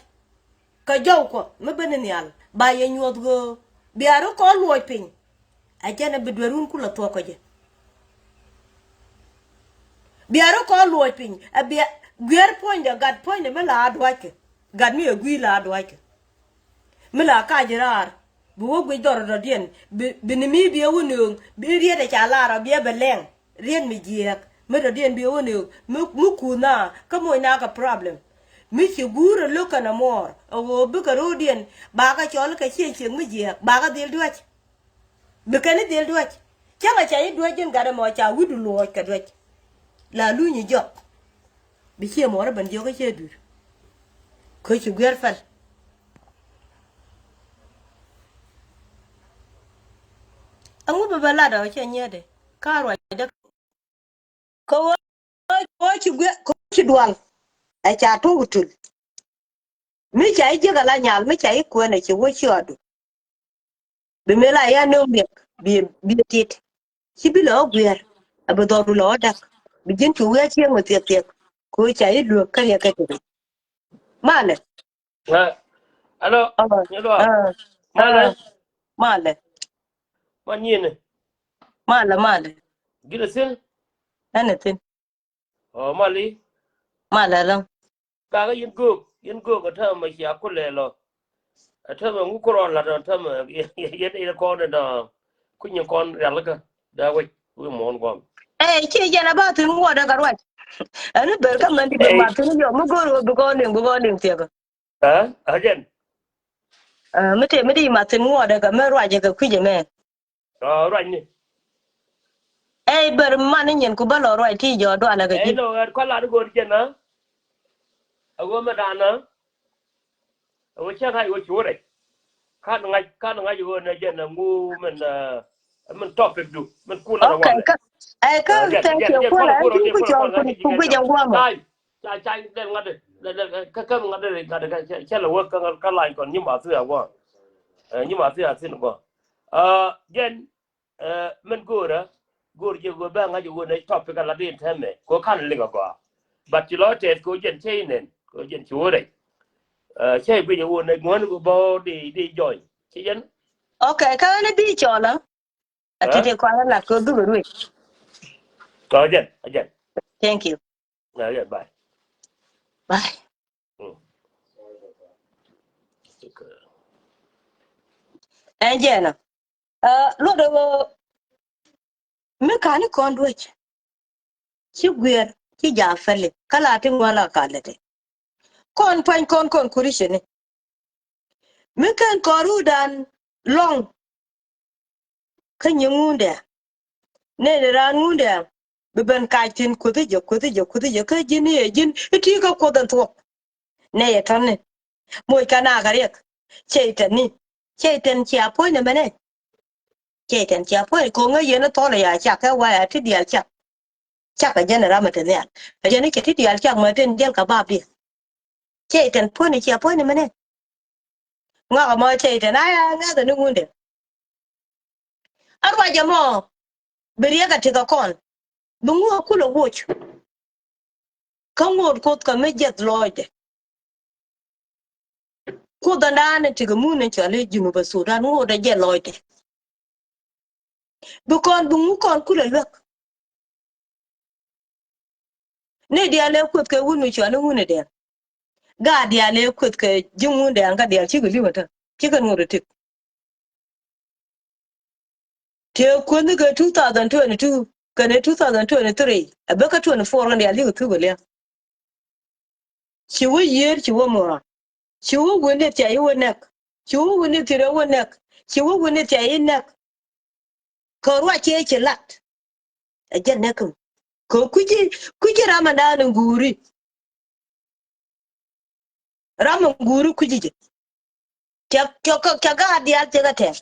Kɛ jɔw Kuɔth mi ben ni nhial ba yɛ nyuɔth ɣöö bia rɔ kɔn luɔc piny. Ɛ jɛn ɛ bi duerun kulɛ thuɔk kɛ jɛ. Bia rɔ kɔn luɔc piny ɛ bia guiɛr puɔ̱nydɛ gat puɔ̱nydɛ mi la a duackɛ. Gat mi ɛ gui̱i̱ la a duackɛ. Mi la kac raar bi wä guic dhɔr dɔ̱diɛn bi, bi ni mi bi ɛ wä nööŋ bi riet ɛ ca lar ɔ bi ɛ bɛ lɛŋ. Riet mi jiɛɛk mi dɔ̱diɛn bi ɛ wä nööŋ mi, mi kuth na kä moc na kɛ problem. Mi ci guur ɛ lo̱k kɛn ɛ muɔɔr ɛ ɣöö bikɛ ro̱o̱diɛn bakɛ cɔl kɛ ciɛ ciek mi jiɛɛk bakɛ dhil duäc. Bi kɛn i̱ dhil duäc. Cäŋ a ca i̱ duäc ji̱n gat ɛmɔ ca wi̱du luɔɔc kɛ duäc. La luny i̱ jɔk. Bi ciɛ muɔɔr i̱ ben jiök i̱ ciɛ dui̱r. Kä ci guiɛr pɛl. Ɛŋu bi bɛ lat ɔ cɛ nyiɛtdɛ ka ruacdä. Kɛ ɣöö, kɛ ɣöö ci guiɛ, kɛ ɣöö ci dual. Ɛ ca tuɔk tul. Mi ca i̱ jiäk ala nyal, mi ca i̱ kuɛn ɛ ci wä ci ɔdu. Bi mëë la ya nööŋ riɛk, bi, bi tit. Ci bi lɔ guiɛr, ɛ bi dhɔru lɔ dak. Bi ji̱n cu wi̱i̱ a cieŋ mi thiɛk thiɛk. Kɛ ɣöö ca i̱ luäk kä riɛk kä ci ri. Malɛ. Alo. Alo. Malɛ. Malɛ. Man nyinɛ. Malɛ, malɛ. Gilɛ thin. Ɛn ɛ thin. Ɔ, mali. Malɛ lɔ. Kakä yɛn göök, yɛn göök ɛ täämɛ cia kulɛ lɔ. Ɛ täämɛ ŋu kurɔn lat ɛ täämɛ yɛn, yɛn, yɛn kɔn ɛ dɔ. Kunyɛ kɔn rialikä. Da wec wi̱i̱ muɔ̱ɔ̱n guam. Ɛ, ci jɛn a ba thin ŋuɔt ɛ ka ruac. Ɛn i̱ ber kä mɛn di bi mat thin i̱ yɔ mi go̱o̱r ɣöö bi kɔn liŋ, bi kɔn liŋ thiɛkä. Ɛ, ɛ jɛn. Ɛ, mi tëë mi di mat thin ŋuɔt ɛ kɛ mɛ ruac ɛ kɛ kui̱c ɛmɛ. Ɔ, ruac ni. Ɛ, ber man ni nyin ku bä lɔ ruac ti jɔ dualɛ kɛ ji̱. Ɛ, nɔ, ɛ, kɔn lat go̱o̱r jɛn na. Ɛ, ɣöö mɛ da̱a̱n na. Ɛ, ɣöö cä ŋa̱c ɣöö ci wä rɛc. Kan ŋa̱c, kan ŋa̱c ɣöö nɛ jɛn na ŋu mɛn, ɛ, mɛn topic du, mɛn kun na. Okay, ɛ, kä, ɛ, kä, thank you. Kun ɛ, tin ku cɔl, ku, ku guic ɛn guamɔ. Cay, cay, cay, lɛl ŋa̱t dɛ, lɛl, lɛl, kä, kä ŋa̱t dɛ, ŋa̱t dɛ, kä, cä, cä lɛ wä kä, kä line kɔn nyi ma thuya guam. Ɛ, nyi ma thuya thin guam. Ɛ, jɛn, ɛ, mɛn go̱o̱rä, go̱o̱r jɛ go̱o̱r bä ŋa̱c go̱o̱r nɛ topic ala din tɛmɛ, ko kan lik a gɔaa. But ci lɔ tɛth ko jɛn cɛ inen, ko jɛn ci wä rɛc. Ɛ, cɛ guic a wä nɛ ŋuɔ̱n ko bä di, di join. Ci jɛn? Okay, kä ni bi cɔl a. A ti ti kɔn la ko dhuk ruec. Ɔ, jɛn, a jɛn. Thank you. Ɔ, jɛn, bye. Bye. Mm. Okay. Ɛn jɛn ɔ. Ɛ, luɔt ɛ ɣöö mi ka̱n i̱ kɔn duec. Ci guiɛr, ci jaak fɛli. Kä la ti ŋuan la kal lɛ ti. Kɔn pua̱ny kɔn kɔn kuricini. Mi kɛn kɔn ruudan lɔŋ. kä nyi ŋundɛ. Nɛy ni raan ŋundɛ bi ben kac thi̱n kuothi jɛ, kuothi jɛ, kuothi jɛ, kä ji̱n i̱ ɛ ji̱n i̱ ti kä kuoth ɛn thuɔ̱k. Nɛy ɛ tɔ̱ni moc kɛ nakä riɛk. Cɛy-tan ni, cɛy-tan cia puɔ̱ny ni mɛnɛ. Cɛy-tan cia puɔ̱ny kɛ ŋäc yɛn i̱ thɔl ɛ ya cak kɛ wa ya ti diaal cak. Cak kɛ jɛn ram ɛ te nhial ɛ jɛn i̱ cɛ ti diaal cak mɛ ten jɛl kɛ bap diɛ. Cɛy-tan puɔ̱ny cia puɔ̱ny ni mɛnɛ. Ŋak ɛmɔ cɛy-tan a ya ŋa̱th ɛn i̱ ŋundɛ. A ruac ɛmɔ bi riɛk a tekɛ kɔn bi ŋuɔk kulɛ woc. Kä ŋot kuoth kɛ mi jiɛth lɔcdɛ. Kuoth ɛn daanɛ tekɛ mun ɛn cɔal i̱ Junubä Sudan ŋot ɛ jiɛth lɔcdɛ. Bi kɔn bi ŋu kɔn kulɛ luäk. Ni diaal ëë kueth kɛ wun mi cɔal i̱ ŋun i̱ dɛn. Gaat diaal ëë kueth kɛ ji̱ ŋun dɛn kä diaal cikɛ li̱w ɛn tä cikɛ ŋot i̱ tik. Tëë kueth ni kɛ two thousand twenty-two kɛnɛ two thousand twenty-three ɛ bä kä twenty-four kɛn diaal cikɛ thuk ɛ li̱w. Ci wä yiër ci wä muɔ̱ɔ̱n. Ci wä wuni thiac i̱ wä nɛk. Ci wä wuni thiac i̱ wä nɛk. Ci wä wuni thiac i̱ nɛk. Kɛ ruac cɛ ci lat. Ɛ jɛ nɛk kä kɛ kui̱ci kui̱ci ram ɛn da̱a̱n in guuri. Ram in guuri kui̱ci jɛ. Cɛ cɛ cɛ gaat diaal cɛ kɛ tɛɛr.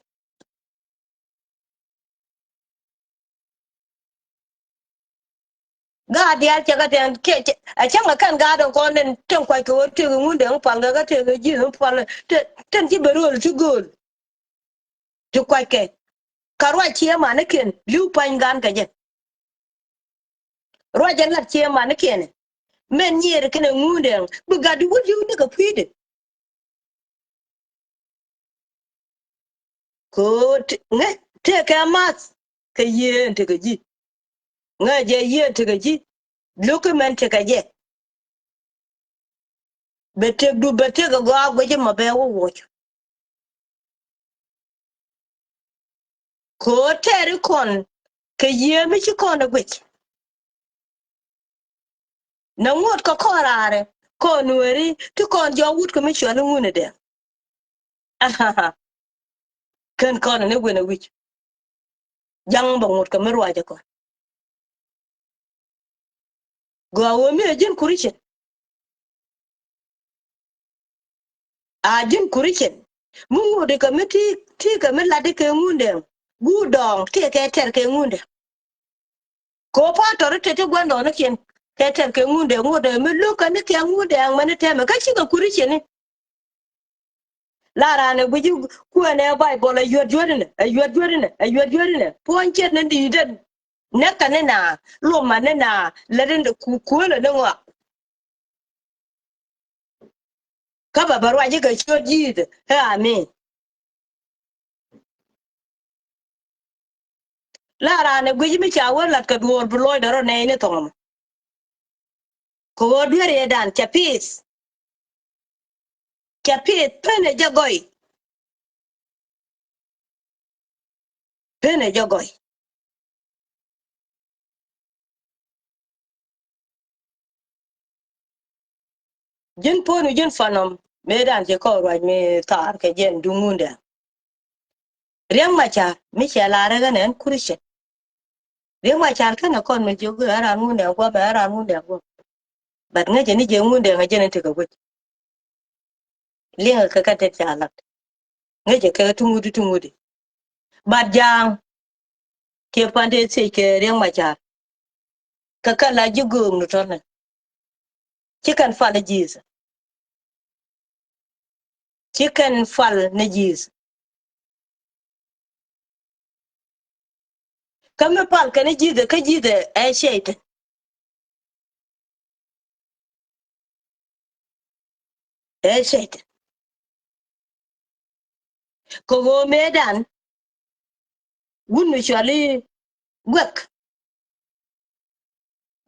Gaat diaal cɛ kɛ tɛn kiɛ cɛ ɛ cäŋ ɛ kɛn gaat in kɔn in tin kuac kɛ ɣöö tëëk in ŋundɛ in pal kɛ kä tëëk in ji̱th in pal tin ci ben rööl ti gööl. Ti kuac kɛ ka ruac ciɛ manikiɛn li̱w pa̱ny gan kɛ jɛ. Ruac in lat ciɛ manikiɛn mɛn nyiɛɛr kɛnɛ ŋundɛ bi gat di wut li̱w ni kɛ kui̱dɛ. Kɛ ɣöö ŋäc tëëkɛ math kɛ yiëë in tekɛ ji̱. Ŋäc jɛ yiëë in tekɛ ji̱. Lo̱k imɛn tekɛ jɛ. Bɛ tëkdu bɛ tëk ɛ gɔaa guic imɔ bɛ wä woc. Kɛ ɣöö tɛɛri kɔn kɛ yiëë mi ci kɔn ɛ guic. Nɛ ŋuɔ̱t kɛ kɔn raarɛ kɔn nueeri ti kɔn jɔɔk wut kɛ mi cuɛl i̱ ŋun idɛ. Kän kɔn ni wen a wi̱c. Jaŋ bɛ ŋuɔ̱t kɛ mi ruacɛ kɔn. Gɔaa ɣöö mi ɛ ji̱n Christian. A ji̱n Christian mi ŋuɔ̱t kɛ mi ti ti kɛ mi lat kɛ ŋundɛ. Guur dɔɔŋ ti kɛ tɛr kɛ ŋundɛ. Kɛ ɣöö pastor tëë ti gua̱ndɔɔŋnikiɛn kɛ tɛr kɛ ŋundɛ ŋuɔ̱t mi lo̱k kɛ ni kɛ ŋundɛ aŋ mɛn tɛmɛ kä cikɛ Christian ni. La raan ɛ guic i̱ kuɛɛnɛ Baibol ɛ yuɛt jueerinɛ ɛ yuɛt jueerinɛ ɛ yuɛt jueerinɛ puɔ̱ny ciɛt ni di̱i̱t den. Nɛkɛ ni na luɔmɛ ni na lät in ku kuäälä ni ŋɔak. Kä bɛ bɛ ruac i̱ kɛ ciöt ji̱i̱th ɛ amin. La raan ɛ guic mi ca wee lat kɛ duɔɔr bi lɔcdɛ rɔ nɛy ni thɔŋ ɛmɔ. Kɛ ɣöö dueer yɛ dan cɛ piith. Cɛ piith pen ɛ jɛ gɔy. Pen ɛ jɛ gɔy. Ji̱n puɔ̱nu ji̱n fanɔm mëë dan cɛ kɔn ruac mi thaar kɛ jɛn duŋundɛ. Riɛk Macar mi cɛ la̱r ɛ ɣän ɛn Christian. Riɛk Macar kɛnɛ kɔn mi jiök ɛ ran ŋundɛ guɔm ɛ ran ŋundɛ guɔm. But ŋäcɛ ni jɛ ŋundɛ ŋä jɛn in tekɛ guic. Liŋɛ kɛ kä tet ca lat. Ŋäcɛ kɛ ti ŋudi ti ŋudi. But ja̱a̱ŋ kiɛ pande thiec kɛ Riɛk Macar. Kɛ kɛ la ji̱ göök ni tɔ̱nɛ. Ci kɛn pal ji̱th. Ci kɛn pal ni ji̱th. Kä mi pal kɛn ji̱th kä ji̱th ɛ cɛytɛ. Ɛ cɛytɛ. Kɛ ɣöö mëëdan wut mi cuali guɛk.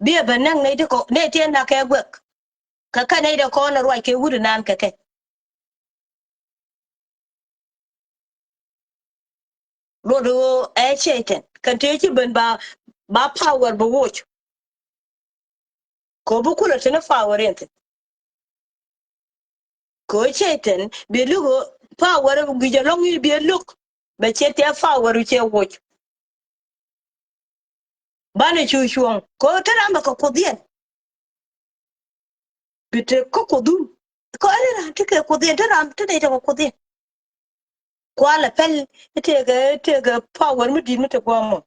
Biɛ bɛ näk nɛy ti kɔ nɛy ti nak kɛ guɛk. Kɛ kɛ nɛy dɛ kɔn ruac kɛ wut inan kɛ kɛ. Luɔt ɣöö ɛ cɛytɛn kɛn tëë ci ben ba ba power bɛ woc. Kɛ ɣöö bi kulɛ tini power in thin. Kɛ ɣöö cɛytɛn bi luk ɣöö power guic ɛlɔŋ i̱ bi luk bɛ cɛ tɛɛ power cɛ woc. Banɛ cu cuɔ̱ŋ kɛ ɣöö te ram bɛ kɛ Kuoth yɛn. Bi te kä Kuoth dhun kɛ ɣöö ɛn ran te kɛ Kuoth yɛn, te ram te nɛy te kɛ Kuoth yɛn. Kualɛ pɛl i̱ tëëkɛ, tëëkɛ power mi di̱i̱t mi te guɔ̱ɔ̱mɔ.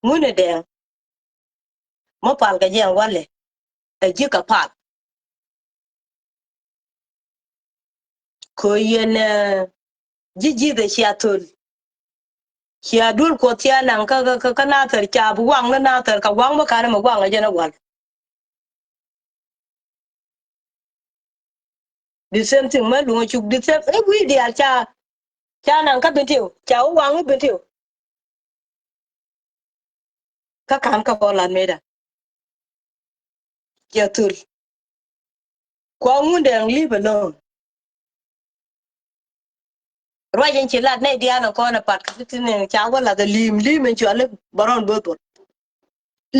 Ŋun ɛ dɛŋ mi pal kɛ jɛ ɛn walɛ ɛ ji̱ kɛ pal. Kɛ ɣöö yɛn, eh, ji̱ Ji̱thɛ cia thöl. Cia duel Kuɔth cia naŋ kä, kä, kä, kä Nathɛr, ca bi waŋ ni Nathɛr, kɛ waŋ mi ka̱n ɛmɛ waŋ ɛ jɛn ɛ wal. The same thing mɛ luŋ cuk the same. I̱ wi̱i̱ diaal ca, ca naŋ kä Bentiu, ca wä waŋ i̱ Bentiu. Kä ka̱n kä kɔ lat mëëda. Cia thöl. Kua Ŋundɛŋ leave alone. Ruac in ci lat nɛy diaal in kɔn in pat kä ti ni ca wä lath ɛ li̱i̱m, li̱i̱m in cuali Bärɔn Bo̱o̱th Bol.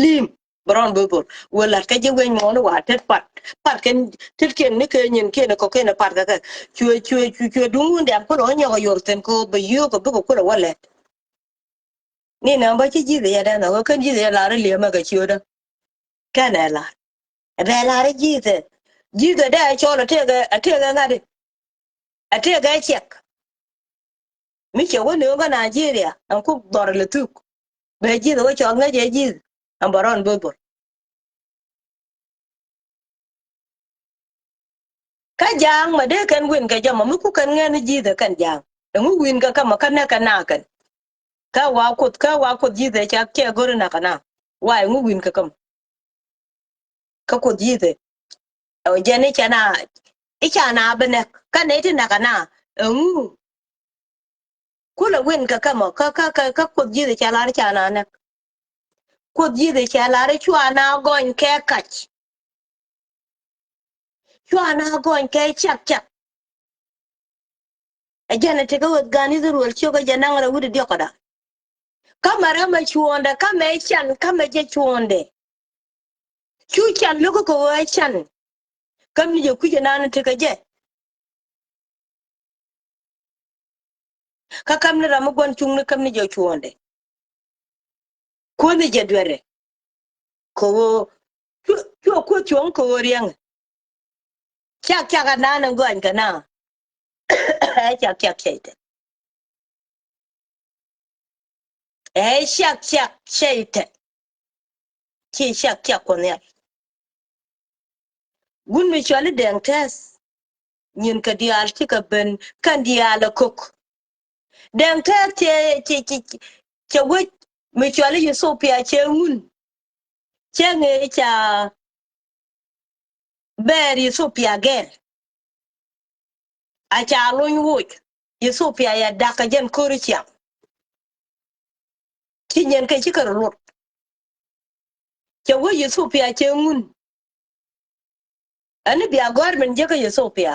Li̱i̱m Bärɔn Bo̱o̱th Bol. Wä lat kä ji̱ wec muɔ̱ɔ̱n wa tet pat. Pat kɛn tet kiɛn ni kɛ nyin kiɛn kɔ kiɛn pat kä kɛ. Cuɛ, cuɛ, cuɛ, cuɛ duŋ Ŋundɛŋ kulɛ wä nyɔk a yor thi̱n kɛ bɛ yio̱o̱k kɛ bikɛ kulɛ wä lɛt. Ni nɛ bä ci Ji̱thɛ yɛ dɛn ɛ wä kɛn Ji̱thɛ yɛ lar i̱ liɛmɛ kɛ ciötdä. Kɛn ɛ lar. Ɛ bɛ lar i̱ Ji̱thɛ. Ji̱thɛ dee ɛ cɔl ɛ tëëkɛ, ɛ tëëkɛ ŋa̱t i̱. Ɛ tëëkɛ ciɛk. Mi cɛ wä nööŋ kä Nigeria ɛn kuk dhɔr ilɛ thuk. Bɛ Ji̱thɛ wä cɔl ŋäc ɛ Ji̱thɛ ɛn Bärɔn Bo̱o̱th Bol. Kä ja̱a̱ŋ mɛ dee kɛn win kɛ jɔmɔ mi ku kɛn ŋɛn i̱ Ji̱thɛ kɛn ja̱a̱ŋ. Ɛŋu win kɛ kä mɔ kä nɛk kɛ na kɛn. Kä wa Kuoth, kä wa Kuoth Ji̱thɛ ca kɛ go̱ri na kɛ na. Wa ɛŋu win kɛ kä mɔ. Kä Kuoth Ji̱thɛ. Ɛ wä jɛn i̱ ca na, i̱ ca na bi nɛk. Kä nɛ ti na kɛ na. Ɛŋu. Kulɛ win kɛ kä mɔ, kä, kä, kä, kä Kuoth Ji̱thɛ ca lar ca na nɛk. Kuoth Ji̱thɛ ca lar cua na gɔny kɛ kac. Cua na gɔny kɛ cak cak. Ɛ jɛn ɛ tekɛ weth gan Ithɛrɛl ciökä jɛ naŋ rɛ wi̱cdɛ diɔ̱kɔda. Kä mɛ ram ɛ cuɔ̱ɔ̱ndɛ, kä mɛ can, kä mɛ jɛ cuɔ̱ɔ̱ndɛ. Cu can lo̱k kä kɛ ɣöö ɛ can. Kä mi jɛ kui̱c ɛ nan tekɛ jɛ. Kä käm ni ram mi gua̱n cuŋni käm ni jɛ cuɔ̱ɔ̱ndɛ. Kuäni jɛ duerɛ. Kɛ ɣöö cu, cuɛ kuäth cuɔ̱ŋ kɛ ɣöö riɛŋ. Cak cak a nan in gɔny kɛ na. Ɛ cak cak cɛy tɛ. Ɛ cak cak cɛy tɛ. Ci cak cak Kuɔth Nhial. Wun mi cɔali Dɛŋ Tɛth. Nyin kɛ diaal cikɛ ben kɛn diaal ɛ kok. Dɛŋ Tɛth cɛ, cɛ, cɛ, cɛ wec mi cɔali Ethiopia cɛ ŋun. Cɛ ŋee ca bɛɛr Ethiopia gɛr. A ca lony woc Ethiopia ya dak kɛ jɛn ko̱ri ciaŋ. Ci nyin kɛ cikɛ rɔ luɔt. Cɛ wec Ethiopia cɛ ŋun. Ɛn i̱ bia gɔ̱a̱r min jek kä Ethiopia.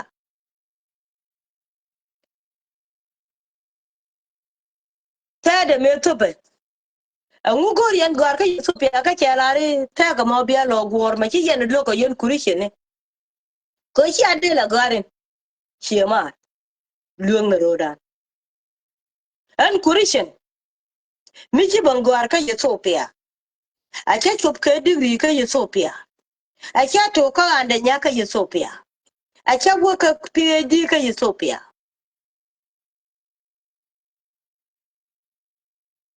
Tɛɛdɛ mëë thopɛ. Ɛŋu go̱o̱r yɛn gɔ̱a̱r kä Ethiopia kä cɛ lar i̱ tɛɛkɛ mɔ bia lɔ guɔ̱ɔ̱r mɛ ci yɛn lo̱k kɛ yɛn Kuricini. Kɛ cia dee la gɔ̱a̱r in. Ciɛ maar. Lueŋnɛ ro̱o̱dan. Ɛn Kuricin. Mi ci bä gɔ̱a̱r kä Ethiopia. A cä cop kɛ degree kä Ethiopia. A cä tok kä ɣa̱ndɛ nyak kä Ethiopia. A cä wä kä PhD kä Ethiopia.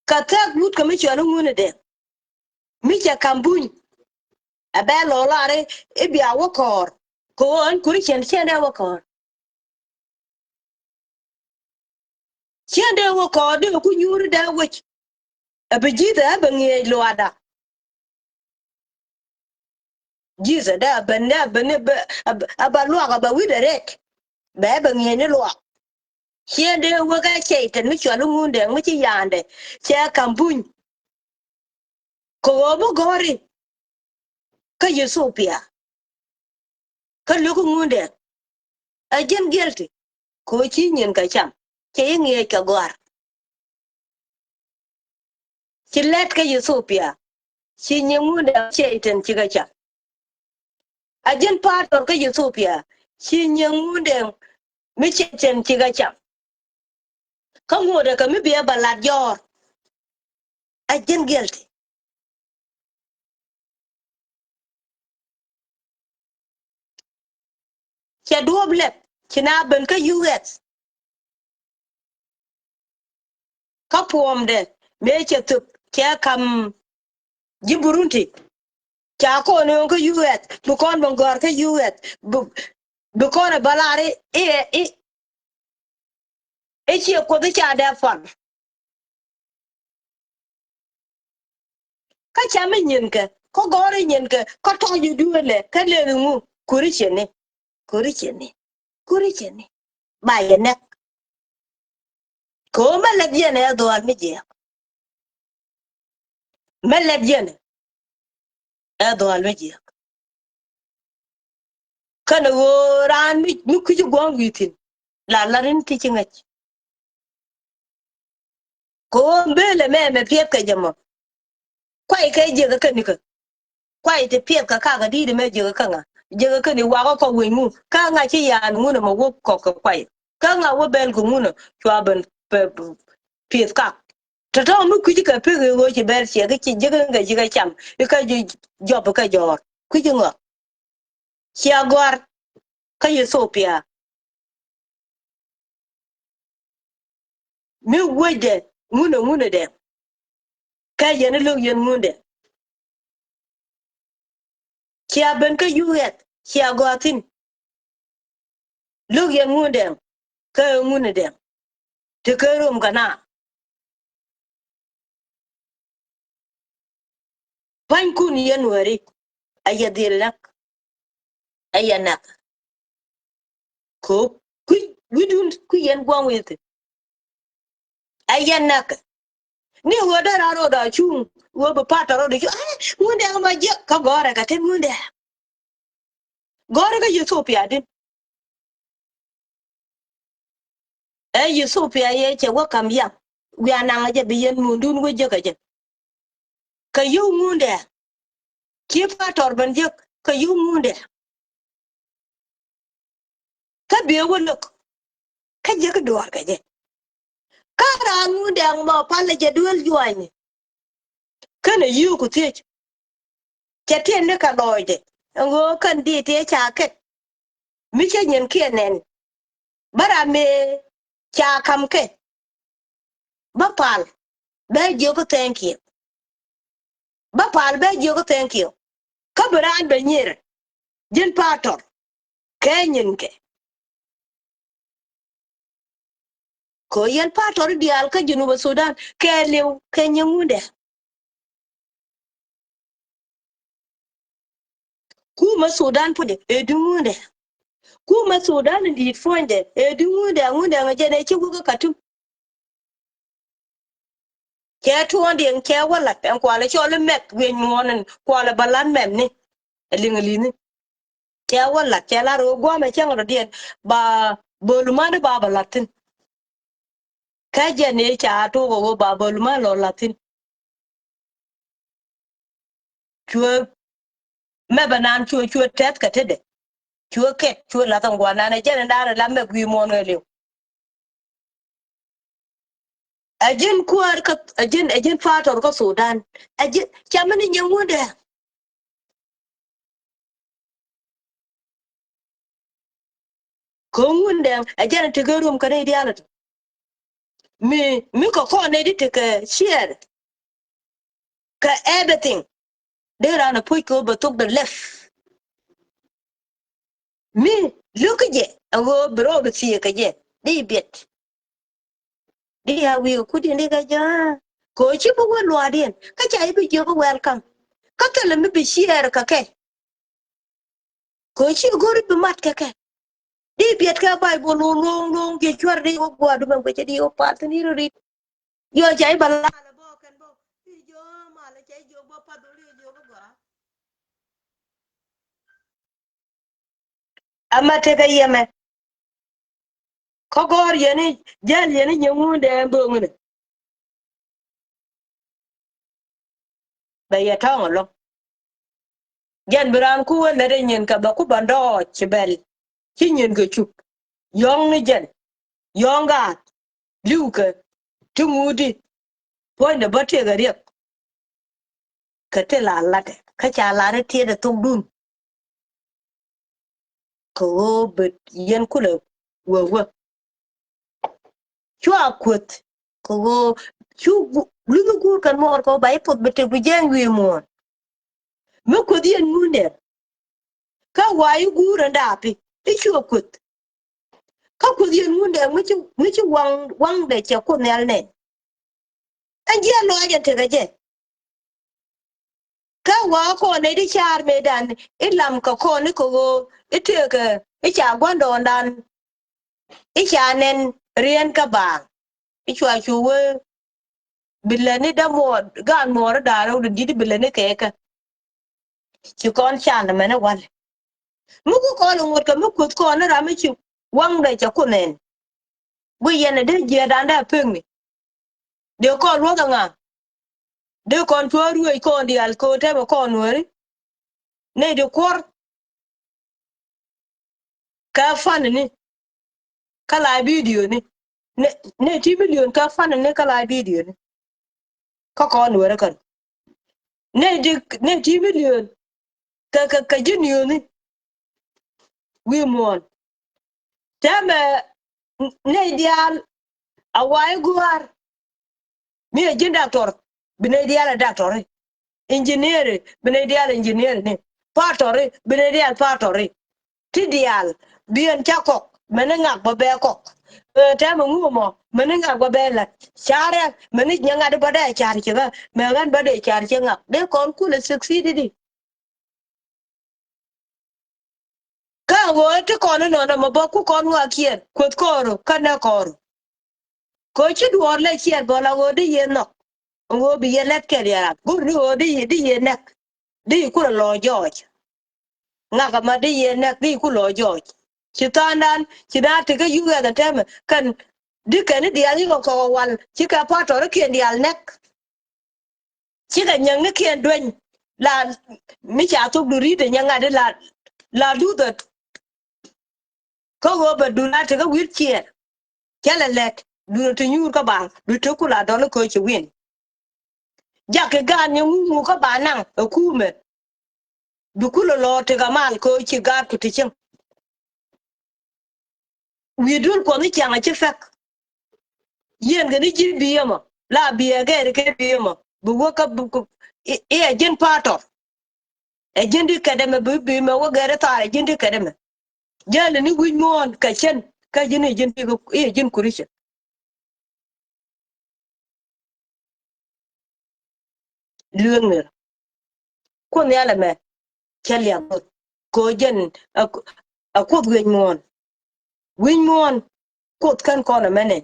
Kä thɛk wut kä mi cɔal i̱ Ŋuni Dɛŋ. Mi cɛ ka̱m buny. Ɛ bɛ lɔ lar i̱ bia wä kɔɔr. Kɛ ɣöö ɛn Kuricin cɛ dee wä kɔɔr. Cɛ dee wä kɔɔr dee ku nyuuri dee wec. Ɛ bi Ji̱thɛ ɛ bɛ ŋiɛc luaada. Ji̱thɛ dee ɛ ben, dee ɛ ben, ɛ bɛ luak ɛ bɛ wi̱cdɛ rɛt. Bɛ ɛ bɛ ŋiɛc ni luak. Cɛ dee wä kɛ cɛy tɛn mi cɔal i̱ Ŋundɛ mi ci ya̱a̱ndɛ. Cɛ ka̱m buny. Kɛ ɣöö bi gɔ̱ri. Kä Ethiopia. Kä lo̱k i̱ Ŋundɛ. Ɛ jɛn guilty. Kɛ ɣöö ci nyin kɛ cam. Cɛ i̱ ŋiɛc kɛ gɔ̱a̱r. Ci lɛt kä Ethiopia. Ci nyin Ŋundɛ cɛy tɛn cikɛ cam. A jɛn pastor kä Ethiopia. Ci nyin Ŋundɛ mi cɛy tɛn cikɛ cam. Kä ŋuɔ̱tdɛ kɛ mi biɛ bɛ lat jɔ̱ɔ̱r. Ɛ jɛn guilty. Cɛ duɔ̱ɔ̱p lɛp ci na ben kä U S. Kä puɔ̱ɔ̱mdɛ mëë cɛ thöp cɛ kam ji̱ Burundi. Ca kɔn ɣöö kä U S bi kɔn bɛ gɔ̱a̱r kä U S bi, bi kɔn ɛ bä lar i̱, i̱, i̱, i̱ ciɛ Kuoth i̱ ca dee pal. Kä cam i̱ nyinkɛ, kä gɔ̱r i̱ nyinkɛ, kä tɔ̱ ji̱ duëëlɛ, kä lëël i̱ ŋu, kuri cieni, kuri cieni, kuri cieni. Ba yɛ nɛk. Kɛ ɣöö mɛ lɛp yɛn ɛ dhuaal mi jiɛk. Mɛ lɛp yɛn ɛ dhuaal mi jiɛk. Kɛnɛ ɣöö raan mi, mi kui̱ci gua̱a̱ŋ wi̱i̱ thi̱n la la̱r in ti ci ŋäc. Kɛ ɣöö mbëëlɛ mɛ mɛ piɛth kɛ jɛ mɔ. Kuay kɛ jiäkä kɛ nikä. Kuay ti piɛth kɛ kakä di̱i̱t mɛ jiäkä kä ŋa. Jiäkä kä ni wakä kɔ wec ŋu. Kä ŋa ci yan ŋun ɛmɛ wä kɔk kɛ kuay. Kä ŋa wä bɛl kɛ ŋun ɛ cua ben pɛ, pɛ, piɛth kak. Tɔ̱tɔ̱ mi kui̱ci kɛ pek i̱ ɣöö ci bɛl ciɛ kä ci jiäkä ŋa jiäkä cam. I̱ kä ji̱ jɔp i̱ kä jɔɔr. Kui̱ci ŋɔak. Cia gɔ̱a̱r kä Ethiopia. Mi wecdɛ ŋunɛ ŋunɛ dɛ kɛ yɛn i̱ lo̱k yɛn ŋundɛ. Cia ben kä U S cia gɔ̱a̱r thi̱n. Lo̱k yɛn ŋundɛ kɛ ŋunɛ dɛ. Ti kɛ rom kɛ na. Pua̱nykun yɛn wääri a yɛ dhil näk. A yɛ näk. Kɛ kui̱ wi̱dun kui̱ yɛn gua̱a̱ŋ wi̱i̱ thi̱n. A yɛ näk. Ni ɣöö dee raan rot a cuŋ ɣöö bi pa̱t tɔ̱ rot a cuŋ. Ŋundɛ ma jiäk kä gɔ̱rɛ kɛ te ŋundɛ. Gɔ̱rä kä Ethiopia din. Ɛ Ethiopia yɛ cɛ wä ka̱m yaŋ. Wiaa naŋ a jɛ bi yɛn ŋundun wä jek a jɛ. Kɛ yio̱w ŋundɛ. Ci pa̱t tɔr ben jek kɛ yio̱w ŋundɛ. Kä biɛ wä lo̱k. Kä jek duɔ̱ɔ̱r kɛ jɛ. Kä raan ŋundɛ mɔ palɛ jɛ duel juɔ̱ɔ̱nyni. Känɛ yio̱w ku thiec. Cɛ tiɛn ni kɛ lɔɔcdɛ ɛn ɣöö kän diit tëë ca kɛt. Mi cä nyin kiɛ nɛn. Bä ram mëë ca ka̱m kɛ. Bä pal bɛ jiök kä thank you. Bä pal bɛ jiök kä thank you. Kä bi raan bɛ nyier. Ji̱n pa̱a̱t tɔr kɛ nyinkɛ. Kɛ yɛn pa̱a̱t tɔr i̱ diaal kä Junub Sudan kɛ liw kɛ nyiŋ ŋundɛ. Kumä Sudan puɔ̱nydɛ ɛ duŋ ŋundɛ. Kumä Sudan in di̱i̱t puɔ̱nydɛ ɛ duŋ ŋundɛ, ŋundɛ ŋä jɛn ɛ ci wä kä Katum. Cɛ tuɔɔndiɛn cɛ wä la̱t ɛn kualɛ cɔl i̱ mɛk wieny muɔ̱ɔ̱n ɛn kualɛ bä la̱t mɛmni. Ɛ liŋ ɛ li̱ni. Cɛ wä la̱t cɛ la̱t ɣöö gua̱a̱mɛ cäŋ rɔ̱diɛn ba böl man i̱ ba bä la̱t thi̱n. Kä jɛn i̱ ca tuɔɔk ɣöö ba böl man lɔ la̱t thi̱n. Cuɛ mɛ bɛ naan cuɛ cuɛ tɛth kɛ tetdɛ. Cuɛ kɛt cuɛ la̱th ɛn gua̱a̱r naan ɛ jɛn in da̱a̱n ɛ la mɛk wi̱i̱ muɔ̱ɔ̱n ɣɛ li̱w. Ɛ ji̱n kuäär kä ɛ ji̱n ɛ ji̱n pa̱a̱t tɔr kä Sudan. Ɛ ji̱n ca mi ni nyiŋ ŋundɛ. Kä ŋundɛ ɛ jɛn tekɛ rum kä nɛy diaal ɛ tɔ. Mi mi kɛ kɔn nɛy di tekɛ ciɛɛr. Kɛ everything. Dee raan ɛ puc kɛ ɣöö bɛ thok dee lɛp. Mi lo̱k kä jɛ ɛ ɣöö bi rɔɔd thiee kɛ jɛ di biɛt. Di a wi̱i̱ kɛ kut in di kɛ jɛ. Kɛ ɣöö ci bi wä luaadiɛn kä ca i̱ bi jiök welcome. Kä thilɛ mi bi ciɛɛr kɛ kɛ. Kɛ ɣöö ci go̱ri bi mat kɛ kɛ. Di biɛt kɛ Baibol luɔ̱ŋ luɔ̱ŋ luɔ̱ŋ jɛ cuɛr di wä gua̱a̱du mɛ guecä di wä path ni ri rit. Yɔ ca i̱ ba laal bä kɛn bä. I̱ jɔ mal ca i̱ jɔ bä path wä i̱ jɔ bä gɔaa. Ama tekɛ yɛmɛ. Kä gɔ̱r yɛn i̱ jäl yɛn i̱ nyɛ ŋundɛ ɛn böŋni. Bɛ yɛ tɔ̱ŋ ɛlɔ̱ŋ. Jɛn bi raan ku wä lät ɛ nyin kɛ bɛ ku bä dɔɔc ci bɛl. Ci nyin kɛ cup. Yɔ̱ŋ ni jɛn. Yɔ̱ŋ gaat. Li̱wkɛ. Ti ŋuudi. Puɔ̱nydɛ bä tëëkɛ riɛk. kɛ ti la latdɛ kä ca lat i̱ tiɛt ɛ thokdun. Kɛ ɣöö bɛ yɛn kulɛ wee wee. Cua kueth kɛ ɣöö cu gu-, luth i̱ guur kɛn muɔɔr kɛ ɣöö ba i̱ puɔth bɛ tëk bi jɛn wi̱i̱ muɔ̱ɔ̱n. Mi kueth yɛn ŋundɛ kä wa i̱ guur ɛn daap i̱ i̱ cua kueth. Kä kueth yɛn ŋundɛ mi ci, mi ci waŋ, waŋdɛ cɛ kuoth nhial nɛn. Ɛn jiɛ lɔac ɛn tekɛ jɛ. Kä wa kɔn nɛy ti ca̱a̱r mëëdan i̱ lam kɛ kɔn i̱ kɛ ɣöö i̱ tëëkɛ i̱ ca gua̱ndɔɔŋdan i̱ ca nɛn riɛn kä baaŋ. I̱ cua cu wee bi lätni dämuɔɔr gaan muɔɔr i̱ da̱a̱r rɛw di di̱t i̱ bi lätni kɛɛkä. Ci kɔn can ɛmɛn i̱ wal. Mi ku kɔn iŋuɔ̱t kɛ mi kueth kɔn i̱ ram i̱ ci waŋdɛ cɛ kun ɛn. Guic yɛn ɛ dee jiɛɛdan dee pekni. Dee kɔn luɔth ɛŋa? Dee kɔn cuäär ruëëc kɔn diaal kɛ ɣöö tɛmɛ kɔn nuääri. Nɛy ti kuɔ̱r kä fanini kä la bidioni. Nɛ, nɛy ti milion kä fanini kä la bidioni. Kä kɔn nuääri kän. Nɛy ti, nɛy ti milion kɛ, kɛ, kɛ ji̱ niööni. Wi̱i̱ muɔ̱ɔ̱n. Tɛmɛ nɛy diaal a wa i̱ gua̱a̱r. Mi ɛ ji̱n daktɔr bi nɛy diaal ɛ daktɔri. Injinieri bi nɛy diaal injinieri ni. Patɔri bi nɛy diaal patɔri. Ti diaal bi ɛn ca kɔk mɛni ŋak bä bɛ kɔk. Ɛ tɛmɛ ŋu mɔ mɛni ŋak bä bɛ la̱t. Carɛ mɛni nyɛ ŋa̱t bä dee car ci ɣä mɛ ɣän bä dee car ci ŋak dee kɔn kulɛ succeed di. Kä ɣöö ti kɔn inɔnɔ mɛ bä ku kɔn ŋɔakiɛn kueth kɔɔru kä nɛk kɔɔru. Kɛ ɣöö ci duɔɔr lɛ ciɛɛr bä la ɣöö di yiëë nhɔk. Ɣöö bi yiëë lɛt kɛl yarak go̱r ni ɣöö di yiëë, di yiëë nɛk. Di yiëë kulɛ lɔɔc jɔɔc. Ŋak ɛmɛ di yiëë nɛk di yiëë kulɛ lɔɔc jɔɔc. Ci tha̱a̱ŋdan ci na ti kä yuk ɛn ɛ tɛmɛ kɛn di kɛn i̱ diaal i̱ kɛ kɔk ɛ wal ci kɛ patɔrikiɛn diaal nɛk. Cikɛ nyäŋnikiɛn dueny la mi ca thok du ri̱t ɛ nyäŋ ŋa̱t i̱ la, la duthä. Kä ɣöö bɛ dun a tekä wi̱r ciɛɛr. Cä lɛ lɛt dun a ti nyuur kä ba bi tek ku la dɔl i̱ köö ci wi̱n. Jak kɛ gaat nyɛ ŋuŋ ŋukä ba naŋ ɛ kuumɛ. Bi kulɛ lɔ tekɛ mal kɛ ɣöö ci gaat ku ti cieŋ. Wi̱i̱ duel kuɔth i̱ ciaŋ a ci pɛk. Yieen kɛ ni ji̱ bi̱i̱ ɛmɔ la bi̱i̱ ɛ gɛɛri kɛ bi̱i̱ ɛmɔ bi wä kä bi ku i̱ ɛ ji̱n pa̱a̱tɔr. Ɛ ji̱n di kɛt ɛmɛ bi bi̱i̱ mɛ wä gɛɛri thaar ɛ ji̱n di kɛt ɛmɛ. Jäl ni wi̱c muɔ̱ɔ̱n kɛ cän kä ji̱n i̱ ji̱n di i̱ ɛ ji̱n Kuricɛ. Lueŋni rɔ. Kuoth nhial ɛmɛ cɛ liak Kuoth kɛ ɣöö jɛn ɛ Kuoth wi̱c muɔ̱ɔ̱n. Wi̱c muɔ̱ɔ̱n Kuoth kän kɔn ɛmɛ nɛn.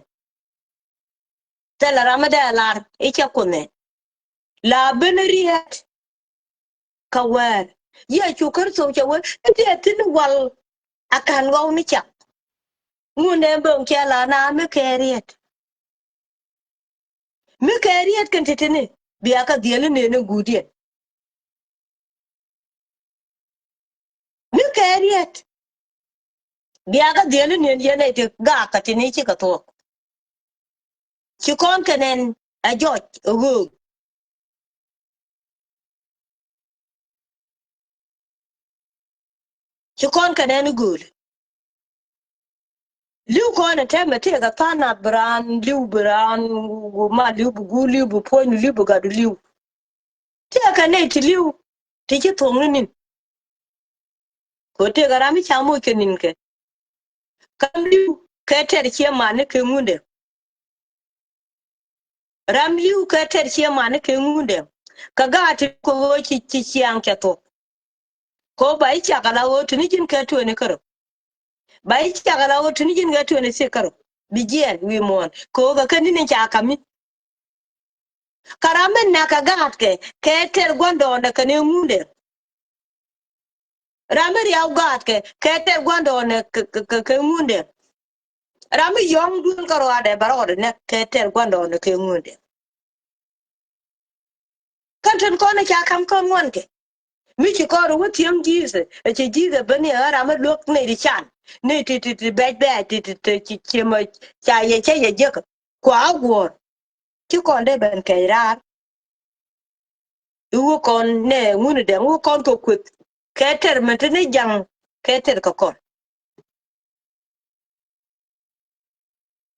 Thilɛ ram mi dee lar i̱ cɛ Kuoth nɛn. La ben riet kä wäär. Yecu Kritho cɛ wee i̱ diɛ thi̱n wal a ka̱n ɣɔw ni cak. Ŋun nɛn böŋ cɛ la na mi kɛ riet. Mi kɛ riet kɛn ti̱ti̱ni bia kɛ dhiel i̱ nɛn i̱ guudiɛn. Mi kɛ riet bia kɛ dhiel i̱ nɛn yɛn ɛ ti gaak kɛ ti̱ni cikɛ thuɔ̱k. Ci kɔn kɛ nɛn ɛ jɔc ɛ ɣöök. Ci kɔn kɛ nɛn i̱ gööl. Li̱w kɔn ɛ tɛmɛ tëëkɛ tha̱a̱ŋ nath bi raan li̱w bi raan ma li̱w bi guur li̱w bi puɔ̱ny li̱w bi gatdu li̱w. Tëëkɛ nɛy ti li̱w ti ci thuɔ̱ŋni ni̱n. Kɛ ɣöö tëëkɛ ram mi ca moc kɛ ni̱n kɛ. Kä ram li̱w kɛ tɛr ciɛ mani kɛ ŋundɛ. Ram li̱w kɛ tɛr ciɛ mani kɛ ŋundɛ. Kɛ gaat ti kɛ ɣöö ci, ci ciaŋ cɛ thuɔ̱k. Kɛ ɣöö ba i̱ cak ala ɣöö tuni ji̱n kɛ tueni kärɔ. Ba i̱ cak ala ɣöö tuni ji̱n kɛ tueni thiek kärɔ. Bi jiɛɛn wi̱i̱ muɔ̱ɔ̱n kɛ ɣöö kɛ kɛ ni̱n in ca kami. Kä ram mi nak kɛ gaatkɛ kɛ tɛr gua̱ndɔɔŋdɛ kɛnɛ ŋundɛ. Ram mi riaw gaatkɛ kɛ tɛr gua̱ndɔɔŋdɛ kɛ, kɛ, kɛ, kɛ ŋundɛ. Ram mi yɔ̱ŋ duel kä rɔadɛ bɛ rɔɔdɛ nɛk kɛ tɛr gua̱ndɔɔŋdɛ kɛ ŋundɛ. Kɛn tin kɔn ca kam kɔn ŋuan kɛ. Mi ci kɔn wä thiäŋ Jesus, ɛ cɛ Jesus ben ni ɛ ram mi luäk ni ti can ni ti, ti, ti bɛc bɛc ti, ti, ti ci, ci mɔ ca yɛ cɛ yɛ jek. Kua guɔ̱ɔ̱r ci kɔn dee ben kɛc raar. I̱ wä kɔn nɛ ŋun idɛ ŋu kɔn kɛ kueth. Kɛ tɛr mɛ te ni jaŋ kɛ tɛr kɛ kɔn.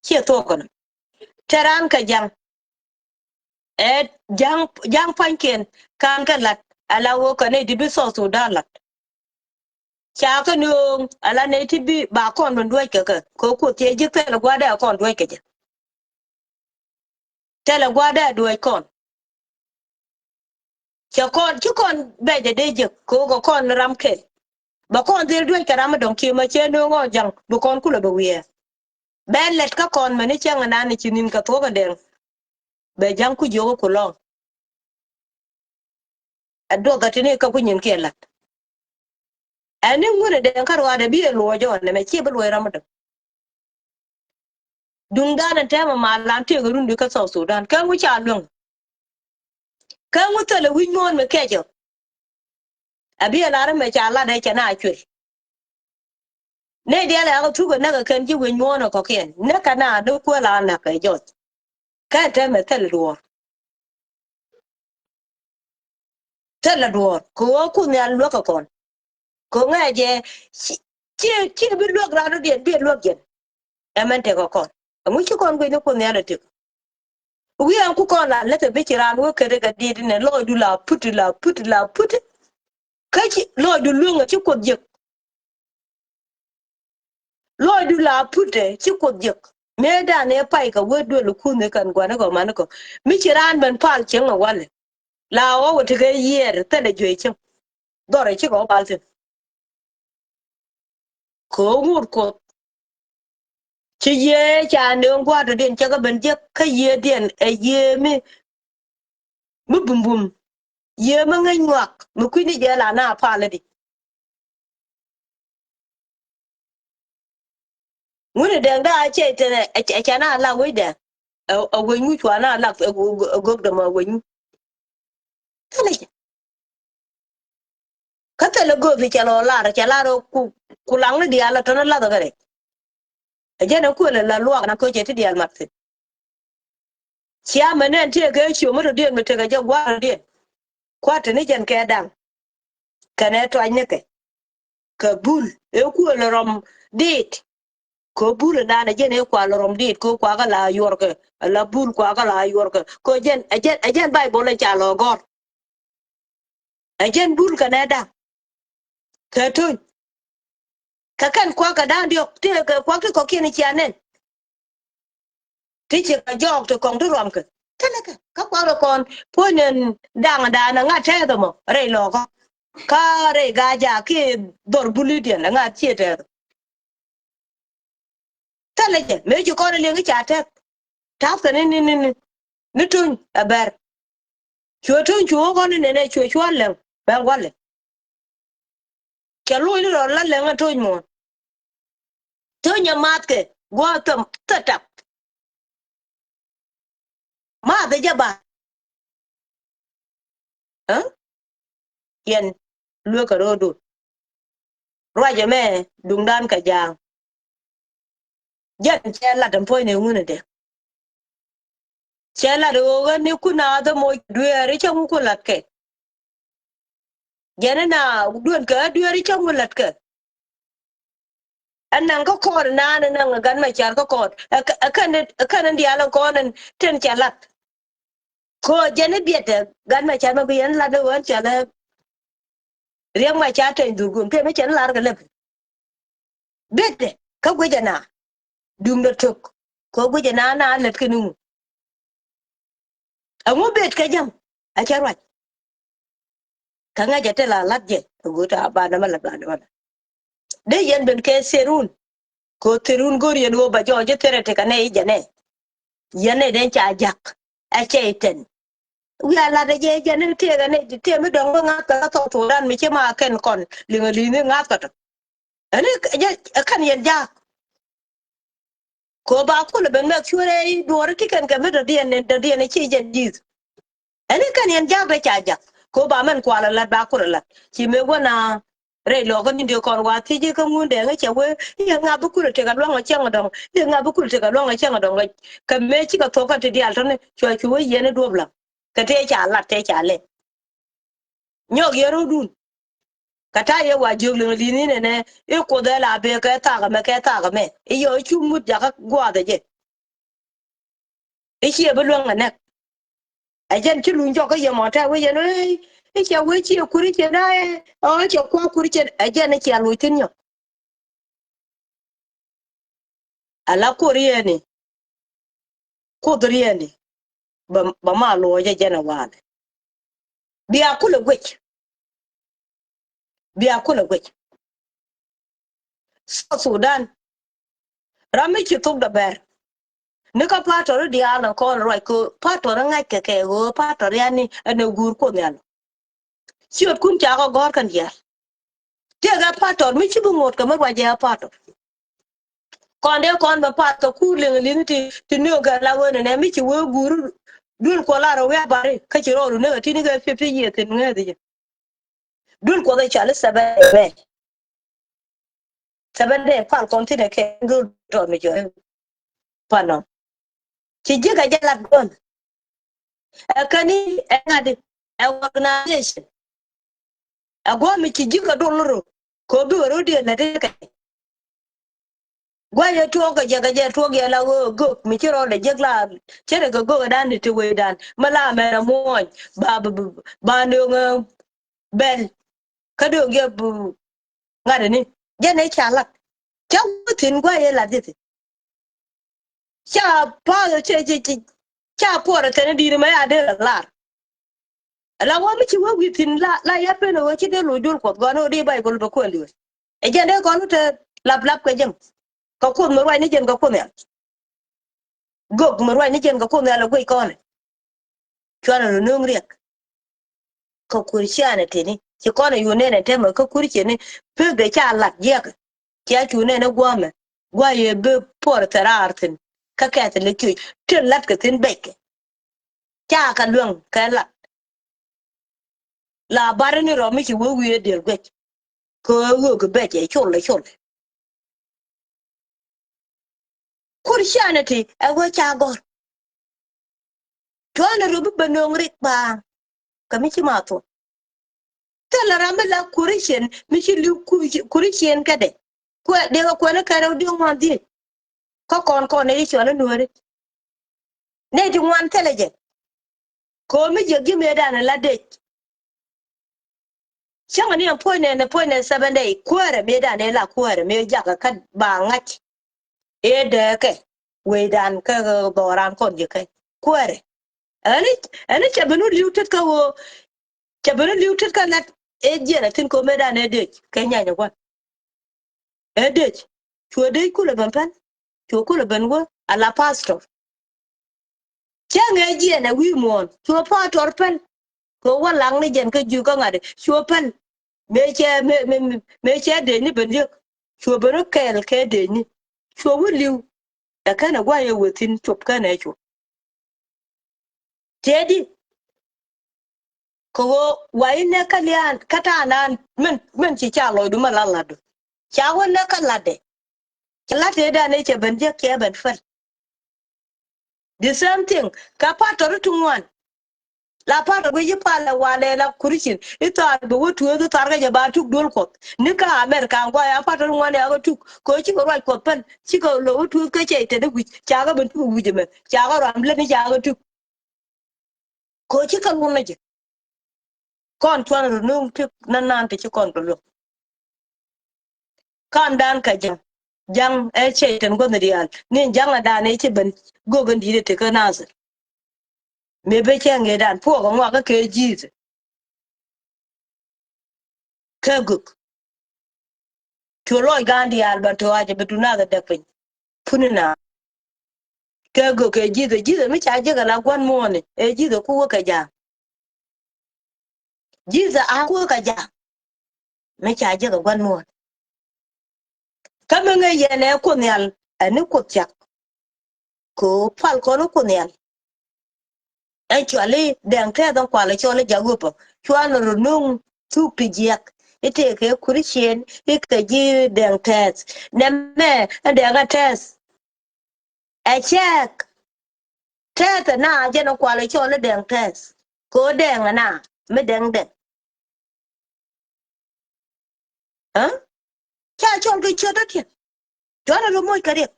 Ciɛ thuɔk kɔn. Tɛr an kɛ jaŋ. Ɛ jaŋ, jaŋ pa̱nykiɛn kan kɛ lat ala wä kɛ ni di bi South Sudan lat. Ca kä nööŋ ala nɛy ti bi ba kɔn ben duäc kɛ kɛ kɛ kuoth thiec ji̱ thilɛ gua̱dɛ kɔn duäc kɛ jɛ. Thilɛ gua̱dɛ duäc kɔn. Cɛ kɔn ci kɔn bɛc dee jek kɛ kɛ kɔn ram kɛl. Bɛ kɔn dhil duäc kɛ ram mi dɔ̱ŋ kiɛ mɛ cɛ nööŋ ɔ ja̱ŋ bi kɔn kulɛ bɛ wiɛɛr. Bɛ lɛt kä kɔn mɛni cäŋ ɛnan ci ni̱n kɛ thuɔ̱k ɛ dɛŋ. Bɛ ja̱ŋ ku jiök ku lɔ̱ŋ. Ɛ duɔth ɛ tini kä ku nyin kiɛ la̱t. Ɛn ni ŋun ɛ dee kä ruaadɛ bi ɛ luɔc ɔ nɛmɛ ciɛ bi luɔc ram mi dɔ̱ŋ. Duŋdan ɛn tɛmɛ ma lan tëëk run di kä South Sudan kä ŋu ca luäŋ. Kä ŋu thilɛ wi̱c muɔ̱ɔ̱n mi kɛcɛ. A bi ɛ lar ɛmɛ ca lat ɛ cɛ na cuël. Nɛy diaal ɛ kä thuk ɛ näk ɛ kɛn ji̱ wi̱c muɔ̱ɔ̱n ɛ kɔ̱kiɛn näk kɛ na ni kuäl a näk kɛ jɔth. Kä ɛn tɛmɛ thilɛ duɔ̱ɔ̱r. Thilɛ duɔ̱ɔ̱r kɛ ɣöö Kuoth Nhial luäk kɛ kɔn. Kɛ ŋäcɛ ci, ci, ci bi luäk raan rɔ̱diɛn bi luäk jɛn. Ɛmɛn tekɛ kɔn ɛŋu ci kɔn guic ni Kuoth Nhial ɛ tek. Wi̱i̱ ɛn ku kɔn la lätɛ bi ci raan wä kɛt kɛ diet inɛ lɔcdu la put la put la put. Kä ci lɔcdu lueŋ ɛ ci Kuoth jek. Lɔcdu la putɛ ci Kuoth jek. Mëëdan ëë pay kɛ wee duël kunh ëë kɛn gua̱n ëë kɔ man ëë kɔ mi ci raan ben pal cieŋ ɛ walɛ. La ɣɔw ɛ tekɛ yiɛɛr thilɛ juey cieŋ. Dhɔrɛ cikɛ ɣɔw pal thi̱n. Kɛ ɣöö ŋuut Kuoth ci yiëë ca nööŋ gua̱a̱r tɔ̱diɛn cɛ kɛ ben jiäk kä yiëëdiɛn ɛ yiëë mi mi bumbum. Yiëë mi ŋäc ŋuak mi kui̱ni jɛ la na pal adi. Ŋuni dɛŋ da a cɛ tɛnɛ ɛ cɛ na lak wecdɛ. Ɛ wec ŋu cua na lak ɛ gök dämɔ ɛ wec ŋu. Thilɛ cɛ. Kä thilɛ gök cɛ lɔ lar cɛ lar ku, ku laŋni diaal ɛ tɔni lath ɛ kɛ rɛc. Ɛ jɛn ɛ kuël ɛ la luak na köcɛ ti diaal mat thi̱n. Cia mɛ nɛn tëëkɛ ciöm mi tɔ̱diɛn mi tekɛ jɛ gua̱a̱r tɔ̱diɛn. Kua̱t tini jɛn kɛ da̱ŋ. Kɛnɛ tuacnikɛ. Kɛ bul ëë kuël rɔm dit. Kɛ bul inanɛ jɛn ëë kual rɔm dit kɛ kuakä la yuɔrkɛ. Ala bul kuakä la yuɔrkɛ kɛ jɛn ɛ jɛn ɛ jɛn Baibol in ca lɔ gɔ̱r. Ɛ jɛn bul kɛnɛ da̱ŋ. Kɛ töny. Kä kɛn kuak kɛ da̱a̱n diɔ̱k ti kɛ kuak ti kɔ̱kiɛn cia nɛn. Ti ci kɛ jɔɔk ti kɔŋ ti ruamkɛ. Kɛnɛ kɛ kä kuak ti kɔn puɔ̱ny nɛn da̱a̱n da̱a̱n ŋa̱t tɛth ɛmɔ rɛy lɔɔkä. Kä rɛy ga̱a̱c jaak kiɛ dhɔr bulidiɛn ŋa̱t ciɛ tɛth. Thilɛ jɛ mëë ci kɔn ɛ liŋ i̱ ca tɛth. Ta̱th kɛ ni ni ni ni ni töny ɛ bɛr. Cuɛ töny cu wä kɔn ni nɛnɛ cuɛ cua̱l lɛŋ bɛn walɛ. Cɛ lo̱c ni rɔ la lɛŋ ɛ töny muɔ̱ɔ̱n. Töny ɛ mathkɛ gua̱a̱th thäm thätap. Math ɛ jɛ ba. Ɛ yɛn luekä ro̱o̱du. Ruacɛ mɛ duŋdan kɛ ja̱a̱ŋ. Jɛn cɛ lat ɛn puɔ̱ny ni ŋun idɛ. Cɛ lat ɣöö ɣän ni kun a dhɛ moc dueeri cä ŋu kun lat kɛ. Jɛn ina duel kɛ a dueeri cä ŋu lat kɛ. Ɛn naŋ kä kɔɔt naan ɛn naŋ ɛ gan mɛ car kä kɔɔt ɛ kɛn ɛ kɛn in diaal in kɔɔn in tin cɛ lat. Kɔ jɛn i̱ biɛtɛ gan mɛ car mɛ bi yɛn lat ni ɣöö ɛn cɛ lɛ. Riɛk mɛ car tɛny dhurgun pemɛ cɛ ni lar kɛ lɛp. Biɛtɛ kä guicɛ na duŋdɛ tok kɛ guicɛ na na lät kɛ ni ŋu. Ɛŋu bet kɛ jam a cɛ ruac. Kä ŋäcɛ ti la la̱t jɛ ɛ go̱o̱t a banɛ mɛ la̱t banɛ mɛ la̱t. Dee yɛn ben kɛ therun. Kɛ therun go̱o̱r yɛn ɣöö bɛ jɔɔc i̱ therɛ tekɛ nɛ i̱ jɛ nɛ. Yɛn nɛ den ca jak ɛ cɛ i̱ tɛn. Wi̱i̱ a la̱t ɛ jɛ jɛ ni tëëk ɛ nɛ tëë mi dɔ̱ŋ mi ŋa̱th kɛ kä thɔk thok dan mi ci ma kɛn kɔn liŋ ɛ li̱n i̱ ŋa̱th kɛ tɔ. Ɛn i̱ jɛ ɛ kɛn yɛn jak. Kɛ ɣöö ba kulɛ ben mɛk cuɛ rɛy duɔɔri ti kɛn kɛ mi dɔ̱diɛn ni dɔ̱diɛn ni ci jɛ di̱th. Ɛn i̱ kɛn yɛn jak rɛy ca jak kɛ ɣöö ba mɛn kual ɛ la̱t ba kulɛ la̱t ci mëë gua̱n a rɛy lɔɔkä ni dee kɔn wa thiec i̱ kä ŋun dɛɛŋ i̱ cɛ wee i̱ ŋa̱ bi kulɛ tekɛ lua̱ŋ ɛ cäŋ dɔ̱ŋ i̱ ŋa̱ bi kulɛ tekɛ lua̱ŋ ɛ cäŋ dɔ̱ŋ. Kɛ mëë cikɛ thuɔ̱k kä ti diaal tɔ̱ni cuɛ cu wee yɛn i̱ duɔ̱p la̱ŋ kɛ tëë ca la̱t tëë ca lɛ. Nyɔk yɛ rɔ̱dun. Kɛ ta̱a̱ yɛ wa jiök liŋ li̱n inɛnɛ i̱ Kuoth ɛ la bëë kɛ thak ɛmɛ kɛ thak ɛmɛ i̱ yɛ ɣöö cu mut jakä gua̱a̱th ɛ jɛ. I̱ ciɛ bi luäŋ ɛ nɛk. Ɛ jɛn ci luny jɔk kä yɛ mɔ tɛk wec yɛn ɣöö i̱ cɛ wec ciɛ kuri cɛ na ɛ ɣöö cɛ kua̱ kuri cɛ ɛ jɛn i̱ cɛ luc thi̱n nyɔk. Ala kuoth riɛni, kuoth riɛni. Bɛ, bɛ ma luɔcɛ jɛn ɛ walɛ. Bia kulɛ guic. Bia kulɛ guic. South Sudan. Ram mi ci thok dɛ bɛr. Ni kä pator diaal ɛn kɔn ruac kɛ pator ŋa̱c kɛ kɛ ɣöö pator yani ɛn ɛ guur kuoth nhial. Ciötkun cakɔ gɔ̱r kɛn diaal. Tiɛkɛ pator mi ci bi ŋot kɛ mi ruac jɛ pator. Kɔn dee kɔn bɛ path kɛ kur liŋ liŋ ti, ti nööŋ kɛ la wen nɛ mi ci wee guur duel kuɔ la rɔ wee bari kä ci rɔɔdu nekɛ ti ni kɛ fifty years in ŋeeth jɛ. Duel kuɔ dee cɔal i̱ seven day. Seven day pal kɔn thinɛ kɛ duel tɔn mi jɔɛ. Panɔ. Ci ji̱ kɛ jɛ lat guɔn. Ɛ käni ɛ ŋa̱t ɛ organization. Ɛ guɔ̱m mi ci ji̱ kɛ dol ro kɛ ɣöö bikɛ ro̱diɛn lät i̱ kɛ. Gua̱c ɛ tuɔɔk kɛ jɛ kɛ jɛ tuɔɔk yɛ la ɣöö göök mi ci rɔɔdɛ jek la ce̱tkɛ göök ɛ dan ti wecdan mi la mɛn ɛ muɔ̱ɔ̱ny ba, ba, ba, ba nööŋ ɛ bɛl. Kä döök yɛ bi ŋa̱t ɛ ni jɛn ɛ ca lat. Ca wä thi̱n gua̱c ɛ lat jɛ thi̱n. Ca pa̱a̱th cɛ, cɛ, cɛ, ca puɔr ɛ thɛn di̱i̱t mɛ ya dee lar. Ala wä mi ci wä wi̱i̱ thi̱n la, la ya pen ɛ wä ci dee lo̱c duel kuɔth gɔn ɛ wä di Baibol bɛ kuɛn diwɛ. Ɛ jɛn dee kɔn wä te lap lap kɛ jɛm. Kɛ kuoth mi ruac ni jɛn kɛ kuoth nhial. Gök mi ruac ni jɛn kɛ kuoth nhial ɛ guic kɔn ɛ. Cuanɛ rɔ nööŋ riɛk. Kä Christianity ni ci kɔn a yu nɛn ɛ tɛmɛ kä Christian ni pek de ca lat jiɛk. Cia cu nɛn ɛ guamɛ guayɛ bi puɔr thɛraar thin kä kɛth lɛ kiöc tin lat kɛ thin bɛckɛ. Ca kɛ luäŋ kɛ lat. La bar ni rɔ mi ci wee wi̱i̱ ɛ diɛl guec. Kɛ ɣöö ɣöök bɛc ɛ col ɛ col. Christianity ɛ wee ca gɔ̱r. Cuanɛ rɔ bi bɛ nööŋ rik paaŋ. Kɛ mi ci ma thuɔ̱k. Thilɛ ram mi la Christian mi ci li̱w Christian kädɛ. Kuɛ, dee kɛ kuɛn kɛ rɛw diɔ̱k ŋuan dhiec. Kä kɔn kɔn nɛ ci cual i̱ nuääri. Nɛ ti ŋuan thilɛ jɛ. Ko̱o̱m mi jiäk ji̱ mëëdan ala dec. Cäŋɛ ni ɛn puɔ̱nynɛ, ni puɔ̱nynɛ seven day kuäärɛ mëëdan ila kuäärɛ mëë jakä kä ba ŋa̱c. Ëë dääkɛ wecdan kä dhɔran kɔn ji̱ kä kuäärɛ. Ɛni, ɛni cɛ ben wä li̱w tet kä ɣöö cɛ ben wä li̱w tet kä lat ëë jiɛn ɛ thi̱n ko̱o̱m mëëdan ëë dec kɛ nyany ɛ gua̱n. Ëë dec cuɛ dec kulɛ ben pɛn. Cuɛ kulɛ ben wä ala pastor. Cä ŋee jiɛn ɛ wi̱i̱ muɔ̱ɔ̱n cuɛ pastor pɛn. Kɛ wä laŋ ni jɛn kä ji̱ kä ŋa̱t cuɛ pɛn. Mëë cɛ, mëë, mëë, mëë cɛ dec ni ben yek. Cuɛ ben wä kɛɛl kɛ dec ni. Cuɛ wä li̱w. Ɛ kɛn ɛ gua̱c ɛ wä thi̱n cop kɛn ɛ cop. Tiɛɛdi. Kɛ ɣöö wa inɛ kä liaan kä ta̱a̱ naan min, min ci ca lɔcdu mɛ la latdu. Ca wä nɛ kä latdɛ. Cɛ lat tëëdan ëë cɛ ben jek cɛ ben päl. The same thing kä pa̱t tɔ̱ ti ŋuan. La pa̱t tɔ̱ guic i̱ palɛ walɛ la Christian i̱ thaar bɛ wä tueeth i̱ thaar kä jɛ ba tuk duel kuɔth ni kä America ŋuan ya pa̱t tɔ̱ ti ŋuan ya kä tuk kɛ ɣöö cikɛ ruac kuɔth päl cikɛ lo̱k wä tueeth kä cɛ i̱ tɛt i̱ wi̱c ca kä ben tuk i̱ wi̱c ɛmɛ ca kä ruam lät ni ca kä tuk. Kɛ ɣöö cikɛ luɔ̱n ni jɛ. Kɔn cuan rɔ no̱o̱ŋ ti nan nan ti ci kɔn kɛ luäk. Kamdan kɛ ja̱ŋ. Ja̱ŋ ɛ cɛ tɛn gua̱th ni diaal ni ja̱ŋ ɛ dan ɛ ci ben gök in di̱i̱t ɛ ti kä Nathir. Mëë ben cɛ ŋëëdan puɔk ɛ ŋuak kä kɛ ji̱th. Kɛ gök. Cu lɔc gaan diaal bɛ tɔ̱ a jɛ bɛ dunath ɛ däk piny. Puni na. Kɛ gök kɛ ji̱th ɛ ji̱th ɛ mi ca jek ɛ la gua̱n muɔ̱ɔ̱ni ɛ ji̱th ɛ ku wä kɛ ja̱a̱ŋ. Ji̱th ɛ a ku wä kɛ ja̱a̱ŋ. Mi ca jek ɛ gua̱n muɔ̱ɔ̱ni. Kä mi ŋäc yɛn ɛ Kuoth Nhial ɛ ni Kuoth cak. Kɛ ɣöö pal kɔn i̱ Kuoth Nhial. Ɛn cuali Dɛŋ Tɛth ɛn kualɛ cɔl i̱ jak wepä cuanɛ rɔ nuŋ thuk ti jiɛk i̱ tëëkɛ Kuriciɛn i̱ kɛ ji̱ Dɛŋ Tɛth. Nɛmɛ ɛn Dɛŋ ɛ Tɛth. Ɛ cɛɛk Tɛth ɛ na jɛn ɛn kualɛ cɔl i̱ Dɛŋ Tɛth kɛ ɣöö Dɛŋ ɛ na mi Dɛŋ Dɛŋ. Aa? Ca cɔl kɛ ciöt dɔ̱diɛn. Cuanɛ rɔ moc kɛ riɛk.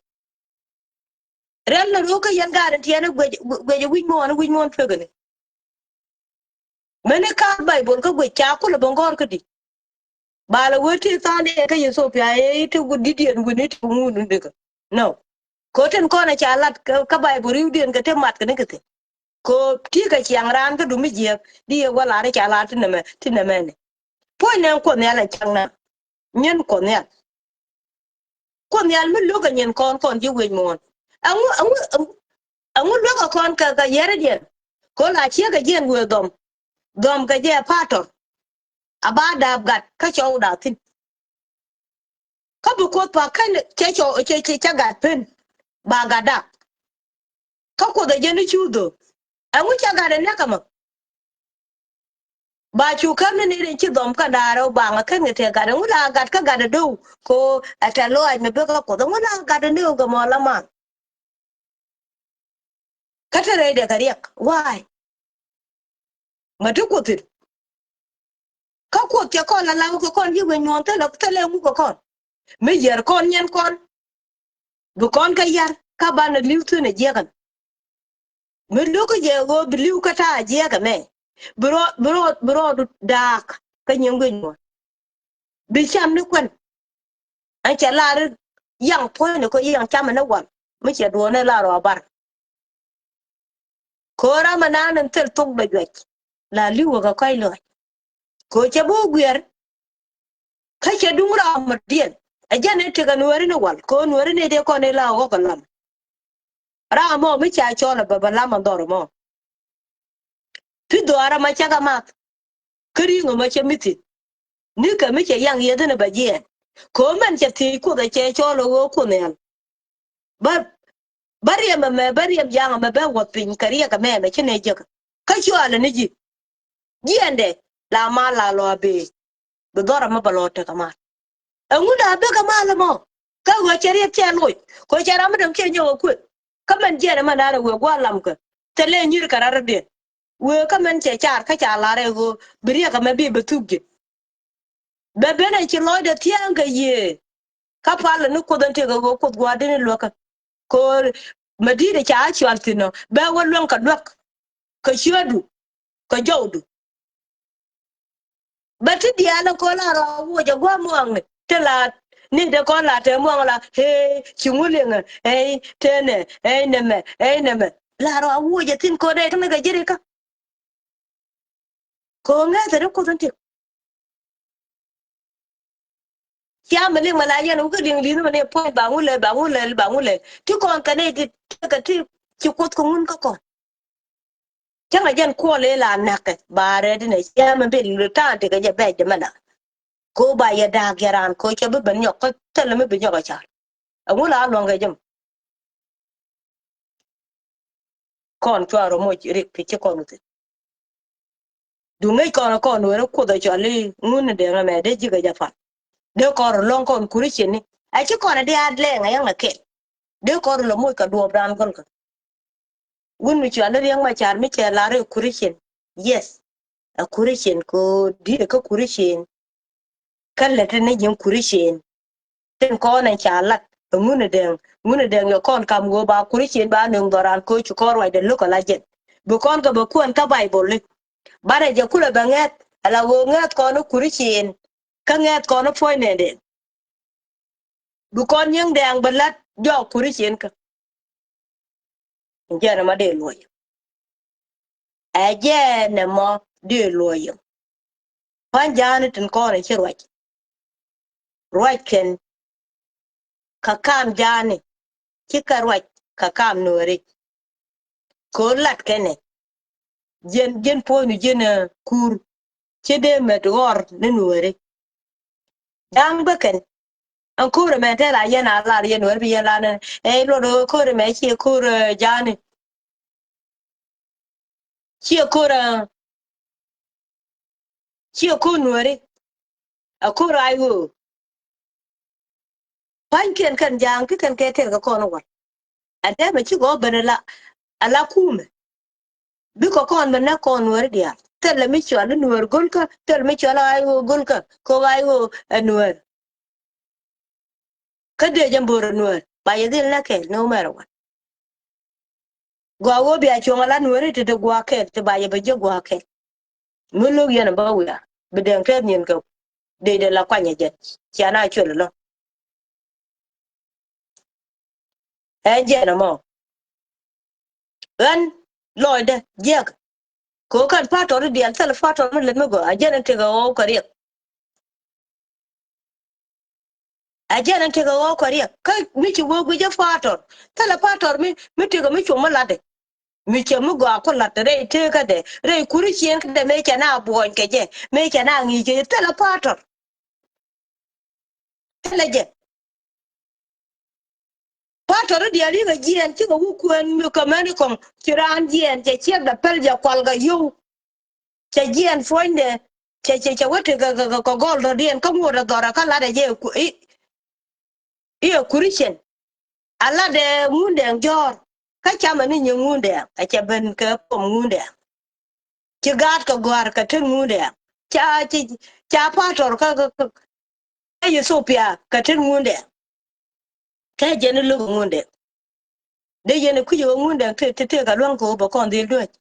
Riɛl ni röökä yɛn gaat in tiɛɛni guic, guic wi̱c muɔ̱ɔ̱n, wi̱c muɔ̱ɔ̱n pekɛ ni. Mɛni ka̱a̱k Baibol kä guic ca kulɛ bä ŋɔ̱ɔ̱r kä di̱t. Ba lɛ wee ti tha̱a̱n dee kä Ethiopia ëë ti di̱t diɛn wi̱ni ti ŋun in dikä. No. Ko tin kɔn a ca lat kä, kä Baibol ri̱wdiɛn kɛ ti mat kɛ ni kɛ thi̱n. Ko ti kɛ ciaŋ raan kä dumi jiɛk di yɛ wä lar ca lar ti nɛmɛ, ti nɛmɛ ni. Puɔ̱ny nɛ Kuoth Nhial ɛ cak na. Nyin Kuoth Nhial. Kuoth Nhial mi luäk ɛ nyin kɔn kɔn ji̱ wec muɔ̱ɔ̱n. Ɛŋu, ɛŋu, ɛŋu, ɛŋu luäk ɛ kɔn kɛ, kɛ yɛridiɛn. Ko la ciek ɛ jiɛn wëë dhɔm. Dhɔm kɛ jɛ patɔr. A ba daap gat kä cɔw da thi̱n. Kä bi Kuoth pa kɛn cɛ cɔw, cɛ, cɛ, cɛ gat pen. Ba gat da. Kä Kuoth ɛ jɛn i̱ cu dho̱o̱k. Ɛŋu cɛ gat ɛ nɛk ɛmɔ? Ba cu kär ni nɛy den ci dhɔm kɛn da̱a̱r ɛ baŋ ɛ kɛn kɛ tëë gat. Ɛŋu la gat kä gat ɛ do̱w ko ɛ tɛ̈th lɔaac mi bek kä Kuoth. Ɛŋu la gat ɛ do̱w kɛ mɔ la man. Kä te rɛydɛ kɛ riɛk. Why? Mɛ ti Kuoth thi̱n. Kä Kuoth cɛ kɔn la law kɛ kɔn ji̱ wec muɔ̱ɔ̱n thilɛ, thilɛ ŋuk kɛ kɔn. Mi yär kɔn nyɛn kɔn. Bi kɔn kä yar kä banɛ li̱w thi̱n ɛ jiɛkɛn. Mi lo̱k kä jɛ ɣöö bi li̱w kä ta̱a̱ jiɛkɛ mɛ. Bi rɔ, bi rɔ, bi rɔɔdu daak kä nyiŋ guic muɔ̱ɔ̱n. Bi cam ni kuän. Ɛn cɛ lar yaŋ puɔ̱nyni kɔ yaŋ cam ni wal mi cɛ duɔ̱ɔ̱n ni lar ɔ bar. Kɛ ɣöö ram ɛnan in thil thok dɔ juac la li̱wä kɛ kɔc lɔc. Kɛ ɣöö cɛ bi wä guiɛr. Kä cɛ duŋ ram mɔ diɛn ɛ jɛn in tekɛ nuääri ni wal kɛ ɣöö nuääri ni dee kɔn in la ɣɔk kɛ lam. Ram mɔ mi ca cɔl ɛ bɛ bɛ lam ɛn dhɔr mɔ. Pi dhuaar ɛmɔ cakɛ math. Kä ri̱ŋ ɛmɔ cɛ mi thi̱n. Nikɛ mi cɛ yaŋ yeth ɛn ɛ bɛ jiɛɛn. Kɛ ɣöö mɛn cɛ thiec Kuoth ɛ cɛ cɔl ɛ ɣöö Kuoth Nhial. Bä, bä riɛm ɛmɛ, bä riɛm ja̱a̱ŋ ɛmɛ bä wuɔth piny kɛ riɛk ɛmɛ ɛmɛ ci nɛ jek. Kä cualɛ ni ji̱. Jiɛndɛ la mal la lɔ a bee. Bi dhɔr ɛmɛ bɛ lɔ tekɛ mal. Ɛŋu la bek ɛ mal ɛmɔ? Kä ɣöö cɛ riɛk cɛ loc. Kɛ cɛ ram mi dɔ̱ŋ cɛ nyɔk ɛ kuëth. Kä mɛn jiɛn ɛmɛ naan ɛ wëë gua̱a̱r lamkɛ. Thilɛ nyir kɛ rat rɔ̱diɛn. Wëë kä mɛn cɛ car kä ca lar ɛ ɣöö bi riɛk ɛmɛ bi bɛ thuk ji̱. Bɛ ben ɛ ci lɔcdɛ thia̱a̱ŋ kɛ yiëë. Kä palä ni Kuoth ɛn tëëkɛ ɣöö Kuoth gua̱a̱r dini luäkä. Ko̱r mɛ di̱i̱t ɛ ca cual thi̱n ɔ bɛ wä luäŋ kɛ luäk. Kɛ ciötdu kɛ jɔwdu. Bɛ ti diaal ɛ kɔn la rɔ a wuɔc ɛ gua̱a̱r muaŋni te la ni te kɔn la te muaŋ la hee ci ŋu liŋɛ ɛy tenɛ ɛy nɛmɛ ɛy nɛmɛ. La rɔ a wuɔc ɛ thi̱n ko̱r dee kä mi kɛ ji̱ rikä. Kɛ ɣöö ŋäthɛ ri Kuoth in tëk. Cia mi liŋ mɛ la yɛn wä kä liŋ li̱n mɛ ni puɔ̱ny ba ŋu lɛl ba ŋu lɛl ba ŋu lɛl ti kɔn kɛ ni ti kɛ ti ci Kuoth kɛ ŋun kä kɔn. Cäŋɛ jɛn kuɔl i̱ la na̱kɛ ba rɛɛt inɛ cia mi bil ta̱a̱n ti kɛ jɛ bɛc dɛ mɛ la. Ko ba yɛ da̱a̱k yɛ raan ko cɛ bi ben nyɔk kä thilɛ mi bi nyɔk ɛ car. Ɛŋu la luɔ̱ŋ kɛ jɛ mɛ. Kɔn cua rɔ moc rik kɛ ci kɔn wuthin. Duŋ ŋäc kɔn kɔn weri Kuoth ɛ cɔal i̱ ŋun ni deŋ ɛmɛ dee ji̱ kɛ jɛ pal. Dee kɔn rɔ lɔŋ kɔn Kuricin ni a ci kɔn ɛ dee a lɛŋ ɛ yɛŋ ɛ kɛl. Dee kɔn rɔ lɔ moc kɛ duɔɔp raan gɔl kɛ. Wun mi cɔal i̱ Riɛk Macar mi cɛ lar i̱ Kuricin. Yes. Ɛ Kuricin ko di̱t ɛ kä Kuricin. Kä lät ni ji̱n Kuricin. Tin kɔn ɛn ca lat ɛ ŋun ɛ dɛŋ ŋun ɛ dɛŋ yɔ kɔn kam ɣöö ba Kuricin ba nöŋ dhɔran ko̱ ci kɔn ruacdɛ lo̱k ala jɛn. Bi kɔn kɛ bɛ kuɛn kä Baibol i̱ banɛ jɛ kulɛ bɛ ŋɛth ala ɣöö ŋɛth kɔn i̱ Kuricin. Kä ŋɛth kɔn i̱ puɔ̱nydɛ dɛŋ. Bi kɔn nyiŋ dɛŋ bɛ lat jɔɔk Kuricin kä. Jɛn ɛmɔ dee luɔyä. Ɛ jɛn ɛmɔ dee luɔyä. Pa̱ny ja̱a̱ni tin kɔn in ci ruac. Ruac kɛn. Kä kam ja̱a̱ni. Cikɛ ruac kä kam nuɔri. Ko̱ lat kɛnɛ. Jiɛn, jiɛn puɔ̱nydu jiɛn, eh, kur. Ci dee met ɣɔr ni nuɔri. Da̱ŋ bä kɛn. Ɛn ko̱r ɛmɛ te la yɛn a lar yɛn wɛr bi yɛn la nɛ. Ɛ luɔt ɣöö ko̱r ɛmɛ ciɛ ko̱r, eh, ja̱a̱ni. Ciɛ ko̱r, eh, ciɛ ko̱r nuɔri. Ɛ ko̱r ay ɣöö. Pa̱nykiɛn kɛn ja̱a̱ŋ ki kɛn kɛ tɛr kɛ kɔn wal. Ɛn dee mɛ ci gɔɔ ben ala, ala kumɛ. Bikɛ kɔn mɛ nɛ kɔn nuɔri diaal. Thilɛ mi cɔal i̱ Nuäär go̱lkä, thilɛ mi cɔal i̱ ɣaac ɣöö go̱lkä, kɛ ɣaac ɣöö ɛ Nuäär. Kä dee jɛ bo̱r ɛ Nuäär ba yɛ dhil nɛ kɛɛl, no matter what. Gɔaa ɣöö bia cuɔ̱ŋ ala Nuääri ti te gua̱a̱k kɛɛl, ti ba yɛ bɛ jiäk gua̱a̱k kɛɛl. Mi lo̱k yɛn ɛ bä wiaa bi dɛŋ tɛth nyin kɛ dee dee la kuany ɛ jɛn. Cia na cuɛl ɛlɔ̱ŋ. Ɛ jɛn ɛmɔ. Ɣän lɔcdä jiäk. Kɛ ɣöö kɛn pa̱a̱tɔr i̱ diaal, thilɛ pa̱a̱tɔr mi lät mi gɔaa, ɛ jɛn ɛn tekɛ ɣɔw kɛ riɛk. Ɛ jɛn ɛn tekɛ ɣɔw kɛ riɛk. Kä mi ci wee guic ɛ pa̱a̱tɔr, thilɛ pa̱a̱tɔr mi, mi tekɛ mi cuɔ̱ŋ mi latdɛ. Mi cɛ mi gɔaa ku la̱t rɛy teekädɛ, rɛy kuri ciëŋkädɛ, mëë cɛ na buɔ̱ny kɛ jɛ, mëë cɛ na ŋi̱i̱c kɛ jɛ, thilɛ pa̱a̱tɔr. Thilɛ jɛ. Pa̱a̱tɔr i̱ diaal i̱ kɛ jiɛɛn cikɛ wä kuɛn mi kɛ mɛn i̱ kɔŋ ci raan jiɛɛn cɛ ciɛkdɛ päl jɛ kual kɛ yio̱w. Cɛ jiɛɛn puɔ̱nydɛ cɛ, cɛ, cɛ wä ti kɛ, kɛ, kɛ, kɛ gɔl dɔ̱diɛn kä ŋuɔ̱t ɛ dhɔrɛ kä latdɛ jɛ i̱ ku-, i̱, i̱ ɛ Christian. A latdɛ Ŋundɛŋ jɔ̱ɔ̱r. Kä camɛ ni nyi Ŋundɛŋ, a cɛ ben kɛ pom Ŋundɛŋ. Ci gaat kɛ gɔ̱a̱r kɛ tet Ŋundɛŋ. Ca, ci, ca pa̱a̱tɔr kä, kä, kä, kä Ethiopia kɛ tet Ŋundɛŋ. Kä jɛn i̱ lo̱k Ŋundɛŋ. Dee yɛn ɛ kui̱c ɛ ɣöö Ŋundɛŋ te, te, tëëkɛ luäŋ kɛ ɣöö bɛ kɔn dhil duäc.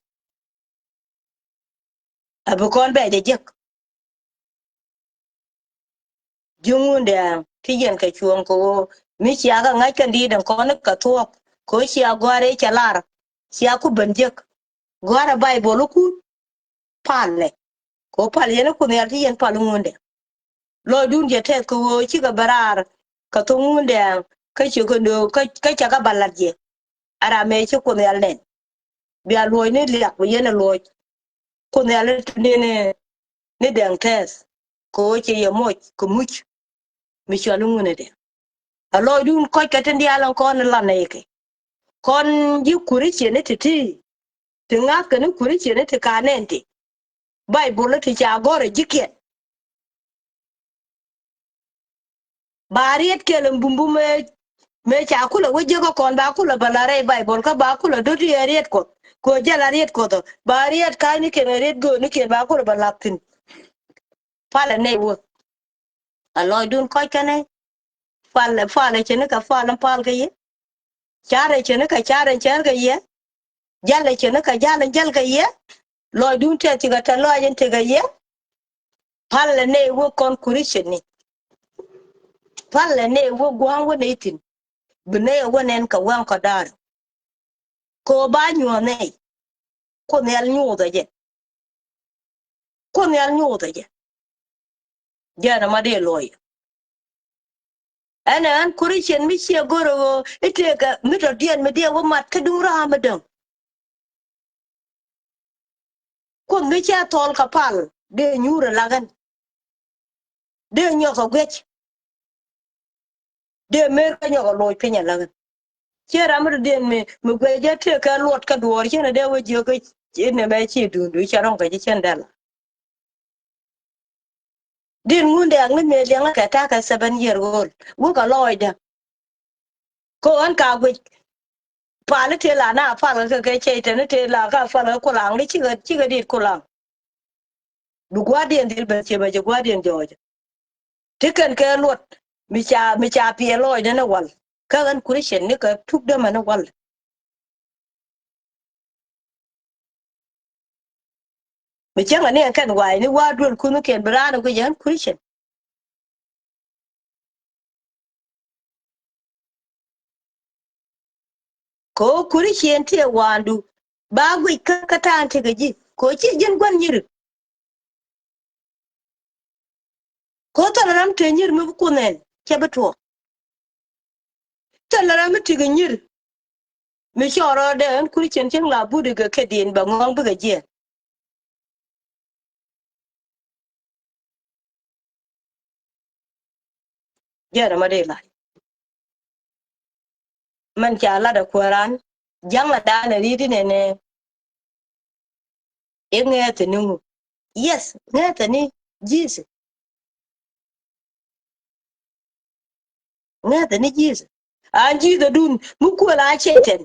A bi kɔn bɛ jɛ jek. Ji̱ Ŋundɛŋ ti yɛn kɛ cuɔ̱ɔ̱ŋ kɛ ɣöö mi cia kɛ ŋa̱c kɛn di̱i̱t ɛn kɔn kɛ thuɔ̱k kɛ ɣöö cia gɔ̱a̱r ëë cɛ lar. Cia ku ben jek. Gɔ̱a̱r ɛ Baibol ikun. Palɛ. Kɛ ɣöö pal yɛn i̱ Kuoth Nhial ti yɛn pal i̱ Ŋundɛŋ. Lɔcdun jɛ tɛth kɛ ɣöö cikɛ bɛ raar kɛ thok Ŋundɛŋ kä ci kɛ nöök kä, kä cɛ kɛ bä la̱t jɛ. A ram mëë ci Kuoth Nhial nɛn. Bia luɔ̱c ni liak bi yɛn ɛ luɔ̱c. Kuoth Nhial ni, ni, ni Dɛŋ tɛth kɛ ɣöö cɛ yɛ moc kɛ muc. Mi cɔal i̱ Ŋundɛŋ. A lɔcdun kɔc kɛ tin diaal ɛn kɔn i̱ la nɛy kɛ. Kɔn ji̱ Kuriciɛn i̱ ti̱ti̱. Ti ŋa̱thkɛ ni Kuriciɛn i̱ ti ka nɛn ti. Baibol i̱ ti ca gɔ̱r ɛ ji̱kiɛn. Ba riet kɛl in bumbum mëë, mëë ca kulɛ wä jiäkä kɔn ba kulɛ bä la rɛy Baibol kä ba kulɛ do̱t i̱ ɛ riet Kuɔth. Kɛ ɣöö jɛ la riet Kuɔth ɔ. Ba riet ka̱a̱cnikiɛn ɛ riet göötnikiɛn ba kulɛ bä la̱th thi̱n. Palɛ nɛy wä. A lɔcdun kɔc kɛnɛ. Palɛ, palɛ cɛ ni kɛ pal in pal kɛ yɛ. Carɛ cɛ ni kɛ car in car kɛ yɛ. Jalɛ cɛ ni kɛ jal in jal kɛ yɛ. Lɔcdun tɛth cikɛ tɛth lɔac in tekɛ yɛ. Palɛ nɛy wä kɔn Kuriciɛn ni. Palɛ nɛy wä gua̱a̱ŋ wä nɛy thi̱n. Bi nɛy ɛ wä nɛn kɛ waŋ kɔ da̱a̱r. Kɛ ɣöö ba nyuɔ̱th nɛy. Kuoth Nhial nyuuthɛ jɛ. Kuoth Nhial nyuuthɛ jɛ. Jɛn ɛmɔ dee luɔyɛ. Ɛn ɛ ɣän Kuriciɛn mi ciɛ go̱rɛ ɣöö i̱ tëëkɛ mi tɔ̱diɛn mi dee wä mat kä duŋ raam mi däŋ. Kuoth mi cɛ thɔl kɛ pal dee nyuur ɛ lak ɣän. Dee nyɔk kɛ guic. Dee mer kä nyɔk kɛ loc piny ɛ lak ɣän. Ciɛ ram mi dee mi, mi guic jɛ tëëkɛ luɔt kä duɔɔr cɛn ɛ dee wä jiök i̱ nɛmɛ ci duundu cɛ rɔ̱ŋ kɛ ji̱ cɛn dɛl. Di̱t Ŋundɛŋ ni mëë liɛŋä kɛ ta̱a̱ kɛ seven year old. Wä kɛ lɔɔcdä. Kɛ ɣän ka guic. Pal i̱ tëë la na pal kɛ kɛ cɛy tɛn i̱ tëë la ka pal kɛ kulaŋ ni cikɛ, cikɛ di̱t kulaŋ. Bi gua̱diɛn dhil ben ciɛ bɛ jɛ gua̱diɛn jɔɔcä. Ti kɛn kɛ luɔt mi ca, mi ca piɛl lɔɔcdä ni wal. Kä ɣän Kuriciɛn ni kɛ tuk dämä ni wal. Mi cäŋɛ ni ɛn kɛn wa̱a̱ ni wa̱a̱ duel kuthnikiɛn bi raan ɛ guic ɛn Kuriciɛn. Kɛ ɣöö Kuriciɛn ti ɛ wa̱a̱ndu ba guic kä, kä ta̱a̱n tekɛ ji̱ kɛ ɣöö ci ji̱n gua̱n nyiri. Kɛ ɣöö thilɛ ram te nyiri mi bi kuoth ɛn cɛ bi tuɔɔk. Thilɛ ram mi tekɛ nyiri. Mi cɔɔr rɔɔdɛ ɛn Kuriciɛn cieŋ la but ikɛ kɛ diɛn bɛ ŋɔ̱ɔ̱ŋ bikɛ jiɛɛn. Jɛn ɛmɔ dee lac. Mɛn ca lat ɛ kuääran ja̱ŋ ɛ da̱a̱n ɛ ri̱t inɛnɛ. I̱ ŋɛɛth ni ŋu? Yes, ŋɛɛth ni Jesus. Ŋɛɛth ni Jesus. A Jesus dun mi kuäl a Cɛytan.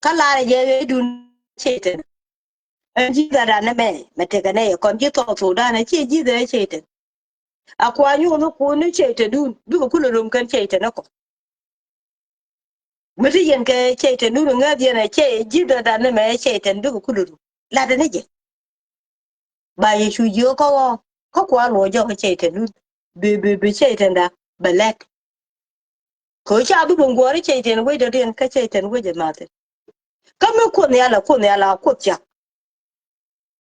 Kä lar jɛ ɣeecdun Cɛytan. Ɛn ji̱ dhɛ dan ni mɛ mɛ tekɛ nɛ yɛ kɔn ji̱ thɔɔk thok dan ɛ ciɛ ji̱ dhɛ cɛ itɛn. A kua nyuun ni kun ni cɛ itɛn dun bikɛ kulɛ rom kɛn cɛ itɛn ni kɔn. Mi ti yɛn kɛ cɛ itɛn dun ŋäth yɛn ɛ cɛ ji̱ dhɛ dan ni mɛ cɛ itɛn bikɛ kulɛ rom. Lat ni jɛ. Ba Yecu jiök kä ɣɔɔ kä kua luɔc jɔk kä cɛ itɛn dun. Bi bi bi cɛ itɛn da bɛ lɛt. Kɛ ca bi bi ŋuɔri cɛ itɛn wec dɔ̱diɛn kä cɛ itɛn wec ɛ mathi. Kä mi Kuoth Nhial ɛ Kuoth Nhial a Kuoth cak.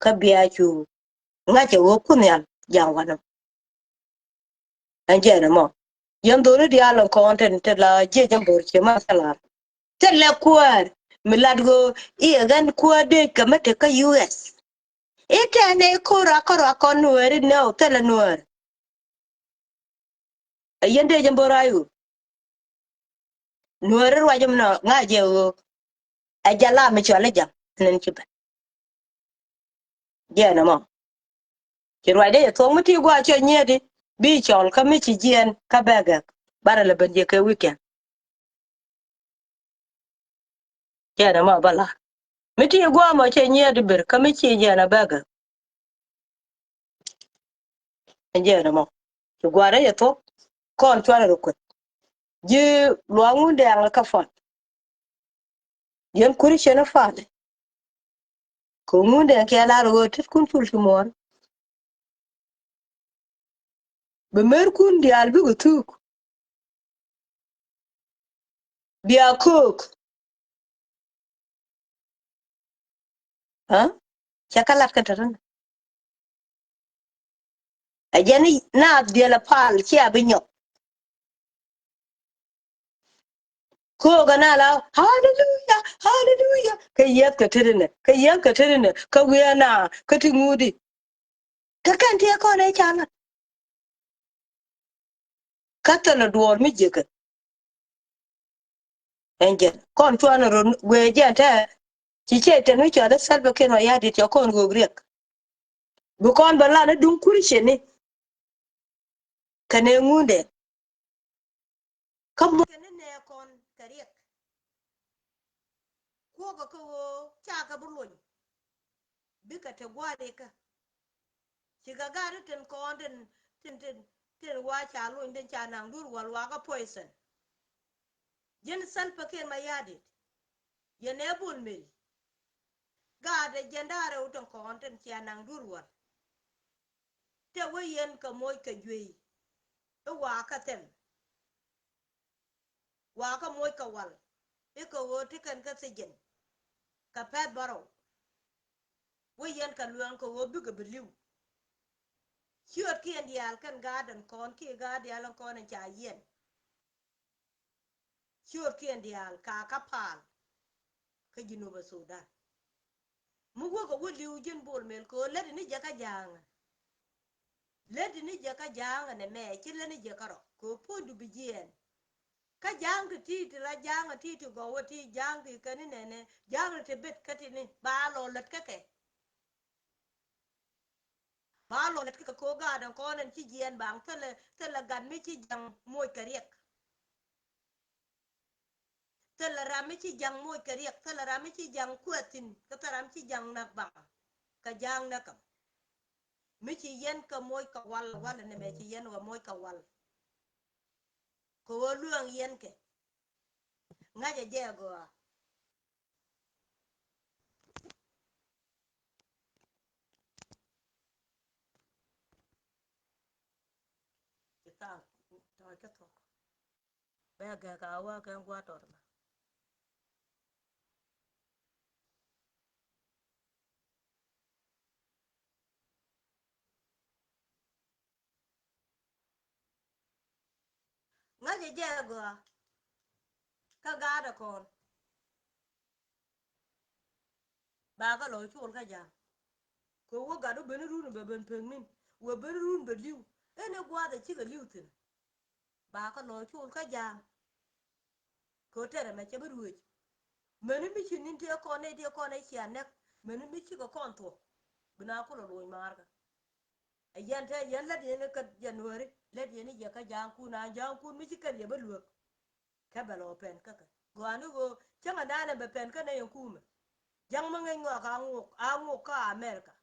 Kä bia cu ŋa̱cä ɣöö Kuoth Nhial ja̱a̱ŋ wanɔ. Ɛn jɛn ɛmɔ yɛn dhori diaal in kɔn tin te la jiec in bo̱r cie ma thalar. Thilɛ kuäär mi lat ɣöö i̱ ɛ ɣän kuäär dee kɛ mi te kä U S. I̱ tɛn ɛ ko̱r a kɔr a kɔn nueeri nɛ ɔ thilɛ nueer. Ɛ yɛn dee jɛ bo̱r a yu. Nueeri ruac mi nɔ ŋa̱c jɛ ɣöö ɛ jɛ la mi cɔl i̱ ja̱ŋ nɛn ci ben. Jiɛn ɛmɔ ci ruacdä yɛ thuɔ̱k mi ti gua̱a̱ cɛ nyiet i̱ bi cɔl kä mi ci jiɛn kä bɛ gɛk. Barɛ lɛ ben jiɛ kɛ weekend. Jiɛn ɛmɔ bä la̱r mi ti gua̱a̱ mɔ cɛ nyiet i̱ ber kä mi ci jiɛn ɛ bɛ gɛk. Jiɛn ɛmɔ ci gua̱a̱rä yɛ thuɔ̱k kɔn cuarɛ rɔ kueth. Ji̱ luaak ŋun dɛɛŋ kä fal. Yɛn kuäri cɛn ɛ fal. Kɛ ŋun dɛɛŋ kiɛ lar ɣöö tet kun cul ci muɔ̱ɔ̱r. Bɛ merkun diaal bikɛ thuk. Bia köök. Aa cɛ kä lat kä tɛtän. Ɛ jɛn naath diɛl ɛ pal cia bi nyɔk. Köök ɛ na la haleluya haleluya kä yieth kɛ tërinɛ kä yieth kɛ tërinɛ kä wiee na kä ti ŋuudi. Kä kɛn ti ɛ kɔn ɛ ca lat. Kä thilɛ duɔɔr mi jiäkɛ. Ɛn jɛn kɔn cuanɛ rɔ wee jɛn tɛ ci cɛ tɛn mi cuanɛ Salva Kiir Mayardit cɛ kɔn ɣöök riɛk. Bi kɔn bɛ lan i̱ duŋ Kurcini kɛnɛ ŋundɛ. Kä muɔ̱th kɛn ni nɛɛkɔn kɛ riɛk. Kuɔkɛ kä ɣöö cakɛ bi luny. Bikɛ te gua̱a̱rikä. Cikɛ gat i̱ tin kɔn tin tin tin tin wa ca luny tin ca naŋ dur wal wakä poison. Ji̱n Salva Kiir Mayardit. Yɛn ɛ Bol Mel. Gaat ɛ jiɛn da̱a̱ rɛw tin kɔn tin cia naŋ dur wal. Tɛ wee yɛn kɛ moc kɛ juey i̱ wakä thɛm. Wakä moc kɛ wal i̱ kɛ ɣöö ti kɛn kä thijin kɛ pɛth bärɔw. Wee yɛn kɛ luɛŋ kɛ ɣöö bikɛ bi li̱w. Ciötkiɛn diaal kɛn gaat ɛn kɔn kiɛ gaat diaal ɛn kɔn ɛn ca yɛn. Ciötkiɛn diaal ka kä pal kä Jinubä Sudan. Mi wäkɛ wä li̱w ji̱n Bol Mel kɛ ɣöö lätdi ni jɛ kä ja̱a̱ŋä. Lätdi ni jɛ kä ja̱a̱ŋä nɛmɛ ci lät ni jɛ kä rɔ kɛ ɣöö puɔ̱nydu bi jiɛɛn. Kä ja̱a̱ŋ ti ti ti la ja̱a̱ŋä ti ti gɔwä ti ja̱a̱ŋ ti kɛn ni nɛnɛ ja̱a̱ŋ ti bet kä ti ni ba lɔ lät kä kɛ. Ba lɔ lät kä kɛ ko̱ gaat ɛn kɔn ɛn ci jiɛɛn baŋ thilɛ thilɛ gat mi ci ja̱ŋ moc kɛ riɛk. Thilɛ ram mi ci ja̱ŋ moc kɛ riɛk thilɛ ram mi ci ja̱ŋ kuɛ thi̱n kä thilɛ ram ci ja̱ŋ nak baŋ. Kɛ ja̱a̱ŋ nak kɛ mi ci yɛn kɛ moc kɛ wal wal nɛmɛ ci yɛn wä moc kɛ wal. Kɛ ɣöö luäŋ yɛn kɛ ŋa̱cä jɛ gɔaa. Ci thaal tɔ̱ɔ̱c kä thuɔ̱k. Bɛ gɛk a wä kɛ gua̱a̱ tɔt mɛ. Ŋäcɛ jɛ gɔaa kä gaatdɛ kɔn. Ba kä lɔ col kä ja̱a̱ŋ. Kɛ wä gat wä ben run bɛ ben pek min wä ben run bɛ li̱w. Ɛn ɛ gua̱a̱th ɛ cikɛ li̱w thi̱n. Ba kä lɔ col kä ja̱a̱ŋ. Kɛ wä tɛrɛ mɛ cɛ bi ruëëc. Meni mi ci ni̱n tëë kɔn nɛy tëë kɔn nɛy cia nɛk meni mi cikɛ kɔn thuɔ̱k. Bi na kulɛ luɔ̱ny maarkä. Ɛ yɛn te yɛn lät yɛn kä January lät yɛn i̱ yɛ kä ja̱a̱ŋkun a ja̱a̱ŋkun mi ci kɛn yɛ bä luäk. Kɛ bɛ lɔ pɛn kä kɛ gɔaa ni ɣöö cäŋɛ da̱a̱n ɛ bɛ pɛn kä nɛy ɛn kumɛ. Ja̱ŋ mi ŋäc ŋɔak a ŋok, a ŋok kä America,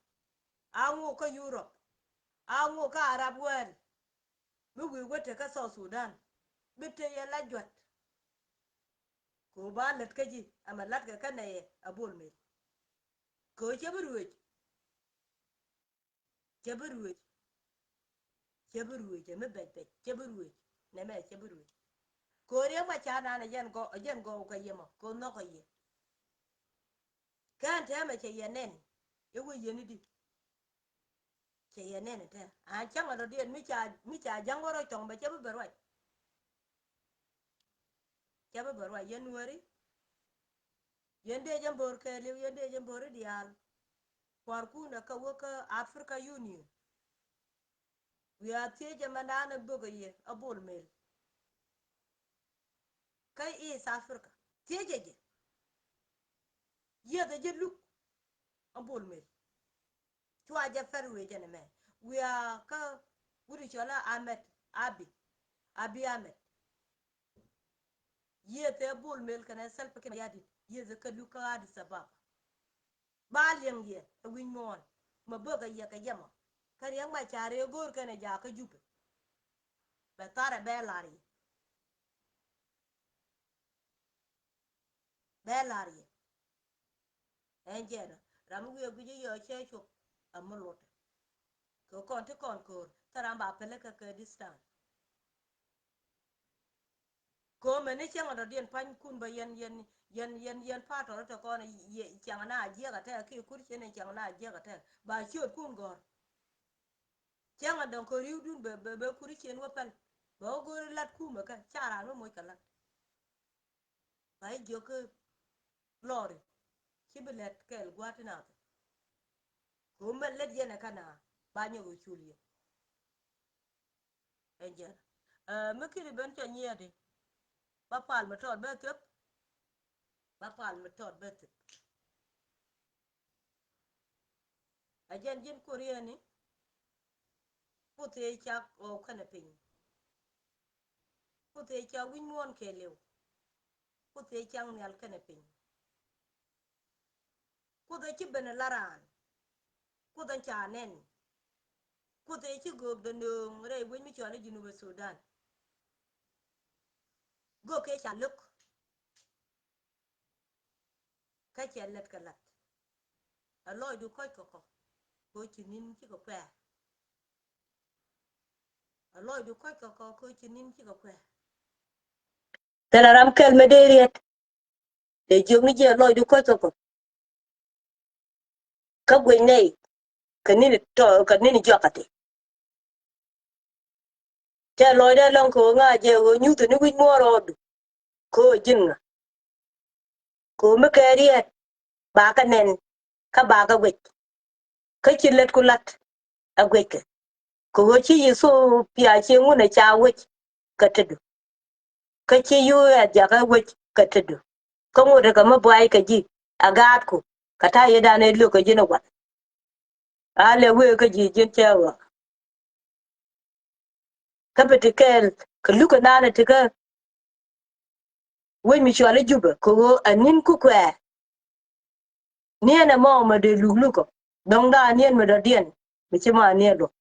a ŋok kä Europe, a ŋok kä Arab world. Mi wi̱i̱ wä te kä South Sudan, bi te yɛ la juät. Kɛ ɣöö ba lät kä ji̱, ɛmɛ la̱tkɛ kä nɛy ɛ Bol Mel. Kɛ ɣöö cɛ bi ruëëc. Cɛ bi ruëëc. Cɛ bi ruëëc, ɛ mi bɛc bɛc, cɛ bi ruëëc. Nɛmɛ cɛ bi ruëëc. Kɛ ɣöö riɛk ma ca naan ɛ jɛn gɔw, ɛ jɛn gɔw kɛ yɛ mɔ, kɛ ɣöö nhɔk kɛ yɛ. Kɛn tɛmɛ cɛ yɛ nɛn, i̱ wee yɛn i̱di. Cɛ yɛ nɛn ɛ tɛ. A cäŋ ɛ dɔ̱diɛn mi ca, mi ca ja̱ŋ wä rɔ cɔŋ bɛ cɛ bi bɛ ruac. Cɛ bi bɛ ruac yɛn Nuääri. Yɛn dee jɛ bo̱r kɛɛliw, yɛn dee jɛ bo̱r i̱ diaal. Kua̱rkun ɛ kä wä kä Africa Union. Wiaa thiecɛ mɛn da̱a̱n ɛ bök ɛ yɛ ɛ Bol Mel. Kä East Africa. Thiecɛ jɛ. Yieth ɛ jɛ luk ɛ Bol Mel. Cua jɛ pɛr wee jɛn ɛmɛ. Wiaa kä wut i̱ cɔl ɛ Ahmed Abi. Abi Ahmed. Yieth ɛ Bol Mel kɛnɛ Salva Kiir Mayardit. Yieth ɛ kɛ luk kä Addis Ababa. Ba liɛŋ yɛ ɛ wi̱ny muɔ̱ɔ̱n. Mɛ bök ɛ yɛ kɛ yɛ mɔ. Kä riɛk ma ca rëë go̱o̱r kɛnɛ jakä Jubɛ. Bɛ tharɛ bɛ la̱r yɛ. Bɛ la̱r yɛ. Ɛn jɛn ram mi wi̱i̱ guic i̱ yɔɔ cɛ cop. Ɛ mi luɔt. Kɛ kɔn ti kɔn ko̱o̱r thil ram ba pälä kä kɛ this time. Ko̱o̱mɛ ni cäŋ dɔ̱diɛn pa̱nykun bä yɛn, yɛn, yɛn, yɛn, yɛn pa̱a̱t tɔ̱ rɔ te kɔn yɛ cäŋ na jiɛk a tɛk ki kur cien cäŋ na jiɛk a tɛk ba ciöötkun gɔ̱r. Cäŋ a dɔ̱ŋ kɛ ri̱wdun bɛ, bɛ, bɛ kur cien wä päl. Bɛ wä go̱o̱ri lat kumɛ kä ca raan wä moc kɛ lat. Ba i̱ jiök kä lɔri ci bi lɛt kɛɛl gua̱a̱th ti nath. Ko̱o̱mɛ lät yɛn ɛ kä na ba nyɔk ɛ cul yɛ. Ɛn jɛn. Ɛ, mi kiri ben cɔ nyiɛɛdi. Ba pal mi tɔt bɛ thöp. Ba pal mi tɔt bɛ thöp. Ɛ jɛn ji̱n Kuoth riɛni. Kuoth ëë cak ɣɔw kɛnɛ piny. Kuoth ëë cak wi̱c muɔ̱ɔ̱n kɛɛliw. Kuoth ëë cak nhial kɛnɛ piny. Kuoth ëë ci ben ɛ la raan. Kuoth ëë ca nɛn. Kuoth ëë ci göök dee nööŋ rɛy wec mi cɔal i̱ Junub Sudan. Göök ëë ca lo̱k. Kä cɛ lät kɛ la̱t. Ɛ lɔcdu kɔ̱c kɛ kɔ. Kɛ ɣöö ci ni̱n cikɛ kuɛɛr. Ɛ lɔcdu kɔ̱c kɛ kɔ kɛ ɣöö ci ni̱n cikɛ kuɛɛr. Thilɛ ram kɛl mi dee riet. Dee jiök ni jiɛ lɔcdu kɔ̱c kɛ kɔ. Kä guic nɛy kɛ ni̱n tɔ kɛ ni̱n jɔak kä ti. Cɛ lɔcdɛ lɔ̱ŋ kɛ ɣöö ŋa̱ jɛ ɣöö nyuth ni wi̱c muɔ̱ɔ̱n rɔɔdu. Kɛ ɣöö ji̱n ŋa. Kɛ ɣöö mi kɛ riet ba kɛ nɛn kä ba kɛ guic. Kä ci lät ku la̱t ɛ guickɛ. Kɛ ɣöö ci Yithiopia ci ŋun ɛ ca wec kɛ tetdu. Kä ci U S jakä wec kɛ tetdu. Kä ŋot ɛ kɛ mi buay kɛ ji̱ ɛ gaatku kɛ ta̱yɛ dan ɛ liök kɛ ji̱n ɛ wal. A lɛ wee kä ji̱ ji̱n cɛ ɣɔaa. Kä bi ti kɛɛl kɛ luk kɛ naan ɛ ti kä wec mi cual i̱ Jubɛ kɛ ɣöö ɛ ni̱n ku kuɛɛr. Niɛn ɛmɔ mɛ dee luk lukɔ dɔ̱ŋ da̱a̱ niɛn mɛ dɔ̱diɛn mɛ ci ma niɛn luɔ̱k.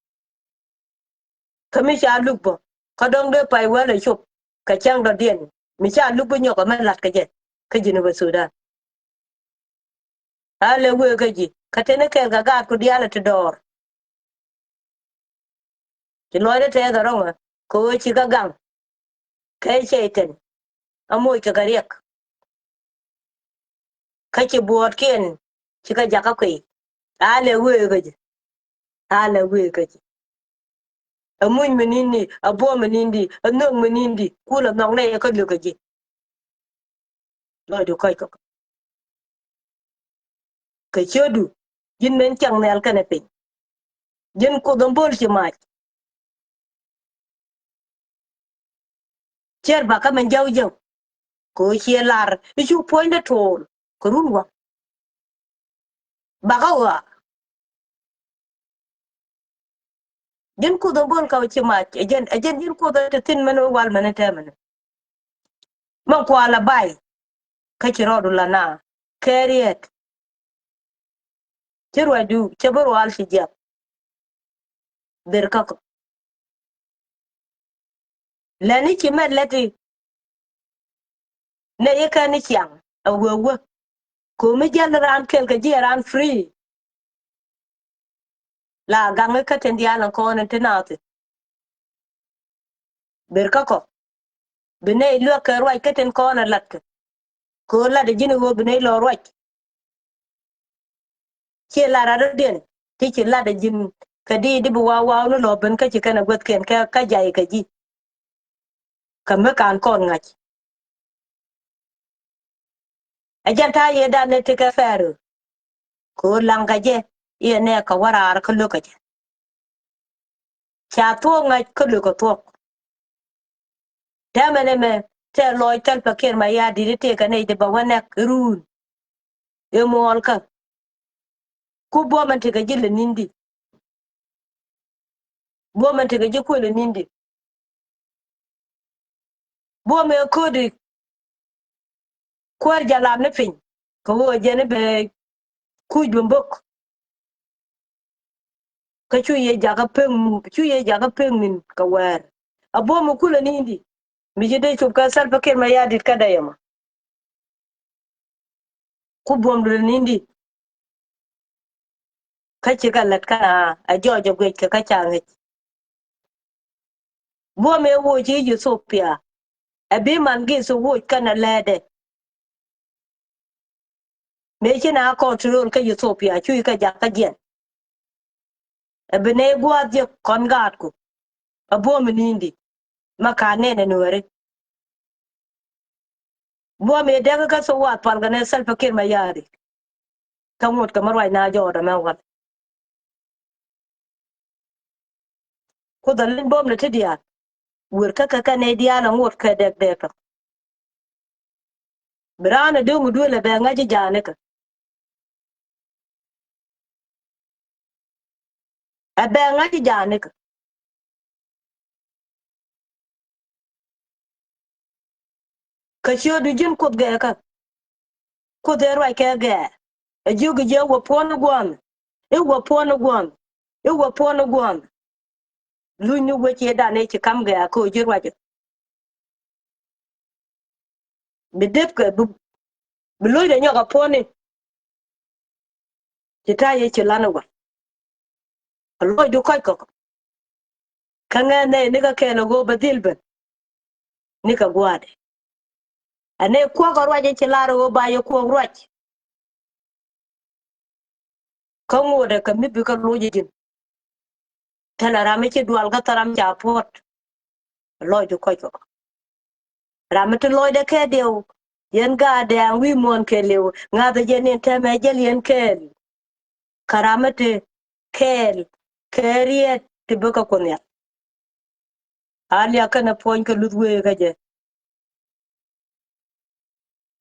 Kä mi ca luk bä kä dɔ̱ŋ dee pay wäl ɛ cop kɛ cäŋ dɔ̱diɛn mi ca luk bä nyɔk ɛmɛ la̱t kɛ jɛ kä Jinubä Sudan. A lɛ wee kä ji̱ kä teni kɛɛl kɛ gaatku diaal ɛ ti dɔɔr. Ci lɔcdä tɛth ɛ rɔ̱ŋä kɛ ɣöö ci kä gaŋ kɛ cɛy-tan. A moc kɛ kɛ riɛk. Kä ci buɔɔtkiɛn ci kɛ jakä kuiy. A lɛ wee kä ji̱. A lɛ wee kä ji̱. Ɛ muny mi ni̱n di, ɛ buɔ̱m mi ni̱n di, ɛ nhök mi ni̱n di, kulɛ nhɔk nɛy ɛ kä lök kä ji̱. Lɔcdu kɔc kɔk. Kɛ ciötdu ji̱n min cäŋ nhial kɛnɛ piny. Ji̱n Kuoth in bo̱l ci mac. Cier bakä min jäw jäw. Kɛ ɣöö ciɛ lar i̱ cu puɔ̱nydä to̱o̱l kɛ run waŋ. Bakä ɣɔaa. Ji̱n Kuoth in bo̱l kɛ ɣöö ci mac ɛ jɛn, ɛ jɛn ji̱n Kuoth in te thi̱n min wal min in tɛmɛ ni. Min kualɛ bay kä ci rɔɔdu la na kɛ riet. Ci ruacdu cɛ bi rual ci jiap. Ber kä kɔ. Lɛni ci mɛt lɛti nɛ yi kɛn ni ciaŋ a wee wee. Komi jäl raan kɛl kɛ jiɛ raan free. La gaŋ ikä tin diaal in kɔn in ti naath. Ber kä kɔ. Bi nɛy luäk kɛ ruac kä tin kɔn in lat kɛ. Kɛ ɣöö lat ji̱n ɣöö bi nɛy lɔ ruac. Ci lat rat rɔ̱diɛn ti ci lat ji̱n kɛ di di bi waw waw ni lɔ ben kä ci kɛn a guäthkiɛn kä kä jay kɛ ji̱. Kä mi kan kɔn ŋa̱c. Ɛ jɛn ta̱a̱ yɛ dan ni ti kɛ fɛɛr. Kɛ ɣöö laŋ kɛ jɛ iɛ nɛ kɛ wä raar kä lo̱k kɛ jɛ. Ca thuɔ̱k ŋa̱c kä lo̱k kɛ thuɔ̱k. Tɛmɛ ni mɛ tɛ lɔc Salva Kiir Mayardit i̱ tëëkɛ nɛy ti bɛ wä nɛk iruun. I̱ muɔɔlkä. Ku buɔmɛ tekɛ ji̱ lɛ ni̱n di. Buɔmɛ tekɛ ji̱ kuël lɛ ni̱n di. Buɔmɛ ko̱di kuäär jalam ni piny kɛ ɣöö jɛn i̱ bɛ kuc bɛ mbok. Kä cu yɛ jakä pek, cu yɛ jakä pek ni̱n kɛ wɛɛr. A buɔmɛ kulɛ ni̱n di mi ci dee cop kɛ Salva Kiir Mayardit kä dee yɛ mɔ. Ku buɔmdu lɛ ni̱n di. Kä cikɛ lät kä na a jɔɔc a guic kɛ kä ca ŋic. Buɔmɛ woc i̱ Ethiopia. Ɛ bi man gi̱th woc kɛnɛ lɛɛdɛ. Mëë ci na control kä Ethiopia cuc kɛ jakä jiɛn. Ɛ bi nɛy gua̱a̱th jiäk kɔn gaatku. Ɛ buɔmɛ ni̱n di. Ma ka nɛn ɛ nuääri. Buɔmɛ däk kä Ethiopia pal kɛ nɛ Salva Kiir Mayardit. Kä ŋot kɛ mi ruac na jɔɔdɛ mɛ wal. Ku dhɔl in buɔm ni ti diaal. Wer kä kɛ kɛn i̱ diaal a ŋot kɛ dɛk dɛk kä. Bi raan a döŋ duel a bɛ ŋa̱c i̱ jaanikä. A bɛ ŋa̱c i̱ jaanikä. Kä ciötdu ji̱n Kuoth gɛɛkä. Kuoth ëë ruac kɛ gɛɛ. Ɛ jiök i̱ jiɛ wä puɔ̱n i̱ gua̱a̱m. I̱ wä puɔ̱n i̱ gua̱a̱m. I̱ wä puɔ̱n i̱ gua̱a̱m. Luny ni wec yɛ dan ëë ci ka̱m gɛɛ kä ji̱ ruacä. Bi dep kɛ bi, bi lo̱cdɛ nyɔk a puɔ̱ni. Ci ta̱a̱ yɛ ci lan i̱ wä. A lɔcdu kɔc kɔk. Kä ŋɛn nɛy ni kä kɛɛl a ɣöö bɛ dhil ben. Ni kɛ gua̱a̱dɛ. Ɛ nɛy kuɔ̱k a ruac i̱ ci lar a ɣöö ba yɛ kuɔ̱k ruac. Kä ŋotdɛ kɛ mi bi kä loc i̱ ji̱n. Thilɛ ram mi ci dual kä thil ram ca puɔ̱t. Lɔcdu kɔc kɔk. Ram mi ti lɔcdɛ kɛ diɛw. Yɛn gaat dɛ̈ɛ̈ŋ wi̱i̱ muɔ̱ɔ̱n kɛɛliw ŋa̱thä jɛ ni̱n tɛmɛ jäl yɛn kɛɛl. Kä ram mi ti kɛɛl kɛ riet ti bä kä Kuoth Nhial. A liak kɛnɛ puɔ̱ny kɛ luth wee kä jɛ.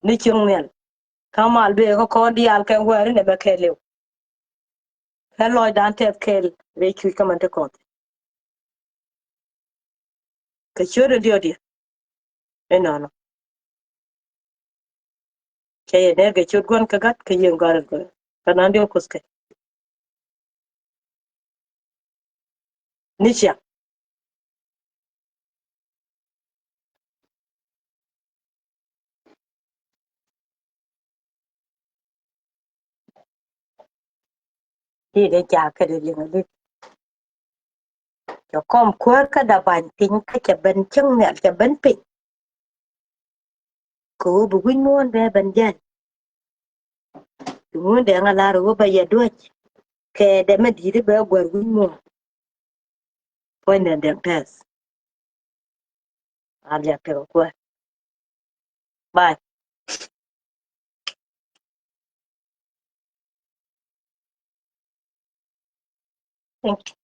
Ni cieŋ nhial. Kä mal bee kä kɔn diaal kɛ wääri nɛmɛ kɛɛliw. Kɛ lɔcdan tɛth kɛɛl rɛy cuc kä man ti kɔn. Kɛ ciöt in diɔt yɛ. Inɔnɔ. Cɛ yɛ ner kɛ ciöt gua̱n kɛ gat kɛ yieŋ gɔ̱a̱r in gɔ̱a̱r. Kɛ nan diɔt Kuoth kɛ. Ni ciaŋ. Ti dee jakä dee liŋ a lit. Cɛ kɔm kuäär kä da bany piny kä cɛ ben cieŋ nhial cɛ ben piny. Kɛ ɣöö bi wi̱c muɔ̱ɔ̱n bɛ ben jany. Bi ŋun dee ŋa lar ɣöö bɛ yɛ duäc. Kɛ dɛmɛ di̱i̱t bɛ guäär wi̱c muɔ̱ɔ̱n. Puɔ̱nydɛ dɛŋ tɛth. A liak tekɛ kuäär. Bye. Thank you.